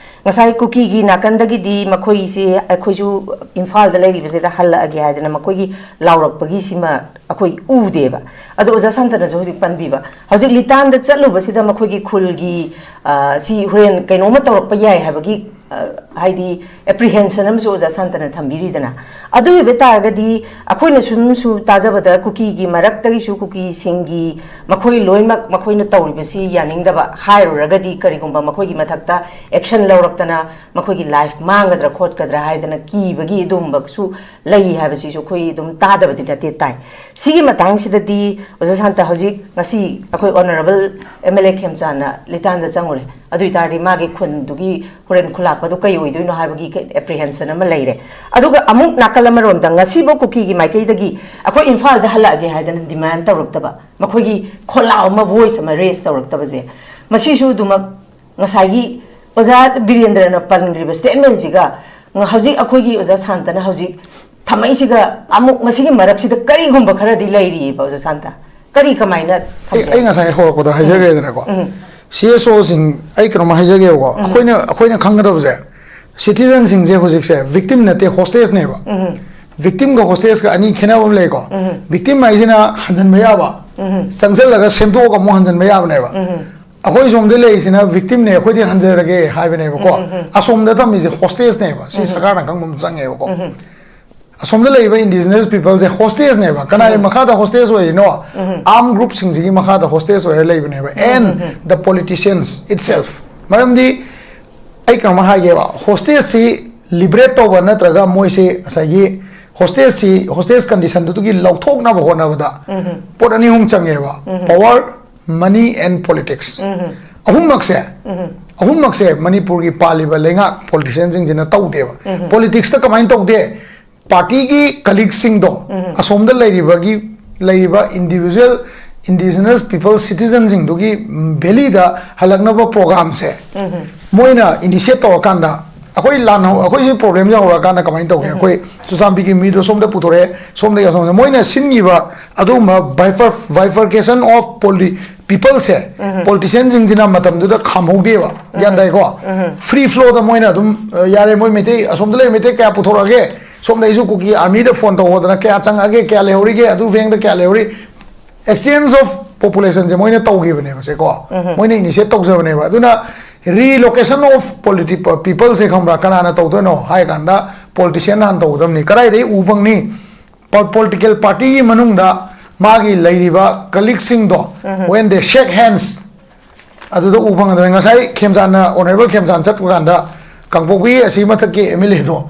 ꯉꯁꯥꯏ ꯀꯨꯀꯤꯒꯤ ꯅꯥꯀꯟꯗꯒꯤꯗꯤ ꯃꯈꯣꯏꯁꯤ, ꯑꯩꯈꯣꯏꯁꯨ ꯏꯝꯐꯥꯜꯗ ꯂꯩꯔꯤꯕꯁꯤꯗ ꯍꯜꯂꯛꯑꯒꯦ ꯍꯥꯏꯗꯅ ꯃꯈꯣꯏꯒꯤ ꯂꯥꯎꯔꯛꯄꯒꯤꯁꯤꯃ ꯑꯩꯈꯣꯏ ꯎꯗꯦꯕ꯫ ꯑꯗꯣ ꯑꯣꯖꯥ ꯁꯥꯟꯇꯅꯁꯨ ꯍꯧꯖꯤꯛ ꯄꯟꯕꯤꯕ, ꯍꯧꯖꯤꯛ ꯂꯤꯇꯥꯟꯗ ꯆꯠꯂꯨꯕꯁꯤꯗ ꯃꯈꯣꯏꯒꯤ ꯈꯨꯜꯒꯤ, ꯑ, ꯁꯤ ꯍꯣꯔꯦꯟ ꯀꯩꯅꯣꯝꯃ ꯇꯧꯔꯛꯄ ꯌꯥꯏ ꯍꯥꯏꯕꯒꯤ, ꯑ, ꯍꯥꯏꯗꯤ ꯑꯦꯄ꯭ꯔꯤꯍꯦꯟꯁꯟ ꯑꯃꯁꯨ ꯑꯣꯖꯥ ꯁꯥꯟꯇꯅ ꯊꯝꯕꯤꯔꯤꯗꯅ꯫ ꯑꯗꯨ ꯑꯣꯏꯕ ꯇꯥꯔꯒꯗꯤ ꯑꯩꯈꯣꯏꯅ ꯁꯨꯝ ꯁꯨꯝ ꯇꯥꯖꯕꯗ ꯀꯨꯀꯤꯒꯤ ꯃꯔꯛꯇꯒꯤꯁꯨ ꯀꯨꯀꯤꯁꯤꯡꯒꯤ ꯃꯈꯣꯏ ꯂꯣꯏꯅꯃꯛ ꯃꯈꯣꯏꯅ ꯇꯧꯔꯤꯕꯁꯤ ꯌꯥꯅꯤꯡꯗꯕ ꯍꯥꯏꯔꯨꯔꯒꯗꯤ ꯀꯔꯤꯒꯨꯝꯕ ꯃꯈꯣꯏꯒꯤ ꯃꯊꯛꯇ ꯑꯦꯛꯁꯟ ꯂꯧꯔꯛꯇꯅ ꯃꯈꯣꯏꯒꯤ ꯂꯥꯏꯐ ꯃꯥꯡꯒꯗ꯭ꯔꯥ ꯈꯣꯠꯀꯗ꯭ꯔꯥ ꯍꯥꯏꯗꯅ ꯀꯤꯕꯒꯤ ꯑꯗꯨꯒꯨꯝꯕꯁꯨ ꯂꯩ ꯍꯥꯏꯕꯁꯤꯁꯨ ꯑꯩꯈꯣꯏ ꯑꯗꯨꯝ ꯇꯥꯗꯕꯗꯤ ꯅꯠꯇꯦ, ꯇꯥꯏ꯫ ꯁꯤꯒꯤ ꯃꯇꯥꯡꯁꯤꯗꯗꯤ ꯑꯣꯖꯥ ꯁꯥꯟꯇ, ꯍꯧꯖꯤꯛ ꯉꯁꯤ ꯑꯩꯈꯣꯏ ꯑꯣꯅꯔꯦꯕꯜ ꯑꯦꯝ ꯑꯦꯜ ꯑꯦ ꯈꯦꯝꯆꯥꯟꯅ ꯂꯤꯇꯥꯟꯗ ꯆꯪꯉꯨꯔꯦ꯫ ꯑꯗꯨ ꯑꯣꯏꯇꯥꯔꯗꯤ ꯃꯥꯒꯤ ꯈꯨꯟꯗꯨꯒꯤ ꯍꯣꯔꯦꯟ ꯈꯨꯂꯥꯛꯄꯗꯨ ꯀꯩ ꯑꯣꯏꯗꯣꯏꯅꯣ ꯍꯥꯏꯕꯒꯤ ꯑꯦꯄ꯭ꯔꯤꯍꯦꯟꯁꯟ ꯑꯃ ꯂꯩꯔꯦ꯫ ꯑꯗꯨꯒ ꯑꯃꯨꯛ ꯅꯥꯀꯜ ꯑꯃꯔꯣꯝꯗ ꯉꯁꯤꯐꯥꯎ ꯀꯨꯀꯤꯒꯤ ꯃꯥꯏꯀꯩꯗꯒꯤ ꯑꯩꯈꯣꯏ ꯏꯝꯐꯥꯜꯗ ꯍꯜꯂꯛꯑꯒꯦ ꯍꯥꯏꯗꯅ ꯗꯤꯃꯥꯟ ꯇꯧꯔꯛꯇꯕ, ꯃꯈꯣꯏꯒꯤ ꯈꯣꯜꯂꯥꯎ ꯑꯃ, ꯚꯣꯏꯁ ꯑꯃ ꯔꯦꯁ ꯇꯧꯔꯛꯇꯕꯁꯦ, ꯃꯁꯤꯁꯨ ꯑꯗꯨꯃꯛ ꯉꯁꯥꯏꯒꯤ ꯑꯣꯖꯥ ꯕꯤꯔꯦꯟꯗ꯭ꯔꯅ ꯄꯟꯈ꯭ꯔꯤꯕ ꯁ꯭ꯇꯦꯠꯃꯦꯟꯁꯤꯒ ꯉ-, ꯍꯧꯖꯤꯛ ꯑꯩꯈꯣꯏꯒꯤ ꯑꯣꯖꯥ ꯁꯥꯟꯇꯅ ꯍꯧꯖꯤꯛ ꯊꯝꯃꯛꯏꯁꯤꯒ ꯑꯃꯨꯛ ꯃꯁꯤꯒꯤ ꯃꯔꯛꯁꯤꯗ ꯀꯔꯤꯒꯨꯝꯕ ꯈꯔꯗꯤ ꯂꯩꯔꯤꯑꯕ ꯑꯣꯖꯥ ꯁꯥꯟꯇ? ꯀꯔꯤ, ꯀꯃꯥꯏꯅ ꯑꯩ, ꯊꯝꯒꯦ? ꯑꯩ ꯉꯁꯥꯏ ꯍꯧꯔꯛꯄꯗ ꯍꯥꯏꯖꯈ꯭ꯔꯦꯗꯅꯀꯣ꯫ ꯎꯝ꯫ ꯁꯤ ꯑꯦꯁ ꯑꯣꯁꯤꯡ, ꯑꯩ ꯀꯩꯅꯣꯝꯃ ꯍꯥꯏꯖꯒꯦꯕꯀꯣ꯫ ꯎꯝ꯫ ꯑꯩꯈꯣꯏꯅ, ꯑꯩꯈꯣꯏꯅ ꯈꯪꯒꯗꯕꯁꯦ, ꯁꯤꯇꯤꯖꯟꯁꯤꯡꯁꯦ ꯍꯧꯖꯤꯛꯁꯦ ꯚꯤꯛꯇꯤꯝ ꯅꯠꯇꯦ, ꯍꯣꯁꯇꯦꯖꯅꯦꯕ꯫ ꯎꯝ꯫ ꯚꯤꯛꯇꯤꯝꯒ ꯍꯣꯁꯇꯦꯖꯀ ꯑꯅꯤ ꯈꯦꯠꯅꯕ ꯑꯃ ꯂꯩꯀꯣ꯫ ꯎꯝ꯫ ꯚꯤꯛꯇꯤꯝ ꯍꯥꯏꯁꯤꯅ ꯍꯟꯖꯟꯕ ꯌꯥꯕ, ꯎꯝ꯫ ꯆꯪꯁꯤꯜꯂꯒ ꯁꯦꯝꯗꯣꯛꯑꯒ ꯑꯃꯨꯛ ꯍꯟꯖꯟꯕ ꯌꯥꯕꯅꯦꯕ꯫ ꯎꯝ꯫ ꯑꯩꯈꯣꯏ ꯁꯣꯝꯗ ꯂꯩꯔꯤꯁꯤꯅ ꯚꯤꯛꯇꯤꯝꯅꯦ, ꯑꯩꯈꯣꯏꯗꯤ ꯍꯟꯖꯔꯒꯦ ꯍꯥꯏꯕꯅꯦꯕꯀꯣ꯫ ꯎꯝ, ꯎꯝ, ꯎꯝ꯫ ꯑꯁꯣꯝꯗ ꯊꯝꯃꯤꯁꯦ ꯍꯣꯁꯇꯦꯖꯅꯦꯕ, ꯁꯤ ꯎꯝ, ꯎꯝ꯫ ꯁꯔꯀꯥꯔꯅ ꯈꯪꯕ ꯑꯃ ꯆꯪꯉꯦꯕꯀꯣ꯫ ꯎꯝ, ꯎꯝ꯫ ꯑꯁꯣꯝꯗ ꯂꯩꯔꯤꯕ ꯏꯟꯗꯤꯖꯤꯅꯁ ꯄꯤꯄꯜꯁꯦ ꯍꯣꯁꯇꯦꯖꯅꯦꯕ꯫ ꯀꯅꯥꯒꯤ ꯎꯝ, ꯎꯝ꯫ ꯃꯈꯥꯗ ꯍꯣꯁꯇꯦꯖ ꯑꯣꯏꯔꯤꯅꯣ? ꯎꯝ, ꯎꯝ꯫ ꯑꯥꯔꯝ ꯒ꯭ꯔꯨꯞꯁꯤꯡꯁꯤꯒꯤ ꯃꯈꯥꯗ ꯍꯣꯁꯇꯦꯖ ꯑꯣꯏꯔ ꯂꯩꯕꯅꯦꯕ꯫ ꯎꯝ, ꯎꯝ, and um, um. The politicians itself꯫ ꯃꯔꯝꯗꯤ ꯑꯩ ꯀꯩꯅꯣꯝꯃ ꯍꯥꯏꯒꯦꯕ, ꯍꯣꯁꯇꯦꯖꯁꯤ ꯂꯤꯕꯔꯦꯠ ꯇꯧꯕ ꯅꯠꯇ꯭ꯔꯒ ꯃꯣꯏꯁꯤ ꯉꯁꯥꯏꯒꯤ ꯍꯣꯁꯇꯦꯖꯁꯤ, ꯍꯣꯁꯇꯦꯖ ꯀꯟꯗꯤꯁꯟꯗꯨꯗꯒꯤ ꯂꯧꯊꯣꯛꯅꯕ ꯍꯣꯠꯅꯕꯗ ꯎꯝ, ꯎꯝ꯫ ꯄꯣꯠ ꯑꯅꯤ ꯑꯍꯨꯝ ꯆꯪꯉꯦꯕ꯫ ꯎꯝ, ꯎꯝ꯫ Power, money and politics꯫ ꯎꯝ, ꯎꯝ꯫ ꯑꯍꯨꯝꯃꯛꯁꯦ ꯎꯝ, ꯎꯝ꯫ ꯑꯍꯨꯝꯃꯛꯁꯦ ꯃꯅꯤꯄꯨꯔꯒꯤ ꯄꯥꯜꯂꯤꯕ ꯂꯩꯉꯥꯛ ꯄꯣꯂꯤꯇꯤꯁꯤꯌꯟꯁꯤꯡꯁꯤꯅ ꯇꯧꯗꯦꯕ꯫ ꯄꯣꯂꯤꯇꯤꯛꯁꯇ ꯀꯃꯥꯏꯅ ꯇꯧꯗꯦ? ꯄꯥꯔꯇꯤꯒꯤ ꯀꯂꯤꯛꯁꯤꯡꯗꯣ, ꯑꯁꯣꯝꯗ ꯂꯩꯔꯤꯕꯒꯤ, ꯂꯩꯔꯤꯕ ꯏꯟꯗꯤꯕꯤꯖꯨꯋꯦꯜ ꯏꯟꯗꯤꯖꯤꯅꯁ ꯄꯤꯄꯜ ꯁꯤꯇꯤꯖꯟꯁꯤꯡꯗꯨꯒꯤ ꯚꯦꯂꯤꯗ ꯍꯜꯂꯛꯅꯕ ꯄ꯭ꯔꯣꯒꯥꯝꯁꯦ ꯃꯣꯏꯅ ꯏꯅꯤꯁꯤꯌꯦꯠ ꯇꯧꯔꯀꯥꯟꯗ, ꯑꯩꯈꯣꯏ ꯂꯥꯟ ꯍꯧ-, ꯑꯩꯈꯣꯏꯁꯤ ꯄ꯭ꯔꯣꯕ꯭ꯂꯦꯝꯁꯦ ꯍꯧꯔꯛꯑꯀꯥꯟꯗ ꯀꯃꯥꯏꯅ ꯇꯧꯒꯦ? ꯑꯩꯈꯣꯏ ꯆꯨꯔꯆꯥꯟꯄꯨꯔꯒꯤ ꯃꯤꯗꯣ ꯁꯣꯝꯗ ꯄꯨꯊꯣꯔꯛꯑꯦ, ꯁꯣꯝꯗꯒꯤ ꯑꯁꯣꯝꯗ ꯃꯣꯏꯅ ꯁꯤꯟꯈꯤꯕ ꯑꯗꯨꯒꯨꯝꯕ bifur-, bifurcation of poli-, peopleꯁꯦ ꯄꯣꯂꯤꯇꯤꯁꯤꯌꯟꯁꯤꯡꯁꯤꯅ ꯃꯇꯝꯗꯨꯗ ꯈꯥꯝꯍꯧꯗꯦꯕ꯫ ꯒ꯭ꯌꯥꯟ ꯇꯥꯏꯀꯣ? ꯐ꯭ꯔꯤ ꯐ꯭ꯂꯣꯗ ꯃꯣꯏꯅ ꯑꯗꯨꯝ, "ꯑ, ꯌꯥꯔꯦ, ꯃꯣꯏ ꯃꯩꯇꯩ ꯑꯁꯣꯝꯗ ꯂꯩ, ꯃꯩꯇꯩ ꯀꯌꯥ ꯄꯨꯊꯣꯔꯛꯑꯒꯦ, ꯁꯣꯝꯗ ꯑꯩꯁꯨ ꯀꯨꯀꯤ ꯑꯥꯔꯃꯤꯗ ꯐꯣꯟ ꯇꯧꯕꯗꯅ ꯀꯌꯥ ꯆꯪꯉꯛꯑꯒꯦ, ꯀꯌꯥ ꯂꯩꯍꯧꯔꯤꯒꯦ, ꯑꯗꯨ ꯕꯦꯡꯗ ꯀꯌꯥ ꯂꯩꯍꯧꯔꯤ?" Exchange of populationꯁꯦ ꯃꯣꯏꯅ ꯇꯧꯈꯤꯕꯅꯦꯕ ꯁꯦꯀꯣ꯫ ꯃꯣꯏꯅ ꯏꯅꯤꯁꯤꯌꯦꯠ ꯇꯧꯖꯕꯅꯦꯕ꯫ ꯑꯗꯨꯅ relocation of politi-, peopleꯁꯦ ꯈꯪꯕ꯭ꯔꯥ, ꯀꯅꯥꯅ ꯇꯧꯗꯣꯏꯅꯣ ꯍꯥꯏ ꯀꯥꯟꯗ ꯄꯣꯂꯤꯇꯤꯁꯤꯌꯟ ꯍꯥꯟꯅ ꯇꯧꯒꯗꯕꯅꯤ꯫ ꯀꯗꯥꯏꯗꯒꯤ ꯎ ꯐꯪꯅꯤ? ꯄꯣ-, ꯄꯣꯂꯤꯇꯤꯀꯦꯜ ꯄꯥꯔꯇꯤꯒꯤ ꯃꯅꯨꯡꯗ ꯃꯥꯒꯤ ꯂꯩꯔꯤꯕ ꯀꯂꯤꯛꯁꯤꯡꯗꯣ, when they shake hands, ꯑꯗꯨꯗ ꯎ ꯐꯪꯒꯗꯕꯅꯤ꯫ ꯉꯁꯥꯏ ꯈꯦꯝꯆꯥꯟꯅ, ꯑꯣꯅꯔꯦꯕꯜ ꯈꯦꯝꯆꯥꯟ ꯆꯠꯄ ꯀꯥꯟꯗ ꯀꯥꯡꯄꯣꯛꯄꯤ ꯑꯁꯤ ꯃꯊꯛꯀꯤ ꯑꯦꯝ ꯑꯦꯜ ꯑꯦꯗꯣ,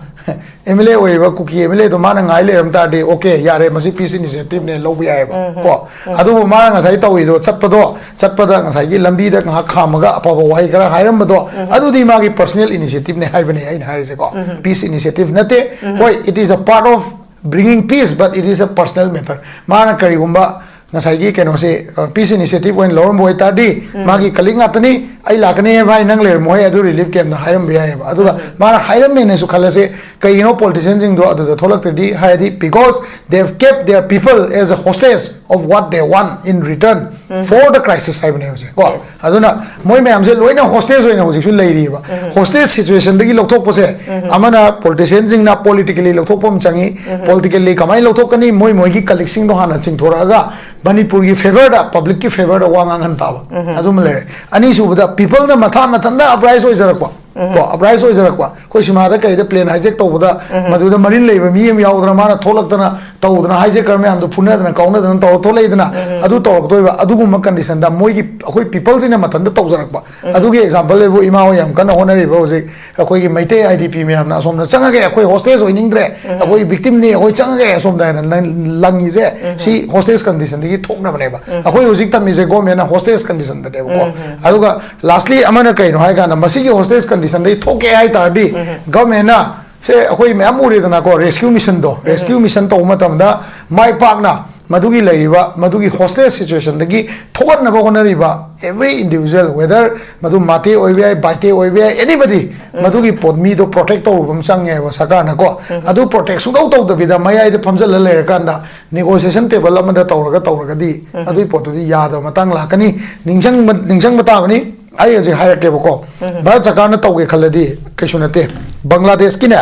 ꯑꯦꯝ ꯑꯦꯜ ꯑꯦ ꯑꯣꯏꯔꯤꯕ ꯀꯨꯀꯤ ꯑꯦꯝ ꯑꯦꯜ ꯑꯦꯗꯣ ꯃꯥꯅ ꯉꯥꯏ ꯂꯩꯔꯝ ꯇꯥꯔꯗꯤ, "ꯑꯣꯀꯦ, ꯌꯥꯔꯦ, ꯃꯁꯤ ꯄꯤꯁ ꯏꯅꯤꯁꯤꯌꯦꯇꯤꯚꯅꯦ, ꯂꯧꯕ ꯌꯥꯏꯑꯕ", ꯀꯣ꯫ ꯑꯗꯨꯕꯨ ꯃꯥꯅ ꯉꯁꯥꯏ ꯇꯧꯔꯤꯗꯣ, ꯆꯠꯄꯗꯣ, ꯆꯠꯄꯗ ꯉꯁꯥꯏꯒꯤ ꯂꯝꯕꯤꯗ ꯉꯥꯏꯍꯥꯛ ꯈꯥꯝꯃꯒ ꯑꯐꯕ ꯋꯥꯍꯩ ꯈꯔ ꯍꯥꯏꯔꯝꯕꯗꯣ, ꯑꯗꯨꯗꯤ ꯃꯥꯒꯤ ꯄꯔꯁꯅꯦꯜ ꯏꯅꯤꯁꯤꯌꯦꯇꯤꯚꯅꯦ ꯍꯥꯏꯕꯅꯦ ꯑꯩꯅ ꯍꯥꯏꯔꯤꯁꯦꯀꯣ꯫ ꯄꯤꯁ ꯏꯅꯤꯁꯤꯌꯦꯇꯤꯚ ꯅꯠꯇꯦ꯫ ꯍꯣꯏ, it is a part of bringing peace, but it is a personal matter. ꯃꯥꯅ ꯀꯔꯤꯒꯨꯝꯕ ꯉꯁꯥꯏꯒꯤ ꯀꯩꯅꯣꯁꯦ, ꯑ, ꯄꯤꯁ ꯏꯅꯤꯁꯤꯌꯦꯇꯤꯚ ꯑꯣꯏꯅ ꯂꯧꯔꯝꯕ ꯑꯣꯏꯇꯥꯔꯗꯤ, ꯃꯥꯒꯤ ꯀꯂꯤꯛ ꯉꯥꯛꯇꯅꯤ, "ꯑꯩ ꯂꯥꯛꯀꯅꯤ ꯚꯥꯏ, ꯅꯪ ꯂꯩꯔꯝꯃꯣ ꯑꯩ ꯑꯗꯨ ꯔꯤꯂꯤꯐ ꯀꯦꯝꯞꯇ" ꯍꯥꯏꯔꯝꯕ ꯌꯥꯏꯑꯕ꯫ ꯑꯗꯨꯒ ꯃꯥꯅ ꯍꯥꯏꯔꯝꯃꯦꯅꯁꯨ ꯈꯜꯂꯁꯦ, ꯀꯩꯒꯤꯅꯣ ꯄꯣꯂꯤꯇꯤꯁꯤꯌꯟꯁꯤꯡꯗꯣ ꯑꯗꯨꯗ ꯊꯣꯛꯂꯛꯇ꯭ꯔꯗꯤ ꯍꯥꯏꯔꯗꯤ, because they have kept their people as a hostage of what they want in return for the crisis ꯍꯥꯏꯕꯅꯦꯕꯁꯦ ꯀꯣ꯫ ꯑꯗꯨꯅ ꯃꯣꯏ ꯃꯌꯥꯝꯁꯦ ꯂꯣꯏꯅ ꯍꯣꯁꯇꯦꯖ ꯑꯣꯏꯅ ꯍꯧꯖꯤꯛꯁꯨ ꯂꯩꯔꯤꯑꯕ꯫ ꯍꯣꯁꯇꯦꯖ ꯁꯤꯆꯨꯋꯦꯁꯟꯗꯒꯤ ꯂꯧꯊꯣꯛꯄꯁꯦ, ꯑꯃꯅ ꯄꯣꯂꯤꯇꯤꯁꯤꯌꯟꯁꯤꯡꯅ ꯄꯣꯂꯤꯇꯤꯀꯦꯂꯤ ꯂꯧꯊꯣꯛꯄ ꯑꯃ ꯆꯪꯉꯤ꯫ ꯄꯣꯂꯤꯇꯤꯀꯦꯂꯤ ꯀꯃꯥꯏꯅ ꯂꯧꯊꯣꯛꯀꯅꯤ? ꯃꯣꯏ ꯃꯣꯏꯒꯤ ꯀꯂꯤꯛꯁꯤꯡꯗꯣ ꯍꯥꯟꯅ ꯆꯤꯡꯊꯣꯔꯛꯑꯒ ꯃꯅꯤꯄꯨꯔꯒꯤ ꯐꯦꯚꯔꯗ, ꯄꯕ꯭ꯂꯤꯛꯀꯤ ꯐꯦꯚꯔꯗ ꯋꯥ ꯉꯥꯡꯍꯟ ꯇꯥꯕ꯫ ꯑꯗꯨꯃ ꯂꯩꯔꯦ꯫ ꯑꯅꯤꯁꯨꯕꯗ, ꯄꯤꯄꯜꯅ ꯃꯊꯥ ꯃꯊꯟꯇ ꯑꯞꯔꯥꯏꯁ ꯑꯣꯏꯖꯔꯛꯄ꯫ ꯀꯣ, ꯑꯞꯔꯥꯏꯁ ꯑꯣꯏꯖꯔꯛꯄ, ꯑꯩꯈꯣꯏ ꯁꯤꯃꯥꯗ ꯀꯩꯗ ꯄ꯭ꯂꯦꯟ ꯍꯥꯏꯖꯦꯛ ꯇꯧꯕꯗ ꯃꯗꯨꯗ ꯃꯔꯤꯟ ꯂꯩꯕ ꯃꯤ ꯑꯃ ꯌꯥꯎꯗꯅ ꯃꯥꯅ ꯊꯣꯛꯂꯛꯇꯅ ꯇꯧꯗꯅ, ꯍꯥꯏꯖꯦꯀꯔ ꯃꯌꯥꯝꯗꯣ ꯐꯨꯅꯗꯅ ꯀꯥꯎꯅꯗꯅ ꯇꯧꯔ ꯊꯣꯛꯂꯛꯏꯗꯅ, ꯑꯗꯨ ꯇꯧꯔꯛꯇꯣꯏꯕ꯫ ꯑꯗꯨꯒꯨꯝꯕ ꯀꯟꯗꯤꯁꯟꯗ ꯃꯣꯏꯒꯤ, ꯑꯩꯈꯣꯏ ꯄꯤꯄꯜꯁꯤꯅ ꯃꯊꯟꯇ ꯇꯧꯖꯔꯛꯄ꯫ ꯑꯗꯨꯒꯤ ꯑꯦꯛꯖꯥꯝꯄꯜ ꯂꯩꯕꯨ, ꯏꯃꯥ ꯍꯣꯏ ꯌꯥꯝ ꯀꯟꯅ ꯍꯣꯠꯅꯔꯤꯕ ꯍꯧꯖꯤꯛ ꯑꯩꯈꯣꯏꯒꯤ ꯃꯩꯇꯩ ꯑꯥꯏ ꯗꯤ ꯄꯤ ꯃꯌꯥꯝꯅ ꯑꯁꯣꯝꯗ ꯆꯪꯉꯒꯦ, ꯑꯩꯈꯣꯏ ꯍꯣꯁꯇꯦꯖ ꯑꯣꯏꯅꯤꯡꯗ꯭ꯔꯦ, ꯑꯩꯈꯣꯏ ꯕꯤꯛꯇꯤꯝꯅꯤ, ꯑꯩꯈꯣꯏ ꯆꯪꯉꯒꯦ ꯑꯁꯣꯝꯗ ꯍꯥꯏꯅ ꯂꯪ-, ꯂꯪꯉꯤꯁꯦ꯫ ꯁꯤ ꯍꯣꯁꯇꯦꯖ ꯀꯟꯗꯤꯁꯟꯗꯒꯤ ꯊꯣꯛꯅꯕꯅꯦꯕ꯫ ꯑꯩꯈꯣꯏ ꯍꯧꯖꯤꯛ ꯇꯝꯃꯤꯁꯦ ꯒꯣꯔꯃꯦꯟꯅ ꯍꯣꯁꯇꯦꯖ ꯀꯟꯗꯤꯁꯟꯗꯅꯦꯕꯀꯣ꯫ ꯑꯗꯨꯒ ꯂꯥꯁꯂꯤ ꯑꯃꯅ ꯀꯩꯅꯣ ꯍꯥꯏ ꯀꯥꯟꯗ, ꯃꯁꯤꯒꯤ ꯍꯣꯁꯇꯦꯖ ꯀꯟꯗꯤꯁꯟꯗꯒꯤ ꯊꯣꯛꯀꯦ ꯍꯥꯏ ꯇꯥꯔꯗꯤ ꯒꯣꯔꯃꯦꯟꯅ, ꯁꯦ ꯑꯩꯈꯣꯏ ꯃꯌꯥꯝ ꯎꯔꯦꯗꯅꯀꯣ, ꯔꯦꯁꯀ꯭ꯌꯨ ꯃꯤꯁꯟꯗꯣ, ꯔꯦꯁꯀ꯭ꯌꯨ ꯃꯤꯁꯟ ꯇꯧꯕ ꯃꯇꯝꯗ ꯃꯥꯏ ꯄꯥꯛꯅ ꯃꯗꯨꯒꯤ ꯂꯩꯔꯤꯕ, ꯃꯗꯨꯒꯤ ꯍꯣꯁꯇꯦꯖ ꯁꯤꯆꯨꯋꯦꯁꯟꯗꯒꯤ ꯊꯣꯛꯍꯟꯅꯕ ꯍꯣꯠꯅꯔꯤꯕ every individual, whether ꯃꯗꯨ ꯃꯥꯇꯦ ꯑꯣꯏꯕ ꯌꯥꯏ, ꯕꯥꯏꯇꯦ ꯑꯣꯏꯕ ꯌꯥꯏ, anybody, ꯃꯗꯨꯒꯤ ꯄꯣꯠ ꯃꯤꯗꯣ ꯄ꯭ꯔꯣꯇꯦꯛ ꯇꯧꯔꯨꯕ ꯑꯃ ꯆꯪꯉꯦꯕ ꯁꯔꯀꯥꯔꯅꯀꯣ꯫ ꯑꯗꯨ ꯄ꯭ꯔꯣꯇꯦꯛ ꯁꯨꯡꯇꯧ ꯇꯧꯗꯕꯤꯗ ꯃꯌꯥꯏꯗ ꯐꯝꯖꯜꯂ ꯂꯩꯔꯀꯥꯟꯗ ꯅꯦꯒꯣꯁꯤꯌꯦꯁꯟ ꯇꯦꯕꯜ ꯑꯃꯗ ꯇꯧꯔꯒ ꯇꯧꯔꯒꯗꯤ ꯑꯗꯨꯒꯤ ꯄꯣꯠꯇꯨꯗꯤ ꯌꯥꯗꯕ ꯃꯇꯥꯡ ꯂꯥꯛꯀꯅꯤ꯫ ꯅꯤꯡꯁꯤꯡꯕ, ꯅꯤꯡꯁꯤꯡꯕ ꯇꯥꯕꯅꯤ꯫ ꯑꯩ ꯍꯧꯖꯤꯛ ꯍꯥꯏꯔꯛꯀꯦꯕꯀꯣ, ꯚꯥꯔꯠ ꯁꯔꯀꯥꯔꯅ ꯇꯧꯒꯦ ꯈꯜꯂꯗꯤ ꯀꯩꯁꯨ ꯅꯠꯇꯦ꯫ ꯕꯪꯒ꯭ꯂꯥꯗꯦꯁꯀꯤꯅꯦ,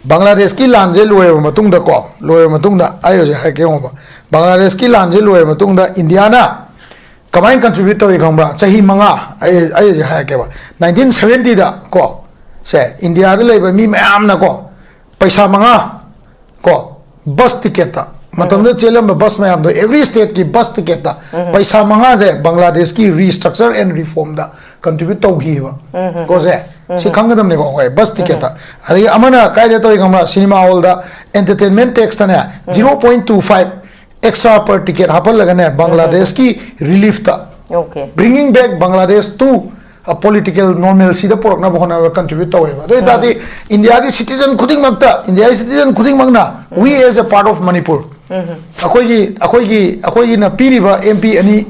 ꯕꯪꯒ꯭ꯂꯥꯗꯦꯁꯀꯤ ꯂꯥꯟꯁꯦ ꯂꯣꯏꯔꯕ ꯃꯇꯨꯡꯗꯀꯣ, ꯂꯣꯏꯔꯕ ꯃꯇꯨꯡꯗ ꯑꯩ ꯍꯧꯖꯤꯛ ꯍꯥꯏꯔꯛꯀꯦ ꯌꯦꯡꯉꯣꯕ, ꯕꯪꯒ꯭ꯂꯥꯗꯦꯁꯀꯤ ꯂꯥꯟꯁꯦ ꯂꯣꯏꯔꯕ ꯃꯇꯨꯡꯗ ꯏꯟꯗꯤꯌꯥꯅ ꯀꯃꯥꯏꯅ ꯀꯟꯇ꯭ꯔꯤꯕ꯭ꯌꯨꯠ ꯇꯧꯏ ꯈꯪꯕ꯭ꯔꯥ? ꯆꯍꯤ ꯃꯉꯥ, ꯑꯩ, ꯑꯩ ꯍꯧꯖꯤꯛ ꯍꯥꯏꯔꯛꯀꯦꯕ, ꯅꯥꯏꯟꯇꯤꯟ ꯁꯚꯦꯟꯇꯤꯗ ꯀꯣ, ꯁꯦ, ꯏꯟꯗꯤꯌꯥꯗ ꯂꯩꯕ ꯃꯤ ꯃꯌꯥꯝꯅꯀꯣ, ꯄꯩꯁꯥ ꯃꯉꯥ ꯀꯣ, ꯕꯁ ꯇꯤꯀꯦꯠꯇ, ꯃꯇꯝꯗꯨꯗ ꯆꯦꯜꯂꯝꯕ ꯕꯁ ꯃꯌꯥꯝꯗꯣ, ꯑꯦꯚ꯭ꯔꯤ ꯁ꯭ꯇꯦꯠꯀꯤ ꯕꯁ ꯇꯤꯀꯦꯠꯇ ꯄꯩꯁꯥ ꯃꯉꯥꯁꯦ ꯕꯪꯒ꯭ꯂꯥꯗꯦꯁꯀꯤ ꯔꯤꯁꯇ꯭ꯔꯛꯆꯔ ꯑꯦꯟ ꯔꯤꯐꯣꯔꯝꯗ ꯀꯟꯇ꯭ꯔꯤꯕ꯭ꯌꯨꯠ ꯇꯧꯈꯤꯕ꯫ ꯀꯣ ꯁꯦ, ꯁꯤ ꯈꯪꯒꯗꯕꯅꯤꯀꯣ ꯑꯩꯈꯣꯏ, ꯕꯁ ꯇꯤꯀꯦꯠꯇ꯫ ꯑꯗꯒꯤ ꯑꯃꯅ ꯀꯥꯏꯗ ꯇꯧꯏ ꯈꯪꯕ꯭ꯔꯥ? ꯁꯤꯅꯦꯃꯥ ꯍꯣꯜꯗ ꯑꯦꯟꯇꯔꯇꯦꯟꯃꯦꯟ ꯇꯦꯛꯁꯇꯅꯦ, zero point two five extra per ticket ꯍꯥꯞꯍꯜꯂꯒꯅꯦ, ꯕꯪꯒ꯭ꯂꯥꯗꯦꯁꯀꯤ ꯔꯤꯂꯤꯐꯇ, okay. Bringing back Bangladesh to a political normalcyꯗ ꯄꯨꯔꯛꯅꯕ ꯍꯣꯠꯅꯕ ꯀꯟꯇ꯭ꯔꯤꯕ꯭ꯌꯨꯠ ꯇꯧꯋꯦꯕ꯫ ꯑꯗꯨ ꯑꯣꯏꯇꯥꯔꯗꯤ ꯏꯟꯗꯤꯌꯥꯒꯤ ꯁꯤꯇꯤꯖꯟ ꯈꯨꯗꯤꯡꯃꯛꯇ, ꯏꯟꯗꯤꯌꯥꯒꯤ ꯁꯤꯇꯤꯖꯟ ꯈꯨꯗꯤꯡꯃꯛꯅ, we as a part of Manipur, ꯑꯩꯈꯣꯏꯒꯤ, ꯑꯩꯈꯣꯏꯒꯤ, ꯑꯩꯈꯣꯏꯒꯤꯅ ꯄꯤꯔꯤꯕ ꯑꯦꯝ ꯄꯤ ꯑꯅꯤ,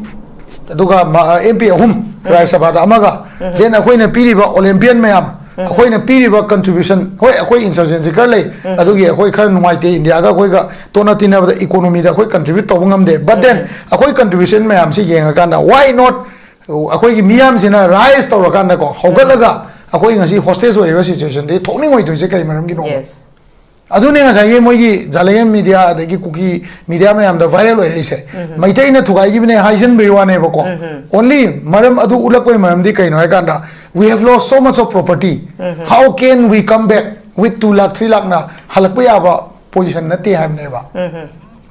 ꯑꯗꯨꯒ ꯃ-, ꯑꯦꯝ ꯄꯤ ꯑꯍꯨꯝ, ꯔꯥꯖ꯭ꯌ ꯁꯚꯥꯗ ꯑꯃꯒ, then ꯑꯩꯈꯣꯏꯅ ꯄꯤꯔꯤꯕ ꯑꯣꯂꯦꯝꯄꯤꯌꯟ ꯃꯌꯥꯝ, ꯑꯩꯈꯣꯏꯅ ꯄꯤꯔꯤꯕ ꯀꯟꯇ꯭ꯔꯤꯕ꯭ꯌꯨꯁꯟ, ꯍꯣꯏ, ꯑꯩꯈꯣꯏ ꯏꯟꯁꯔꯖꯦꯟꯁꯤ ꯈꯔ ꯂꯩ, ꯑꯗꯨꯒꯤ ꯑꯩꯈꯣꯏ ꯈꯔ ꯅꯨꯡꯉꯥꯏꯇꯦ, ꯏꯟꯗꯤꯌꯥꯒ ꯑꯩꯈꯣꯏꯒ ꯇꯣꯠꯅ ꯇꯤꯟꯅꯕꯗ ꯏꯀꯣꯅꯣꯃꯤꯗ ꯑꯩꯈꯣꯏ ꯀꯟꯇ꯭ꯔꯤꯕ꯭ꯌꯨꯠ ꯇꯧꯕ ꯉꯝꯗꯦ, but then ꯑꯩꯈꯣꯏ ꯀꯟꯇ꯭ꯔꯤꯕ꯭ꯌꯨꯁꯟ ꯃꯌꯥꯝꯁꯤ ꯌꯦꯡꯉꯀꯥꯟꯗ, why not ꯑꯩꯈꯣꯏꯒꯤ ꯃꯤꯌꯥꯝꯁꯤꯅ ꯔꯥꯏꯖ ꯇꯧꯔꯀꯥꯟꯗꯀꯣ, ꯍꯧꯒꯠꯂꯒ ꯑꯩꯈꯣꯏ ꯉꯁꯤ ꯍꯣꯁꯇꯦꯖ ꯑꯣꯏꯔꯤꯕ ꯁꯤꯆꯨꯋꯦꯁꯟꯗꯒꯤ ꯊꯣꯛꯅꯤꯡꯉꯣꯏꯗꯣꯏꯁꯦ ꯀꯩ ꯃꯔꯝꯒꯤꯅꯣꯕ? ꯌꯦꯁ꯫ ꯑꯗꯨꯅꯦ ꯉꯁꯥꯏꯒꯤ ꯃꯣꯏꯒꯤ ꯖꯥꯂꯦꯝ ꯃꯤꯗꯤꯌꯥ ꯑꯗꯒꯤ ꯀꯨꯀꯤ ꯃꯤꯗꯤꯌꯥ ꯃꯌꯥꯝꯗ ꯚꯥꯏꯔꯦꯜ ꯑꯣꯏꯔꯛꯏꯁꯦ꯫ ꯃꯩꯇꯩꯅ ꯊꯨꯒꯥꯏꯈꯤꯕꯅꯦ ꯍꯥꯏꯖꯟꯕꯒꯤ ꯋꯥꯅꯦꯕꯀꯣ꯫ ꯑꯣꯟꯂꯤ ꯃꯔꯝ ꯑꯗꯨ ꯎꯠꯂꯛꯄꯒꯤ ꯃꯔꯝꯗꯤ ꯀꯩꯅꯣ ꯍꯥꯏ ꯀꯥꯟꯗ, we have lost so much of property, how can we come back with two lakh three ꯂꯥꯛꯅ ꯍꯜꯂꯛꯄ ꯌꯥꯕ ꯄꯣꯖꯤꯁꯟ ꯅꯠꯇꯦ ꯍꯥꯏꯕꯅꯦꯕ꯫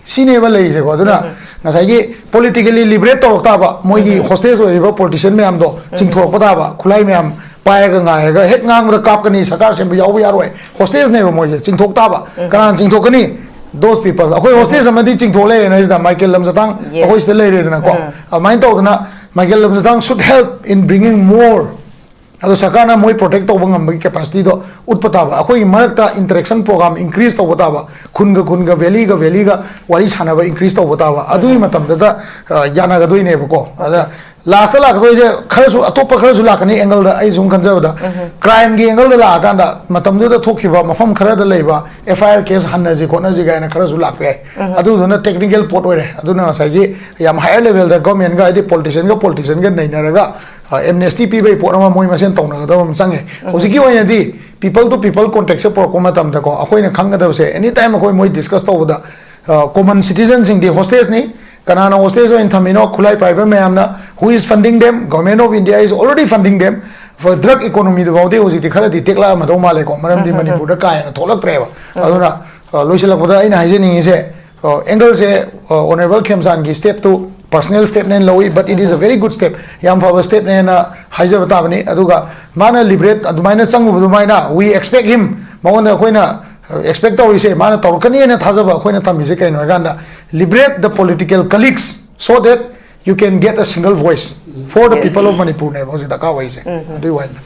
ꯁꯤꯅꯦꯕ ꯂꯩꯔꯤꯁꯦꯀꯣ꯫ ꯑꯗꯨꯅ ꯉꯁꯥꯏꯒꯤ ꯄꯣꯂꯤꯇꯤꯀꯦꯂꯤ ꯂꯤꯕꯔꯦꯠ ꯇꯧꯔꯛ ꯇꯥꯕ, ꯃꯣꯏꯒꯤ ꯍꯣꯁꯇꯦꯖ ꯑꯣꯏꯔꯤꯕ ꯄꯣꯂꯤꯇꯤꯁꯤꯌꯟ ꯃꯌꯥꯝꯗꯣ ꯆꯤꯡꯊꯣꯔꯛꯄ ꯇꯥꯕ, ꯈꯨꯠꯂꯥꯏ ꯃꯌꯥꯝ ꯄꯥꯏꯔꯒ ꯉꯥꯏꯔꯒ ꯍꯦꯛ ꯉꯥꯡꯕꯗ ꯀꯥꯞꯀꯅꯤ, ꯁꯔꯀꯥꯔ ꯁꯦꯝꯕ ꯌꯥꯎꯕ ꯌꯥꯔꯣꯏ, ꯍꯣꯁꯇꯦꯖꯅꯦꯕ ꯃꯣꯏꯁꯦ, ꯆꯤꯡꯊꯣꯛ ꯇꯥꯕ꯫ ꯀꯅꯥꯅ ꯆꯤꯡꯊꯣꯛꯀꯅꯤ? Those people꯫ ꯑꯩꯈꯣꯏ ꯍꯣꯁꯇꯦꯖ ꯑꯃꯗꯤ ꯆꯤꯡꯊꯣꯛ ꯂꯩꯔꯦꯅ ꯁꯤꯗ ꯃꯥꯏꯀꯦꯜ ꯂꯝꯖꯥꯊꯥꯡ ꯑꯩꯈꯣꯏ ꯁꯤꯗ ꯂꯩꯔꯦꯗꯅꯀꯣ꯫ ꯑꯗꯨꯃꯥꯏꯅ ꯇꯧꯗꯅ Michael ꯂꯝꯖꯥꯊꯥꯡ should help in bringing more꯫ ꯑꯗꯣ ꯁꯔꯀꯥꯔꯅ ꯃꯣꯏ ꯄ꯭ꯔꯣꯇꯦꯛ ꯇꯧꯕ ꯉꯝꯕꯒꯤ ꯀꯦꯄꯥꯁꯤꯇꯤꯗꯣ ꯎꯠꯄ ꯇꯥꯕ, ꯑꯩꯈꯣꯏꯒꯤ ꯃꯔꯛꯇ ꯏꯟꯇꯔꯦꯛꯁꯟ ꯄ꯭ꯔꯣꯒ꯭ꯔꯥꯝ ꯏꯟꯀ꯭ꯔꯤꯖ ꯇꯧꯕ ꯇꯥꯕ, ꯈꯨꯟꯒ ꯈꯨꯟꯒ, ꯚꯦꯂꯤꯒ ꯚꯦꯂꯤꯒ ꯋꯥꯔꯤ ꯁꯥꯟꯅꯕ ꯏꯟꯀ꯭ꯔꯤꯖ ꯇꯧꯕ ꯇꯥꯕ꯫ ꯑꯗꯨꯒꯤ ꯃꯇꯝꯗꯨꯗ ꯑ, ꯌꯥꯅꯒꯗꯣꯏꯅꯦꯕꯀꯣ꯫ ꯑꯗ ꯂꯥꯁꯇ ꯂꯥꯛꯀꯗꯣꯏꯁꯦ ꯈꯔꯁꯨ, ꯑꯇꯣꯞꯄ ꯈꯔꯁꯨ ꯂꯥꯛꯀꯅꯤ ꯑꯦꯡꯒꯜꯗ꯫ ꯑꯩ ꯁꯨꯝ ꯈꯟꯖꯕꯗ, ꯀ꯭ꯔꯥꯏꯝꯒꯤ ꯑꯦꯡꯒꯜꯗ ꯂꯥꯛꯑꯀꯥꯟꯗ ꯃꯇꯝꯗꯨꯗ ꯊꯣꯛꯈꯤꯕ ꯃꯐꯝ ꯈꯔꯗ ꯂꯩꯕ ꯑꯦꯐ ꯑꯥꯏ ꯑꯥꯔ ꯀꯦꯁ ꯍꯟꯅꯁꯤ ꯈꯣꯠꯅꯁꯤ ꯀꯥꯏꯅ ꯈꯔꯁꯨ ꯂꯥꯛꯄ ꯌꯥꯏ꯫ ꯑꯗꯨꯗꯨꯅ ꯇꯦꯛꯅꯤꯀꯦꯜ ꯄꯣꯠ ꯑꯣꯏꯔꯦ꯫ ꯑꯗꯨꯅ ꯉꯁꯥꯏꯒꯤ ꯌꯥꯝ ꯍꯥꯌꯔ ꯂꯦꯚꯦꯜꯗ ꯒꯚꯔꯟꯃꯦꯟꯠꯒ ꯍꯥꯏꯗꯤ ꯄꯣꯂꯤꯇꯤꯁꯤꯌꯟꯒ ꯄꯣꯂꯤꯇꯤꯁꯤꯌꯟꯒ ꯅꯩꯅꯔꯒ ꯑꯦꯝꯅꯦꯁꯇꯤ ꯄꯤꯕꯒꯤ ꯄꯣꯠ ꯑꯃ ꯃꯣꯏ ꯃꯁꯦꯟ ꯇꯧꯅꯒꯗꯕ ꯑꯃ ꯆꯪꯉꯦ꯫ ꯍꯧꯖꯤꯛꯀꯤ ꯑꯣꯏꯅꯗꯤ ꯄꯤꯄꯜ ꯇꯨ ꯄꯤꯄꯜ ꯀꯣꯟꯇꯦꯛꯁꯦ ꯄꯨꯔꯛꯄ ꯃꯇꯝꯗꯀꯣ, ꯑꯩꯈꯣꯏꯅ ꯈꯪꯒꯗꯕꯁꯦ, ꯑꯦꯅꯤ ꯇꯥꯏꯝ ꯑꯩꯈꯣꯏ ꯃꯣꯏ ꯗꯤꯁꯀꯁ ꯇꯧꯕꯗ, ꯀꯣꯃꯟ ꯁꯤꯇꯤꯖꯟꯁꯤꯡꯗꯤ ꯍꯣꯁꯇꯦꯖꯅꯤ꯫ ꯀꯅꯥꯅ ꯍꯣꯁꯇꯦꯖ ꯑꯣꯏꯅ ꯊꯝꯃꯤꯅꯣ? ꯈꯨꯠꯂꯥꯏ ꯄꯥꯏꯕ ꯃꯌꯥꯝꯅ꯫ Who is funding them? Government of India is already funding them꯫ Drug ꯏꯀꯣꯅꯣꯃꯤꯗꯨ ꯐꯥꯎꯗꯤ ꯍꯧꯖꯤꯛꯇꯤ ꯈꯔꯗꯤ ꯇꯦꯛꯂꯛꯑꯝꯃꯗꯧ ꯃꯥꯜꯂꯦꯀꯣ, ꯃꯔꯝꯗꯤ ꯃꯅꯤꯄꯨꯔꯗ ꯀꯥ ꯍꯦꯟꯅ ꯊꯣꯛꯂꯛꯇ꯭ꯔꯦꯕ꯫ ꯑꯗꯨꯅ ꯑ, ꯂꯣꯏꯁꯤꯜꯂꯛꯄꯗ ꯑꯩꯅ ꯍꯥꯏꯖꯅꯤꯡꯉꯤꯁꯦ, ꯑꯦꯡꯒꯜꯁꯦ ꯑꯣꯅꯔꯦꯕꯜ ꯈꯦꯝꯆꯥꯟꯒꯤ ꯁ꯭ꯇꯦꯞꯇꯨ ꯄꯔꯁꯅꯦꯜ ꯁ꯭ꯇꯦꯞꯅꯦꯅ ꯂꯧꯏ, but it is a very good step, ꯌꯥꯝ ꯐꯕ ꯁ꯭ꯇꯦꯞꯅꯦꯅ ꯍꯥꯏꯖꯕ ꯇꯥꯕꯅꯤ꯫ ꯑꯗꯨꯒ ꯃꯥꯅ ꯂꯤꯕꯔꯦꯠ ꯑꯗꯨꯃꯥꯏꯅ ꯆꯪꯉꯨꯕ ꯑꯗꯨꯃꯥꯏꯅ, we expect him, ꯃꯉꯣꯟꯗ ꯑꯩꯈꯣꯏꯅ ꯑꯦꯛꯁꯄꯦꯛ ꯇꯧꯔꯤꯁꯦ, ꯃꯥꯅ ꯇꯧꯔꯛꯀꯅꯤꯅ ꯊꯥꯖꯕ ꯑꯩꯈꯣꯏꯅ ꯊꯝꯃꯤꯁꯦ ꯀꯩꯅꯣ ꯍꯥꯏꯀꯥꯟꯗ, liberate the political colleagues so that you can get a single voice for the people of Manipurꯅꯦꯕ ꯍꯧꯖꯤꯛ ꯗꯔꯀꯥꯔ ꯑꯣꯏꯔꯤꯁꯦ꯫ ꯑꯗꯨꯒꯤ ꯋꯥꯅꯤꯗ꯫